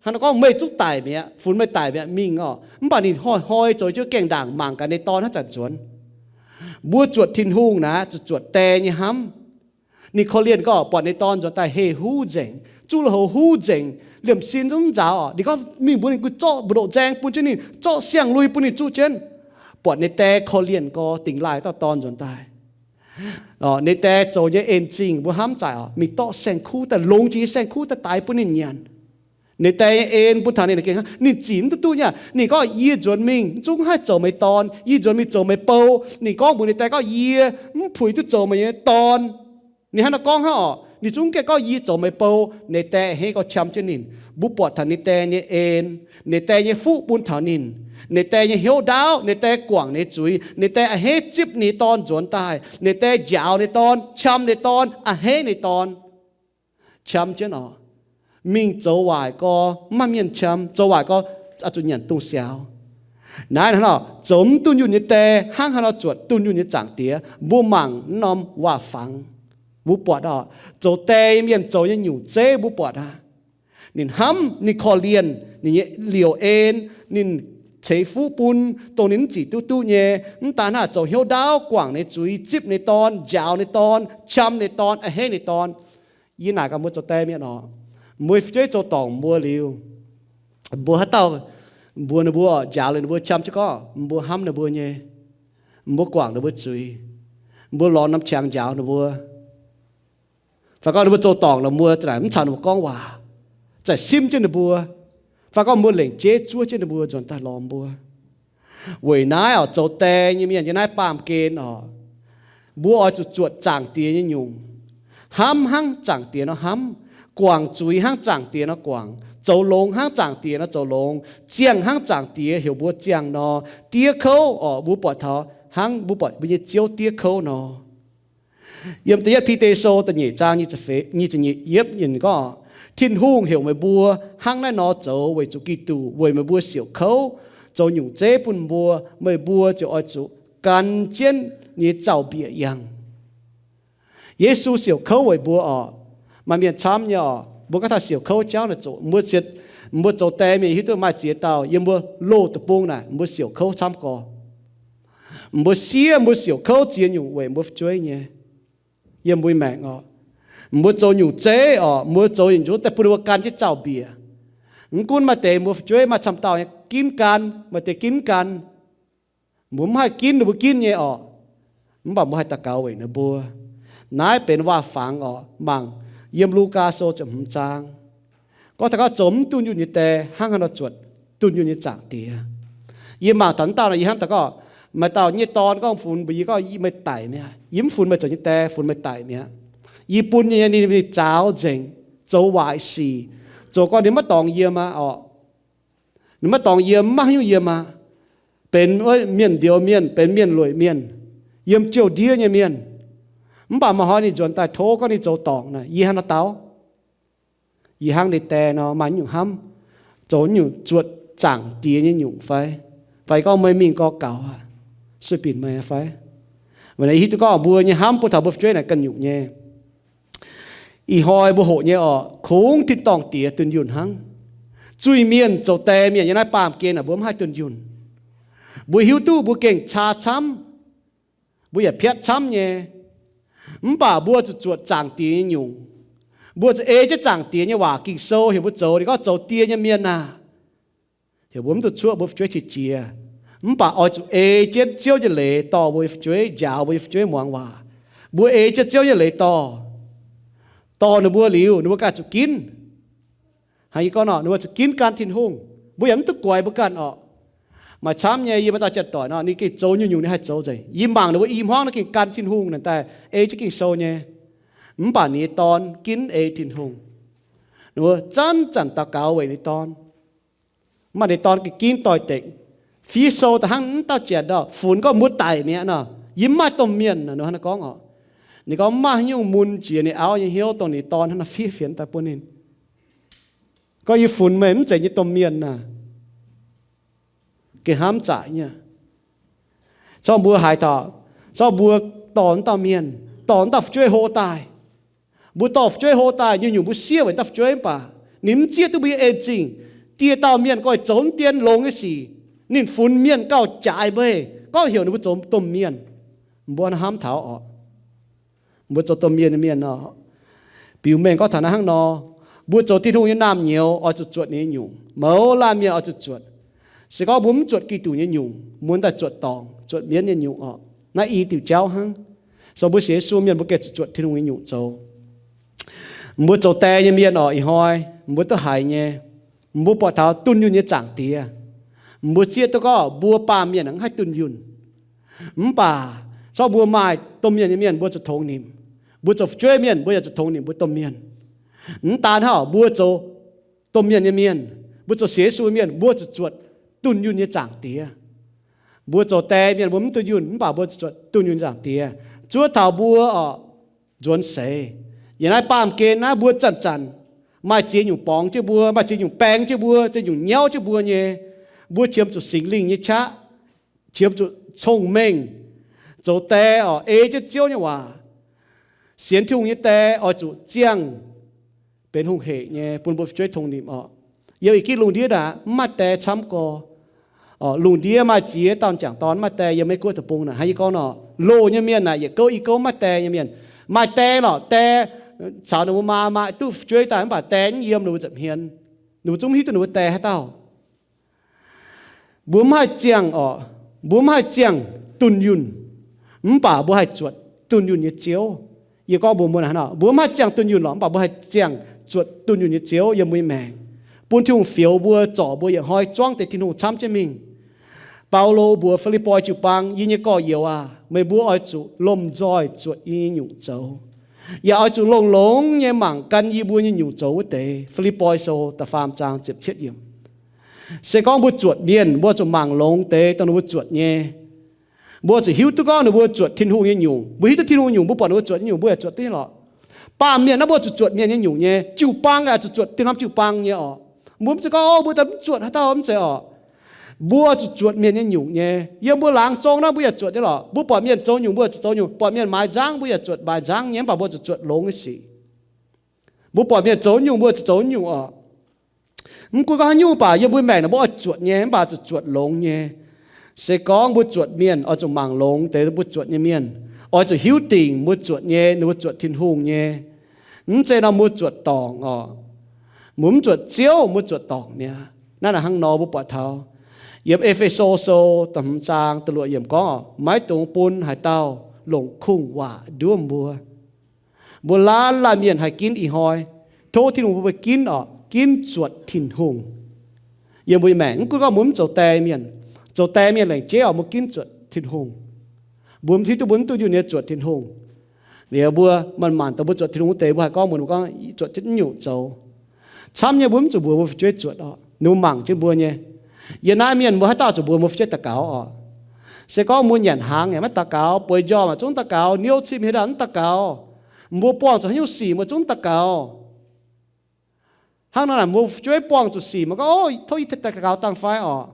hnangv nor gorngv, Meih zungv daic mi'aqv, funx meih daic mi'aqv, mingh oc. Mv baac ninh hnoi-hnoi zoux jienv gaengh ndaangc mangc gaax ninh dorn haaix zanc nzuonx. Mbuo zuotc Tin-Hungh naaic zuqc zuotc die nyei hnamv. Ninh korv-lienh gorngv buatc ninh dorn nzuonx daaih heh huv nzengc, zuqv lui-houx huv nzengc, liemh sin zungv mv nzaaux oc. Ninh gorngv mingh mbuox ninh gui zorqv mbu'ndongx nzaeng bun jienv ninh, zorqv siang-lui bun ninh zuqv jienv. Buatc ninh die korv-lienh gorx dingx laaih dauh dorn nzuonx daaih. Ninh die zoux nyei en zingh mbuo hnamv zaaic oc, mingh dorqv saeng-kuv daaih, longx jiex nyei saeng-kuv daaih daix bun ninh nyanc. Ninh die nyei en bun taux ninh gengh hnangv, ninh zic mv duqv duqv nyei. Ninh gorngv, Yie nzuonx mingh zungv haih zoux meih dorn. Yie nzuonx mingh zoux meih bou. Ninh gorngv mbuox ninh die gorngv, Yie mv puix duqv zoux meih nyei dorn. Ninh hnangv nor gorngv hnangv oc. Ninh zungv gaengh gorngv, Yie zoux meih bou. Ninh die a'hneiv gorx qam jienv ninh. Mbuo buatc taux ninh die nyei en, ninh die nyei fuqv bun taux ninh, ninh die nyei hnyouv ndaauv, ninh die guangc ninh zuiz, ninh die a'hneiv zipv ninh dorn nzuonx daaih, ninh die njaaux ninh dorn, qam ninh dorn, a'hneiv ninh dorn. Qam jienv oc. Mingh zoux waaic gorx mv maaih mienh qam, zoux waaic gorx oix zuqc nyanc dungz siaaux. Naaiv hnangv nor, zoux mv dunh yunh nyei die hnangv haaix nor zuotc dunh yunh nyei Zaangc Diex? Mbuo mangc naaiv norm waac-fangx, mbuo buatc oc, zoux die nyei mienh zoux nyei nyungc zeiv mbuo buatc aqv. Ninh hnamv, ninh korv-lienh ninh nyei liouc en, ninh ceix fuqv bun dongh ninh mv zic duqv duqv nyei. Mv daan hnangv, zoux hnyouv ndaauv, guangc ninh zuiz, zipv ninh dorn, njaaux ninh dorn, qam ninh dorn, a'hneiv ninh dorn. Yie naaic gaax mbuo zoux die mienh oc, mbuo fu'jueiv zoux dorngc mbuo liuz, mbuo haaix dauh mbuox ninh mbuo, njaaux liuz ninh mbuo qam jienv gorngv mbuo hnamv ninh mbuo nyei, mbuo guangc ninh mbuo zuiz, Mbuo lorz norm qangx njaaux ninh mbuo, fai gorngv ninh mbuo zoux dorngc nor, mbuo za'naaic mv caux ninh mbuo gorngv waac, za'gengh simv jienv ninh mbuo, fai gorngv mbuo lengc jeiv zuov jienv ninh mbuo nzuonx daaih lorz mbuo. Weic naaiv oc, zoux die nyei mienh yiem naaiv baamh gen oc, mbuo oix zuqc zuotc Zaangc Diex nyei nyungc. Hnamv hnangv Zaangc Diex nor hnamv, guangc zuiz hnangv Zaangc Diex nor guangc, zoux longx hnangv Zaangc Diex nor zoux longx, ziangh hnangv Zaangc Diex heuc mbuo ziangh nor. Diev kouv oc, mbuo buatc taux hnangv mbuo buatc mbuo nyei Ziouv diev kouv nor. Yiem da'yietv Bide Sou da'nyeic zaang nyic ziepc nyeic yiemc ninh gorngv, Tin-Hungh heuc meih mbuo hnangv naaiv nor zoux weic zuqc Giduc weic meih mbuo siouc kouv zoux nyungc zeiv bun mbuo, meih mbuo ziouc oix zuqc gan jienv nyei zaux-mbiec yangh. Yesu siouc kouv weic mbuo oc. Maaih mienh camv nyei oc, mbuo gorngv taux siouc kouv jauv naaic zoqc, mbuo zoux die mienh hiuv duqv maaih ziex dauh yiem mbuo loz deic-bung naaic mbuo siouc kouv camv gorx. Mbuo siev, mbuo siouc kouv ziex nyungc weic mbuo fu'jueiv nyei, yiem mbuo maengc oc. Mbuo zoux nyungc zeiv oc, mbuo zoux nyungc nzuov daaih bun ninh mbuo gan jienv zaux-mbiec. Mv gunv maaih deix mbuo fu'jueiv maaih camv dauh nyei ginv gan, maaih deix ginv gan. Mbuo mv haih ginv ninh mbuo ginv nyei oc, mv baac mbuo haih daux gaux weic ninh mbuo. Naaiv benx waac-fangx oc, mangc yiem Lugaa Sou ziepc hmz zaang. Gorngv taux gorngv zoux mv dunh yunh nyei die hnangv haaix nor zuotc dunh yunh nyei Zaangc Diex. Yie mangc taux naaiv dauh nor, yie hnamv taux gorngv maaih dauh nyei dorn gorngv funx mbuox yie gorngv, Meih daic mi'aqv. Yie mv funx meih zoux nyei die, funx meih daic mi'aqv. Yie bun nyei ninh, ninh zaaux nzengc, zoux waaic sic, zoux gorngv ninh maiv dorngx yiem aqv oc. Ninh maiv dorngx yiem, mv maaih haaix nyungc yiem aqv. Benx mienh ndoux mienh, benx mienh lueic mienh, yiem jiouv ndiev nyei mienh. Mv baac maaih hnoi ninh nzuonx daaih tov gorngv ninh zoux dorngc naaic, yie hnangv haaix nor dau? Yie hnangv ninh die nor maaih nyungc hnamv, zoux nyungc zuotc Zaangc Diex nyei nyungc fai? Fai gorngv meih mingh gorx gaux aqv, sueih binc meih fai? Weic naaiv yie hiuv duqv gorngv mbuo nyei hnamv bun taux mbuo fu'jueiv naaic ganh nyungc nyei. Ih hnoi mbuo hoqc nyei oc, kungx tin-dorngh Diex dunh yunh hnangv. Zuiz-mienh zoux die mienh yiem naaiv baamh gen naaic mbuo mv haih dunh yunh. Mbuo hiuv duqv mbuo gengh caa camv, mbuo yaac piatv camv nyei. Mv baac mbuo zuqc zuotc Zaangc Diex nyei nyungc. Mbuo zuqc ei jienv Zaangc Diex nyei waac. Ging-Sou heuc mbuo zoux, ninh gorngv zoux die nyei mienh aah! Heuc mbuo mv dungx cuoqv mbuo fu'jueiv qiex jiez, mv baac oix zuqc ei jienv Ziouv nyei leiz dorh mbuo nyei fu'jueiv, njaaux mbuo nyei fu'jueiv muangx waac. Mbuo ei jienv Ziouv nyei leiz dorh, dorh ninh mbuo liuz, ninh mbuo ganh zuqc ginv. Hnangv yie gorngv nor, ninh mbuo zuqc ginv gan Tin-Hungh. Mbuo yaac mv duqv guaix mbuo ganh orqc. Maaih camv nyei, yie maaih dauh janx-doic nor, ninh gengh zoux nyungc-nyungc ninh haih zoux nzengc. Yie mangc ninh mbuo i hmuangv ninh gengh gan Tin-Hungh naaic daaih ei jienv Ging-Sou nyei. Mv baac ninh nyei dorn ginv ei Tin-Hungh. Ninh mbuo zanc-zanc daux gaux weic ninh dorn. Mv baac ninh dorn gengh ginv doix-dekc. Fiev sou da'hnangv mv dauh janx nor, funx gorngv mbuo daic mi'aqv nor, yie mv maaih domh mienh nor, ninh hnangv naaiv gorngv orqc. Ninh gorngv mv maaih haaix nyungc mun jiex ninh auv nyei hnyouv dongh ninh dorn hnangv naaiv fiev fienx daaih bun ninh. Gorngv yie funx meih mv zeiz nyei domh mienh naaic, gengh hnamv zaqc nyei. Corc mbuo haaix taux, corc mbuo dorh wuov dauh mienh, dorh wuov dauh fu'jueiv hlo daaih. Mbuo dorh fu'jueiv hlo daaih, nyungc-nyungc mbuo siev weic dauh fu'jueiv mv baac ninh mv zieqv duqv mbuo nyei en zingh. Dieh dauh mienh goiv zoux mv dien longx nyei sic, ninh funx mienh gauh jaaix meih, gorngv heuc ninh mbuo zoux domh mienh. Mbuo hnamv taux orqc, mbuo zoux domh mienh nyei mienh nor, biux mengh gorngv taux naaiv hnangv nor, mbuo zoux Tin-Hungh nyei naamh nyouz oix zuqc zuotc ninh nyei nyungc. Mouz laanh mienh oix zuqc zuotc. Se gorngv mbuo mv zuotc Giduc nyei nyungc, mbuo daaih zuotc dorngc, zuotc mienv nyei nyungc orqc. Naaiv i diuc jauv hnangv. So mbuo sienx Yesu mienh mbuo gengh zuqc zuotc Tin-Hungh nyei nyungc zoux. Mbuo zoux die nyei mienh orqc, ih hnoi mbuo duqv haiz nyei, mbuo buatc taux dunh yunh nyei Zaangc Diex. Mbuo zieqv duqv gorngv mbuo baamh mienh mv haih dunh yunh. Mv baac corc mbuo maaih domh mienh nyei mienh mbuo zuqc tongx nimc. Mbuo zoux fu'jueiv mienh mbuo yaac zuqc tongx nimc mbuo domh mienh. Mv daan hnangv, mbuo zoux domh mienh nyei mienh, mbuo zoux sienx Yesu mienh mbuo zuqc zuotc dunh yunh nyei Zaangc Diex. Mbuo zoux die mienh mbuo mv dunh yunh, mv baac mbuo zuqc zuotc dunh yunh nyei Zaangc Diex zuov taux mbuo orqc, nzuonx seix. Yiem naaiv baamh gen naaiv mbuo zanc-zanc maaih ziex nyungc borngz jienv mbuo, maaih ziex nyungc baeng jienv mbuo, ziex nyungc nyauv jienv mbuo nyei. Mbuo qiemx zuqc Singx Lingh nyei qaqv, qiemx zuqc cong-mengh, zoux die orqc, ei jienv Ziouv nyei waac. Sienx Tin-Hungh nyei die oix zuqc ziangh benx hungh hec nyei bun mbuo fu'jueiv tongx nimc orqc. Yiem ih gitv lungh ndiev naaic mv maaih die camv gorx. Orqc, lungh ndiev maaih ziex dauh m'jangc dorn mv maaih die. Yiem Meiv Guoqv deic-bung naaic hnangv yie gorngv nor, loz nyei mienh naaic yietc gouv i gouv maiv die nyei mienh. Maaih die lorqc, die caux ninh mbuo maa maa duqv fu'jueiv daaih, mv baac die mv yiem ninh mbuo nza'hmien. Ninh mbuo zungv mv hiuv duqv ninh mbuo die haaix dauh. Mbuo mv haih ziangh orqc, mbuo mv haih ziangh dunh yunh, mv baac mbuo haih zuotc dunh yunh nyei Ziouv. Yie gorngv mbuox mbuo naaic, mbuo mv haih ziangh dunh yunh lorqc, mv baac mbuo haih ziangh zuotc dunh yunh nyei Ziouv yiem mbuo nyei maengc, bun Tin-Hungh fioux mbuo, zorc mbuo yietc hnoi zuangv deix Tin-Hungh camv jienv mingh. Baulo mbuox Fi^lipv^poi jiu-baang, Yie nyei gorx-youz aah, meih mbuo oix zuqc lomh nzoih zuotc yie nyei nyungc zoux. Yaac oix zuqc longx-longx nyei mangc gan yie mbuo nyei nyungc zoux wuov deix. Fi^lipv^poi Sou da'faam zaang ziepc cietv yiemc. Se gorngv mbuo zuotc mienh, mbuo zuqc mangc longx deix dongh ninh mbuo zuotc nyei. Mbuo zuqc hiuv duqv gorngv ninh mbuo zuotc Tin-Hungh nyei nyungc. Mbuo hiuv duqv Tin-Hungh nyungc, mbuo buatc ninh mbuo zuotc nyei nyungc, mbuo yaac zuotc duqv nyei lorqc. Baamh mienh naaiv mbuo zuqc zuotc mienh nyei nyungc nyei. Jiu-baang yaac zuqc zuotc tin norm jiu-baang nyei orqc. Mbuo mv zeiz gorngv, Ov, mbuo daaih mv zuotc haaix dauh, mv zeiz orqc. Mbuo zuqc zuotc mienh nyei nyungc nyei. Yiem mbuo laangz zong naaiv mbuo yaac zuotc nyei lorqc. Mbuo buatc mienh zoux nyungc, mbuo zuqc zoux nyungc. Buatc mienh maaiz nzangv, mbuo yaac zuotc maaiz nzangv nyei, mv baac mbuo zuqc zuotc longx nyei sic. Mbuo buatc mienh zoux nyungc, mbuo zuqc zoux nyungc orqc. Mv gunv gorngv haaix nyungc baac yiem mbuo maengc naaic mbuo oix zuotc nyei, mv baac zuqc zuotc longx nyei. Se gorngv mbuo zuotc mienh, oix zuqc mangc longx deix mbuo zuotc nyei mienh. Oix zuqc hiuv dingc mbuo zuotc nyei, ninh mbuo zuotc Tin-Hungh nyei. Mv zeiz nor mbuo zuotc dorngc orqc. Mbuo mv zuotc Ziouv, mbuo zuotc dorngc mi'aqv. Naaiv naaic hnangv nor mbuo buatc taux yiem E^fe^so Sou da'hmz zaang da'luoqc yiemc gorngv, Maiv dungx bun haaix dauh longc kungx-waac nduov mbuo. Mbuo laanh laanh mienh haih ginv ih hnoi. Tov Tin-Hungh bun mbuo ginv orqc, ginv zuotc Tin-Hungh. Yiem mbuo nyei maengc, mv gunv gorngv mbuo mv zoux die mienh, zoux die mienh lengc jeiv orqc, mbuo ginv zuotc Tin-Hungh. Mbuo mv hiuv duqv mbuo mv duqv yunh nyei zuotc Tin-Hungh. Liuz mbuo manc-manc dongh mbuo zuotc Tin-Hungh wuov deix, mbuo haih gorngv mbuox ninh mbuo gorngv, Zuotc jienv nyungc zoux. Camv nyei mbuo mv zuqc mbuox mbuo fu'jueiv zuotc orqc, ninh mbuo mangc jienv mbuo nyei. Yiem naaiv mienh mbuo haaix dauh zuqc mbuox mbuo fu'jueiv daux gaux orqc? Se gorngv mbuo nyanc hnaangx yaac maiv daux gaux, bueix njormh yaac zungv daux gaux, niouv cim hei daaih mv daux gaux, mbuo buangh zuqc haaix nyungc sic mbuo zungv daux gaux. Hnangv nor naaic mbuo fu'jueiv buangh zuqc sic mbuo gorngv, Ov, tov yie daux gaux dangh fai orqc?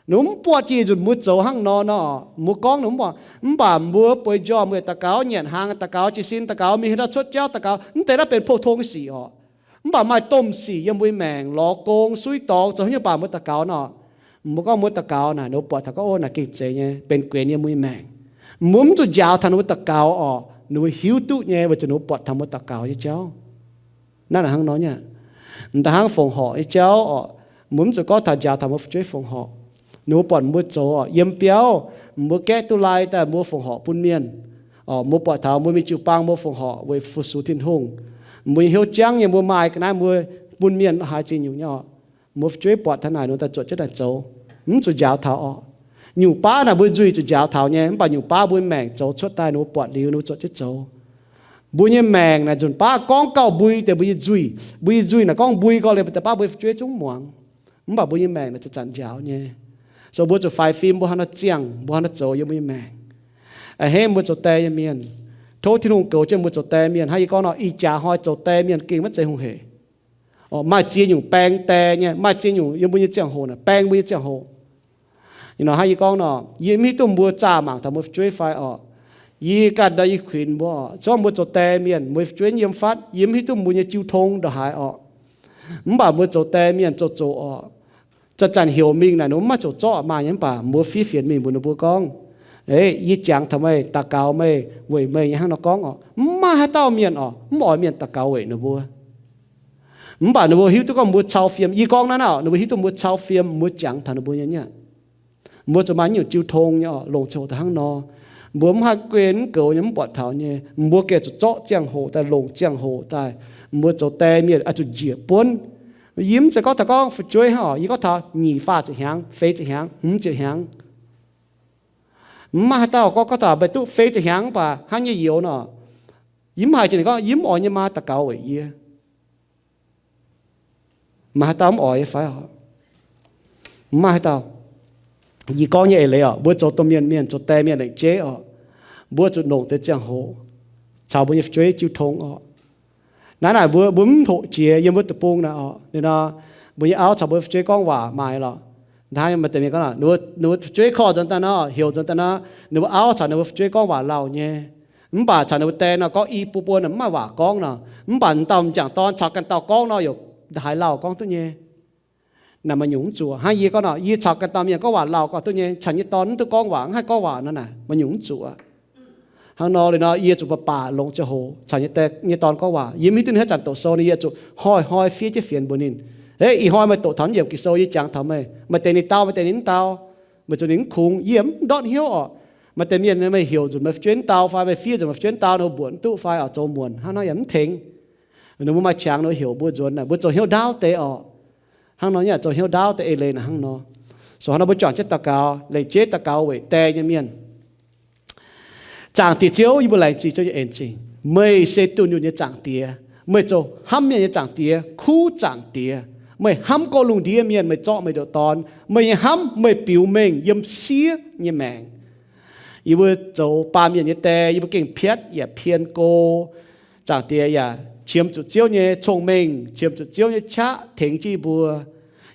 Ninh mbuo mv buatc jiex nzunc mbuo zoux hnangv nor nor, mbuo gorngv ninh mv buatc. Mv baac mbuo bueix njormh mbuo yaac daux gaux, nyanc hnaangx daux gaux, jiez sin daux gaux, mingh haaix ndau cuotv jauv daux gaux, mv deix naaiv benx pou-tong nyei sic orqc. Mv baac maaih domh sic yiem mbuo nyei maengc, lorz gong, suiv dorngx, zoux haaix nyungc baac mbuo daux gaux nor, mbuo gorngv mbuo daux gaux naaic, ninh mbuo buatc taux gorngv, Ov, naaic gengh zeiz nyei, benx guenx yiem mbuo nyei maengc. Mbuo mv zuqc njaaux taux ninh mbuo daux gaux orqc, ninh mbuo hiuv duqv nyei, weic zuqc ninh mbuo buatc taux mbuo daux gaux nyei jauv. Naaiv naaic hnangv nor nyei. M'daaih hnangv fongc horc nyei jauv orqc, mbuo mv zuqc gorngv taux njaaux taux mbuo fu'jueiv fongc horc. Ninh mbuo buatc mbuo zoux orqc, yiem biauv, mbuo gaeqv duqv lai daaih mbuo fongc horc bun mienh orqc, mbuo buatc taux mbuo mingh jiu-baang mbuo fongc horc weic fu-sux Tin-Hungh. Mbuo nyei hnyouv jangv nyei, mbuo maaih ga'naaiv mbuo bun mienh haaix ziex nyungc nyei orqc. Mbuo fu'jueiv buatc taux naaic ninh daaih zuotc jienv naaic zoux, mv zuqc njaaux taux orqc. Nyungc baav naaic mbuo nzuih zuqc njaaux taux nyei, mv baac nyungc baav mbuo maengc zoux cuotv daaih ninh mbuo buatc liuz ninh mbuo zuotc jienv zoux. Mbuo nyei maengc naaic nzunc baav gorngv gauh mbui deix mbuo nyei nzuih. Mbuo nyei nzuih naaic gorngv mbui gauh liuz deix baav mbuo nyei fu'jueiv zungv muangx. Mv baac mbuo nyei maengc naaic zanc-zanc njaaux nyei. So mbuo zuqc faix fim mbuo haaix nor ziangh, mbuo haaix nor zoux yiem mbuo nyei maengc. A'hneiv mbuo zoux die nyei mienh, tov Tin-Hungh goux jienv mbuo zoux die mienh. Hnangv yie gorngv nor, ih jaax hnoi zoux die mienh gengh maiv zeiz hungh hec. Orqc, maaih ziex nyungc baeng die nyei, maaih ziex nyungc yiem mbuo nyei ziangh hoc naaic, baeng mbuo nyei ziangh hoc. Ih nor hnangv yie gorngv nor, yie mv hiuv duqv mbuo zaah mangc taux mbuo fu'jueiv fai orqc. Yie ganh ndau yie kuinx mbuo orqc, se gorngv mbuo zoux die mienh, mbuo fu'jueiv yiem fatv, yie mv hiuv duqv mbuo nyei jiu tong ndongc haaix orqc. Mv baac mbuo zoux die mienh zoux zoqc orqc, zanc-zanc heuc mingh naaic ninh mbuo mv maaih zoqc zorqv maaih nyei, mv baac mbuo fiev fienx mingh mbuox ninh mbuo gorngv, Eix, yie jangx taux meih, daux gaux meih, weic meih nyei hnangv nor gorngv orqc. Mv maaih haaix dauh mienh orqc, mv oix mienh daux gaux weic ninh mbuo. Mv baac ninh mbuo hiuv duqv gorngv mbuo cau fiem. Yie gorngv naaiv naaic, ninh mbuo hiuv duqv mbuo cau fiem, mbuo jangx taux ninh mbuo nyei nyei. Mbuo zuqc maaih nyungc jiu tong nyei orqc, longc ziangh hoc daaih hnangv nor. Mbuo mv haih guen mv goux nyei, mv buatc taux nyei. Mbuo gengh zuqc zorqv ziangh hoc daaih, longc ziangh hoc daaih. Mbuo zoux die mienh oix zuqc njiec buonv. Yie mv zeiz gorngv taux gorngv fu'jueiv hnangv orqc, yie gorngv taux nyic faah ziepc hnyangx, feix ziepc hnyangx, hmz ziepc hnyangx. Mv maaih haaix dauh gorngv, gorngv taux meih duqv feix ziepc hnyangx mv baac hnangv nyei youz nor, yie mv haiz jiex ninh gorngv, Yie mv oix nyei maa daux gaux weic yie. Maaih haaix dauh mv oix nyei fai orqc? Mv maaih haaix dauh. Yie gorngv nyei eix leiz orqc, mbuo zoux domh mienh, mienh zoux die mienh lengc jeiv orqc, mbuo zuqc longc deix ziangh hoc caux mbuo nyei fu'jueiv jiu tong orqc. Naaiv naaic mbuo, mbuo mv hoqc jiex yiem mbuo deic-bung naaic orqc. Ninh nor, mbuo nyei auv caux mbuo fu'jueiv gorngv waac maaih lorqc. Hnangv maaih deix mienh gorngv, ninh mbuo fu'jueiv korv nzuonx daaih nor, heuc nzuonx daaih nor, ninh mbuo auv caux ninh mbuo fu'jueiv gorngv waac lauh nyei. Mv baac caux ninh mbuo die nor gorngv i buo buo naaic mv maaih waac gorngv nor. Mv baac m'dauh m'jangc dorn caux ganh dauh gorngv nor, yaac haiz lauh gorngv duqv nyei. Naaic maaih nyungc mv zuqc. Hnangv yie gorngv nor, yie caux ganh dauh mienh gorngv waac lauh gorngv duqv nyei, caux nyei dorn mv duqv gorngv waac, mv haih gorngv waac nor naaic, maaih nyungc mv zuqc aqv. Hnangv nor liuz nor, yie zuqc baac baac longc ziangh hoc caux nyei die, nyei dorn gorngv waac. Yie mv hiuv duqv ninh haaix zanc doqc sou, ninh yie zuqc hnoi-hnoi fiev jienv fienx mbuox ninh, Eix, ih hnoi meih doqc taux naaiv yiemc Ging-Sou, yie jangx taux meih. Maaih deix ninh dau, maaih deix ninh mv dau. Meih zuqc ninh mv kungx, yie mv ndortv hnyouv orqc. Maaih deix mienh meih heuc nzunc meih fu'jueiv wuov dauh fai meih fiev nzunc meih fu'jueiv wuov dauh, ninh mbuo mbuoqc mv duqv fai oix zoux muonc hnangv nor yaac mv tengx. Ninh mbuo maaih qangx ninh mbuo heuc mbuo nzuonx naaic, mbuo zoux hnyouv ndaauv deix orqc. Hnangv nor nyei zoux hnyouv ndaauv deix eix leiz naaic hnangv nor. So hnangv nor mbuo juangc jienv daux gaux, laengz jeiv daux gaux weic die nyei mienh. Zaangc Diex Ziouv, yie mbuo laengz zingh Ziouv nyei en zingh. Meih se dunh yunh nyei Zaangc Diex. Meih zoux hnamv mienh nyei Zaangc Diex, kuv Zaangc Diex. Meih hnamv gorqv-lungh ndiev mienh, meih zorqv meih ndoqc Dorn. Meih nyei hnamv meih biux mengh yiem siev nyei maengc. Yie mbuo zoux baamh mienh nyei die, yie mbuo gengh piatv yaac pien go. Zaangc Diex yaac qiemx zuqc Ziouv nyei cong-mengh, qiemx zuqc Ziouv nyei qaqv tengx jienv yie mbuo.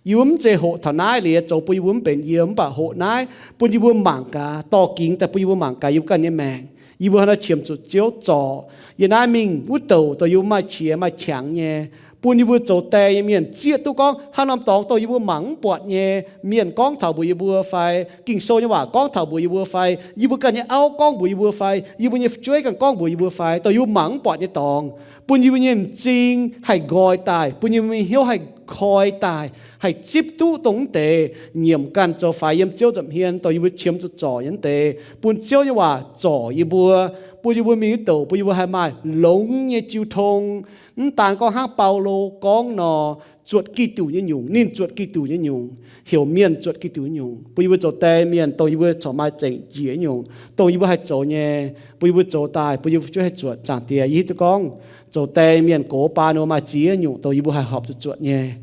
Yie mbuo mv zeiz hoqc taux naaiv liuz zoux bun yie mbuo mv benx yiem, mv baac hoqc naaiv bun yie mbuo mangc gaax, dorh gingx daaih bun yie mbuo mangc gaax yie mbuo ganh nyei maengc. Yie mbuo haaix nor qiemx zuqc Ziouv zorc. Yiem naaiv mingh wuov douc dongh yie mbuo maaih qiex maaih qangx nyei, bun yie mbuo zoux die nyei mienh zieqv duqv gorngv haaix norm dorngx dongh yie mbuo mangc mv buatc nyei, mienh gorngv taux mbuox yie mbuo fai Ging-Sou nyei waac gorngv taux mbuox yie mbuo fai yie mbuo ganh nyei auv gorngv mbuox yie mbuo fai yie mbuo nyei fu'jueiv ganh gorngv mbuox yie mbuo fai dongh yie mbuo mangc mv buatc nyei dorngx, bun yie mbuo nyei m'zing haih nqoi daaih, bun yie mbuo nyei hnyouv haih koi daaih, haih zipv duqv dongh mv deix nyiemc ganh zoux faix yiem Ziouv nza'hmien dongh yie mbuo qiemx zuqc zorc nyei mv deix, bun Ziouv nyei waac zorc yie mbuo, bun yie mbuo mingh wuov douc bun yie mbuo haih maaih longx nyei jiu tong. Mv daan gorngv hnangv Baulo gorngv nor, zuotc Giduc nyei nyungc, ninh zuotc Giduc nyei nyungc, heuc mienh zuotc Giduc nyei nyungc, bun yie mbuo zoux die mienh dongh yie mbuo corc maaih zengc njiec nyungc, dongh yie mbuo haih zoux nyei, bun yie mbuo zoux daaih, bun yie mbuo fu'jueiv haih zuotc. Zaangc Diex, yie hiuv duqv gorngv zoux die mienh gox baan ninh mbuo maaih ziex nyungc dongh yie mbuo haih horpc zuqc zuotc nyei.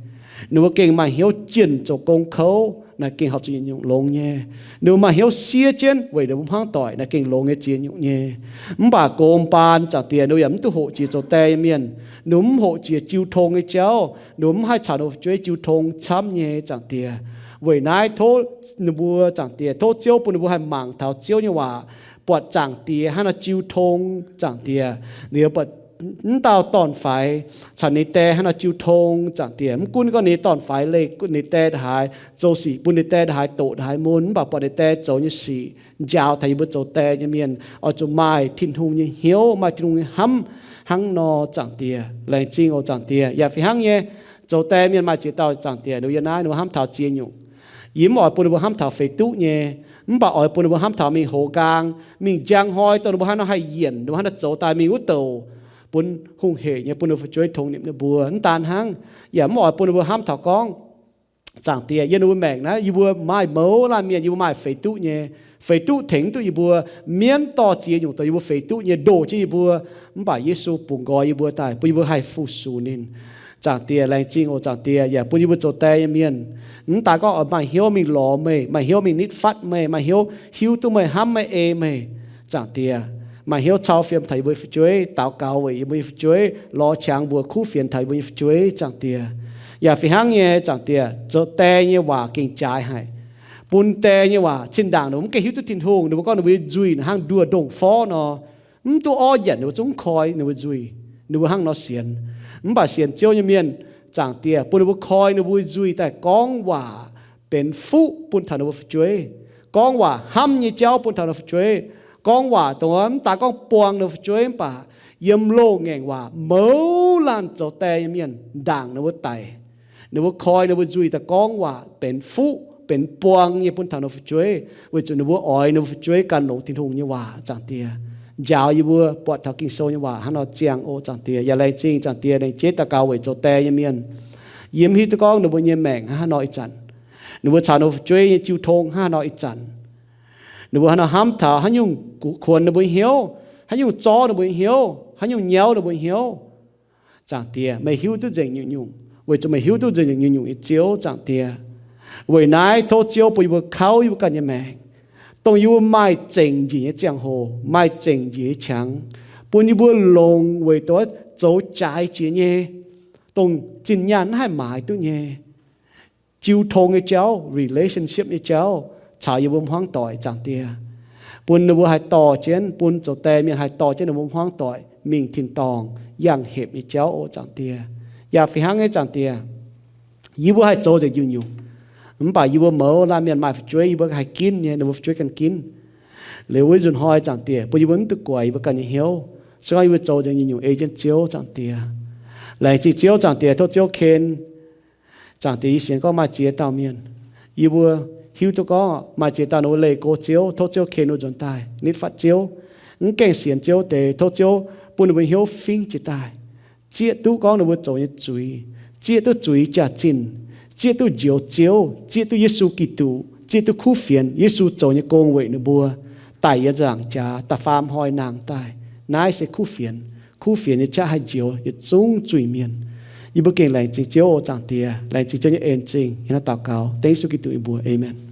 Ninh mbuo gengh maaih hnyouv jienh zoux gong kouv naaic gengh horpc zuqc yietc nyungc longx nyei. Ninh mbuo maaih hnyouv siev jienv weic ninh mbuo hmuangv doic naaic gengh longx nyei ziex nyungc nyei. Mv baac gox baan, Zaangc Diex, ninh mbuo yaac mv duqv hoqc jiex zoux die nyei mienh. Ninh mbuo mv hoqc jiex jiu tong nyei jauv, ninh mbuo mv haih caux ninh mbuo fu'jueiv jiu tong camv nyei, Zaangc Diex. Weic naaiv tov ninh mbuo, Zaangc Diex, tov Ziouv bun ninh mbuo haih mangc taux Ziouv nyei waac, buatc Zaangc Diex hnangv nor jiu tong, Zaangc Diex. Ninh buatc mv dauh dorn-faix caux ninh die hnangv nor jiu tong, Zaangc Diex. Mv gunv gorngv ninh dorn-faix leih ninh die ndongc haaix, zoux sic bun ninh die ndongc haaix, doqc ndongc haaix mun, mv baac buatc ninh die zoux nyei sic njaaux taux yie mbuo zoux die nyei mienh oix zuqc maaih Tin-Hungh nyei hnyouv, maaih Tin-Hungh nyei hnamv hnangv nor, Zaangc Diex. Laengz zingh oc, Zaangc Diex. Yaac fih hnangv nyei, zoux die mienh maaih ziex dauh, Zaangc Diex, ninh mbuo yiem naaiv ninh mbuo hnamv taux ziex nyungc. Yie mv oix bun ninh mbuo hnamv taux feix duqv nyei, mv baac oix bun ninh mbuo hnamv taux mingh hoz nqaang, mingh njang hnoi dongh ninh mbuo hnangv nor haih yienc, ninh mbuo hnangv nor zoux daaih mingh wuov douc, bun hungh hec nyei bun ninh mbuo fu'jueiv tongx nimc ninh mbuo. Mv daan hnangv, yaac mv oix bun ninh mbuo hnamv taux gorngv, Zaangc Diex, yiem ninh mbuo maengc naaiv yie mbuo maaih mouz laanh mienh, yie mbuo maaih feix duqv nyei. Feix duqv tengx mv duqv yie mbuo. Mienv dorh ziex nyungc dongh yie mbuo feix duqv nyei ndoh jienv yie mbuo, mv baac Yesu bungx nqoi yie mbuo daaih bun yie mbuo haih fu-sux ninh. Zaangc Diex, laengz zingh oc, Zaangc Diex, yaac bun yie mbuo zoux die nyei mienh mv daan gorngv oix maaih hnyouv mingh lorz meih, maaih hnyouv mingh nitv fatv meih, maaih hnyouv hiuv duqv meih hnamv meih, ei meih, Zaangc Diex. Maaih hnyouv cau fiem taux yie mbuo nyei fu'jueiv, daux gaux weic yie mbuo nyei fu'jueiv, lorz qangx mbuox kuv fienx taux yie mbuo nyei fu'jueiv, Zaangc Diex. Yaac fih hnangv nyei, Zaangc Diex, zoux die nyei waac gengh jaaix haic. Bun die nyei waac cin-ndaangc ninh mbuo mv gengh hiuv duqv Tin-Hungh, ninh mbuo gorngv ninh mbuo nyei nzuih hnangv nduoh ndongh forv nor, mv duqv orv nyanc ninh mbuo zungv koi ninh mbuo nzuih. Ninh mbuo hnangv nor sienx. Mv baac sienx Ziouv nyei mienh, Zaangc Diex, bun ninh mbuo koi ninh mbuo nzuih daaih gorngv waac benx fuqv bun taux ninh mbuo fu'jueiv, gorngv waac hnamv nyei jauv bun taux ninh fu'jueiv, gorngv waac dongh mv daan gorngv buang ninh fu'jueiv mv baac yiem loz-ngaengc waac mouz laanh zoux die nyei mienh ndaangc ninh mbuo daic. Ninh mbuo koi ninh mbuo nzuih daaih gorngv waac benx fuqv benx buang nyei bun taux ninh fu'jueiv, weic zuqc ninh mbuo oix ninh mbuo fu'jueiv gan longx Tin-Hungh nyei waac, Zaangc Diex. Njaaux yie mbuo buatc taux Ging-Sou nyei waac hnangv nor ziangh oc, Zaangc Diex. Yaac laengz zingh, Zaangc Diex, laengz jeiv daux gaux weic zoux die nyei mienh. Yie mv hiuv duqv gorngv ninh mbuo nyei maengc hnangv haaix nor ih zanc, ninh mbuo caux ninh mbuo fu'jueiv nyei jiu tong hnangv haaix nor ih zanc. Ninh mbuo hnangv nor hnamv taux haaix nyungc kuonx ninh mbuo nyei hnyouv, haaix nyungc zorv ninh mbuo nyei hnyouv, haaix nyungc nyauv ninh mbuo nyei hnyouv. Zaangc Diex, meih hiuv duqv nzengc nyungc-nyungc, weic zuqc meih hiuv duqv nzengc nyungc-nyungc nyei Ziouv, Zaangc Diex. Weic naaiv tov Ziouv bun yie mbuo kauv yie mbuo ganh nyei maengc, dongh yie mbuo maaih zengc njiec nyei ziangh hoc, maaih zengc njiec nyei qangx, bun yie mbuo longx weic dongh zoux jaaix jiex nyei, dongh zinh nyaanh mv haih maaiz duqv nyei jiu tong nyei jauv, relationship nyei jauv caux yie mbuo hmuangv doic, Zaangc Diex. Bun ninh mbuo haih dorh jienv, bun zoux die mienh haih dorh jienv ninh mbuo hmuangv doic mingh tin-dorngh yangh hepc nyei jauv oc, Zaangc Diex. Yaac fih hnangv nyei, Zaangc Diex, yie mbuo haih zoux nzengc nyungc-nyungc, mv baac yie mbuo mouz laanh mienh maaih fu'jueiv yie mbuo haih ginv nyei, ninh mbuo fu'jueiv ganh ginv. Liuz wuov nzunc hnoi, Zaangc Diex, bun yie mbuo mv duqv guaix yie mbuo ganh nyei hnyouv. Se gorngv yie mbuo zoux nzengc nyungc-nyungc ei jienv Ziouv, Zaangc Diex. Laengz zingh Ziouv, Zaangc Diex, tov Ziouv ken. Zaangc Diex, yie sienx gorngv maaih ziex dauh mienh, yie mbuo hiuv duqv gorngv maaih ziex dauh ninh mbuo leih go Ziouv, tov Ziouv ken ninh mbuo nzuonx daaih nitv fatv Ziouv. Mv gaengh sienx Ziouv deix, tov Ziouv bun ninh mbuo hnyouv fingv jiez daaih, zieqv duqv gorngv ninh mbuo zoux nyei zuiz, zieqv duqv zuiz jaax-zinh, zieqv duqv njoux Ziouv, zieqv duqv Yesu Giduc, zieqv duqv kuv fienx Yesu zoux nyei gong weic ninh mbuo, daic yiem nzaangc jaax, da'faam hnoi nangx daaih. Naaiv se kuv fienx. Kuv fienx nyei qaqv haih njoux yietc zungv zuiz-mienh. Yie mbuo gengh laengz zingh Ziouv oc, Zaangc Diex. Laengz zingh Ziouv nyei en-zingh. Yie hnangv daux gaux dengv Yesu Giduc nyei mbuox, aamen.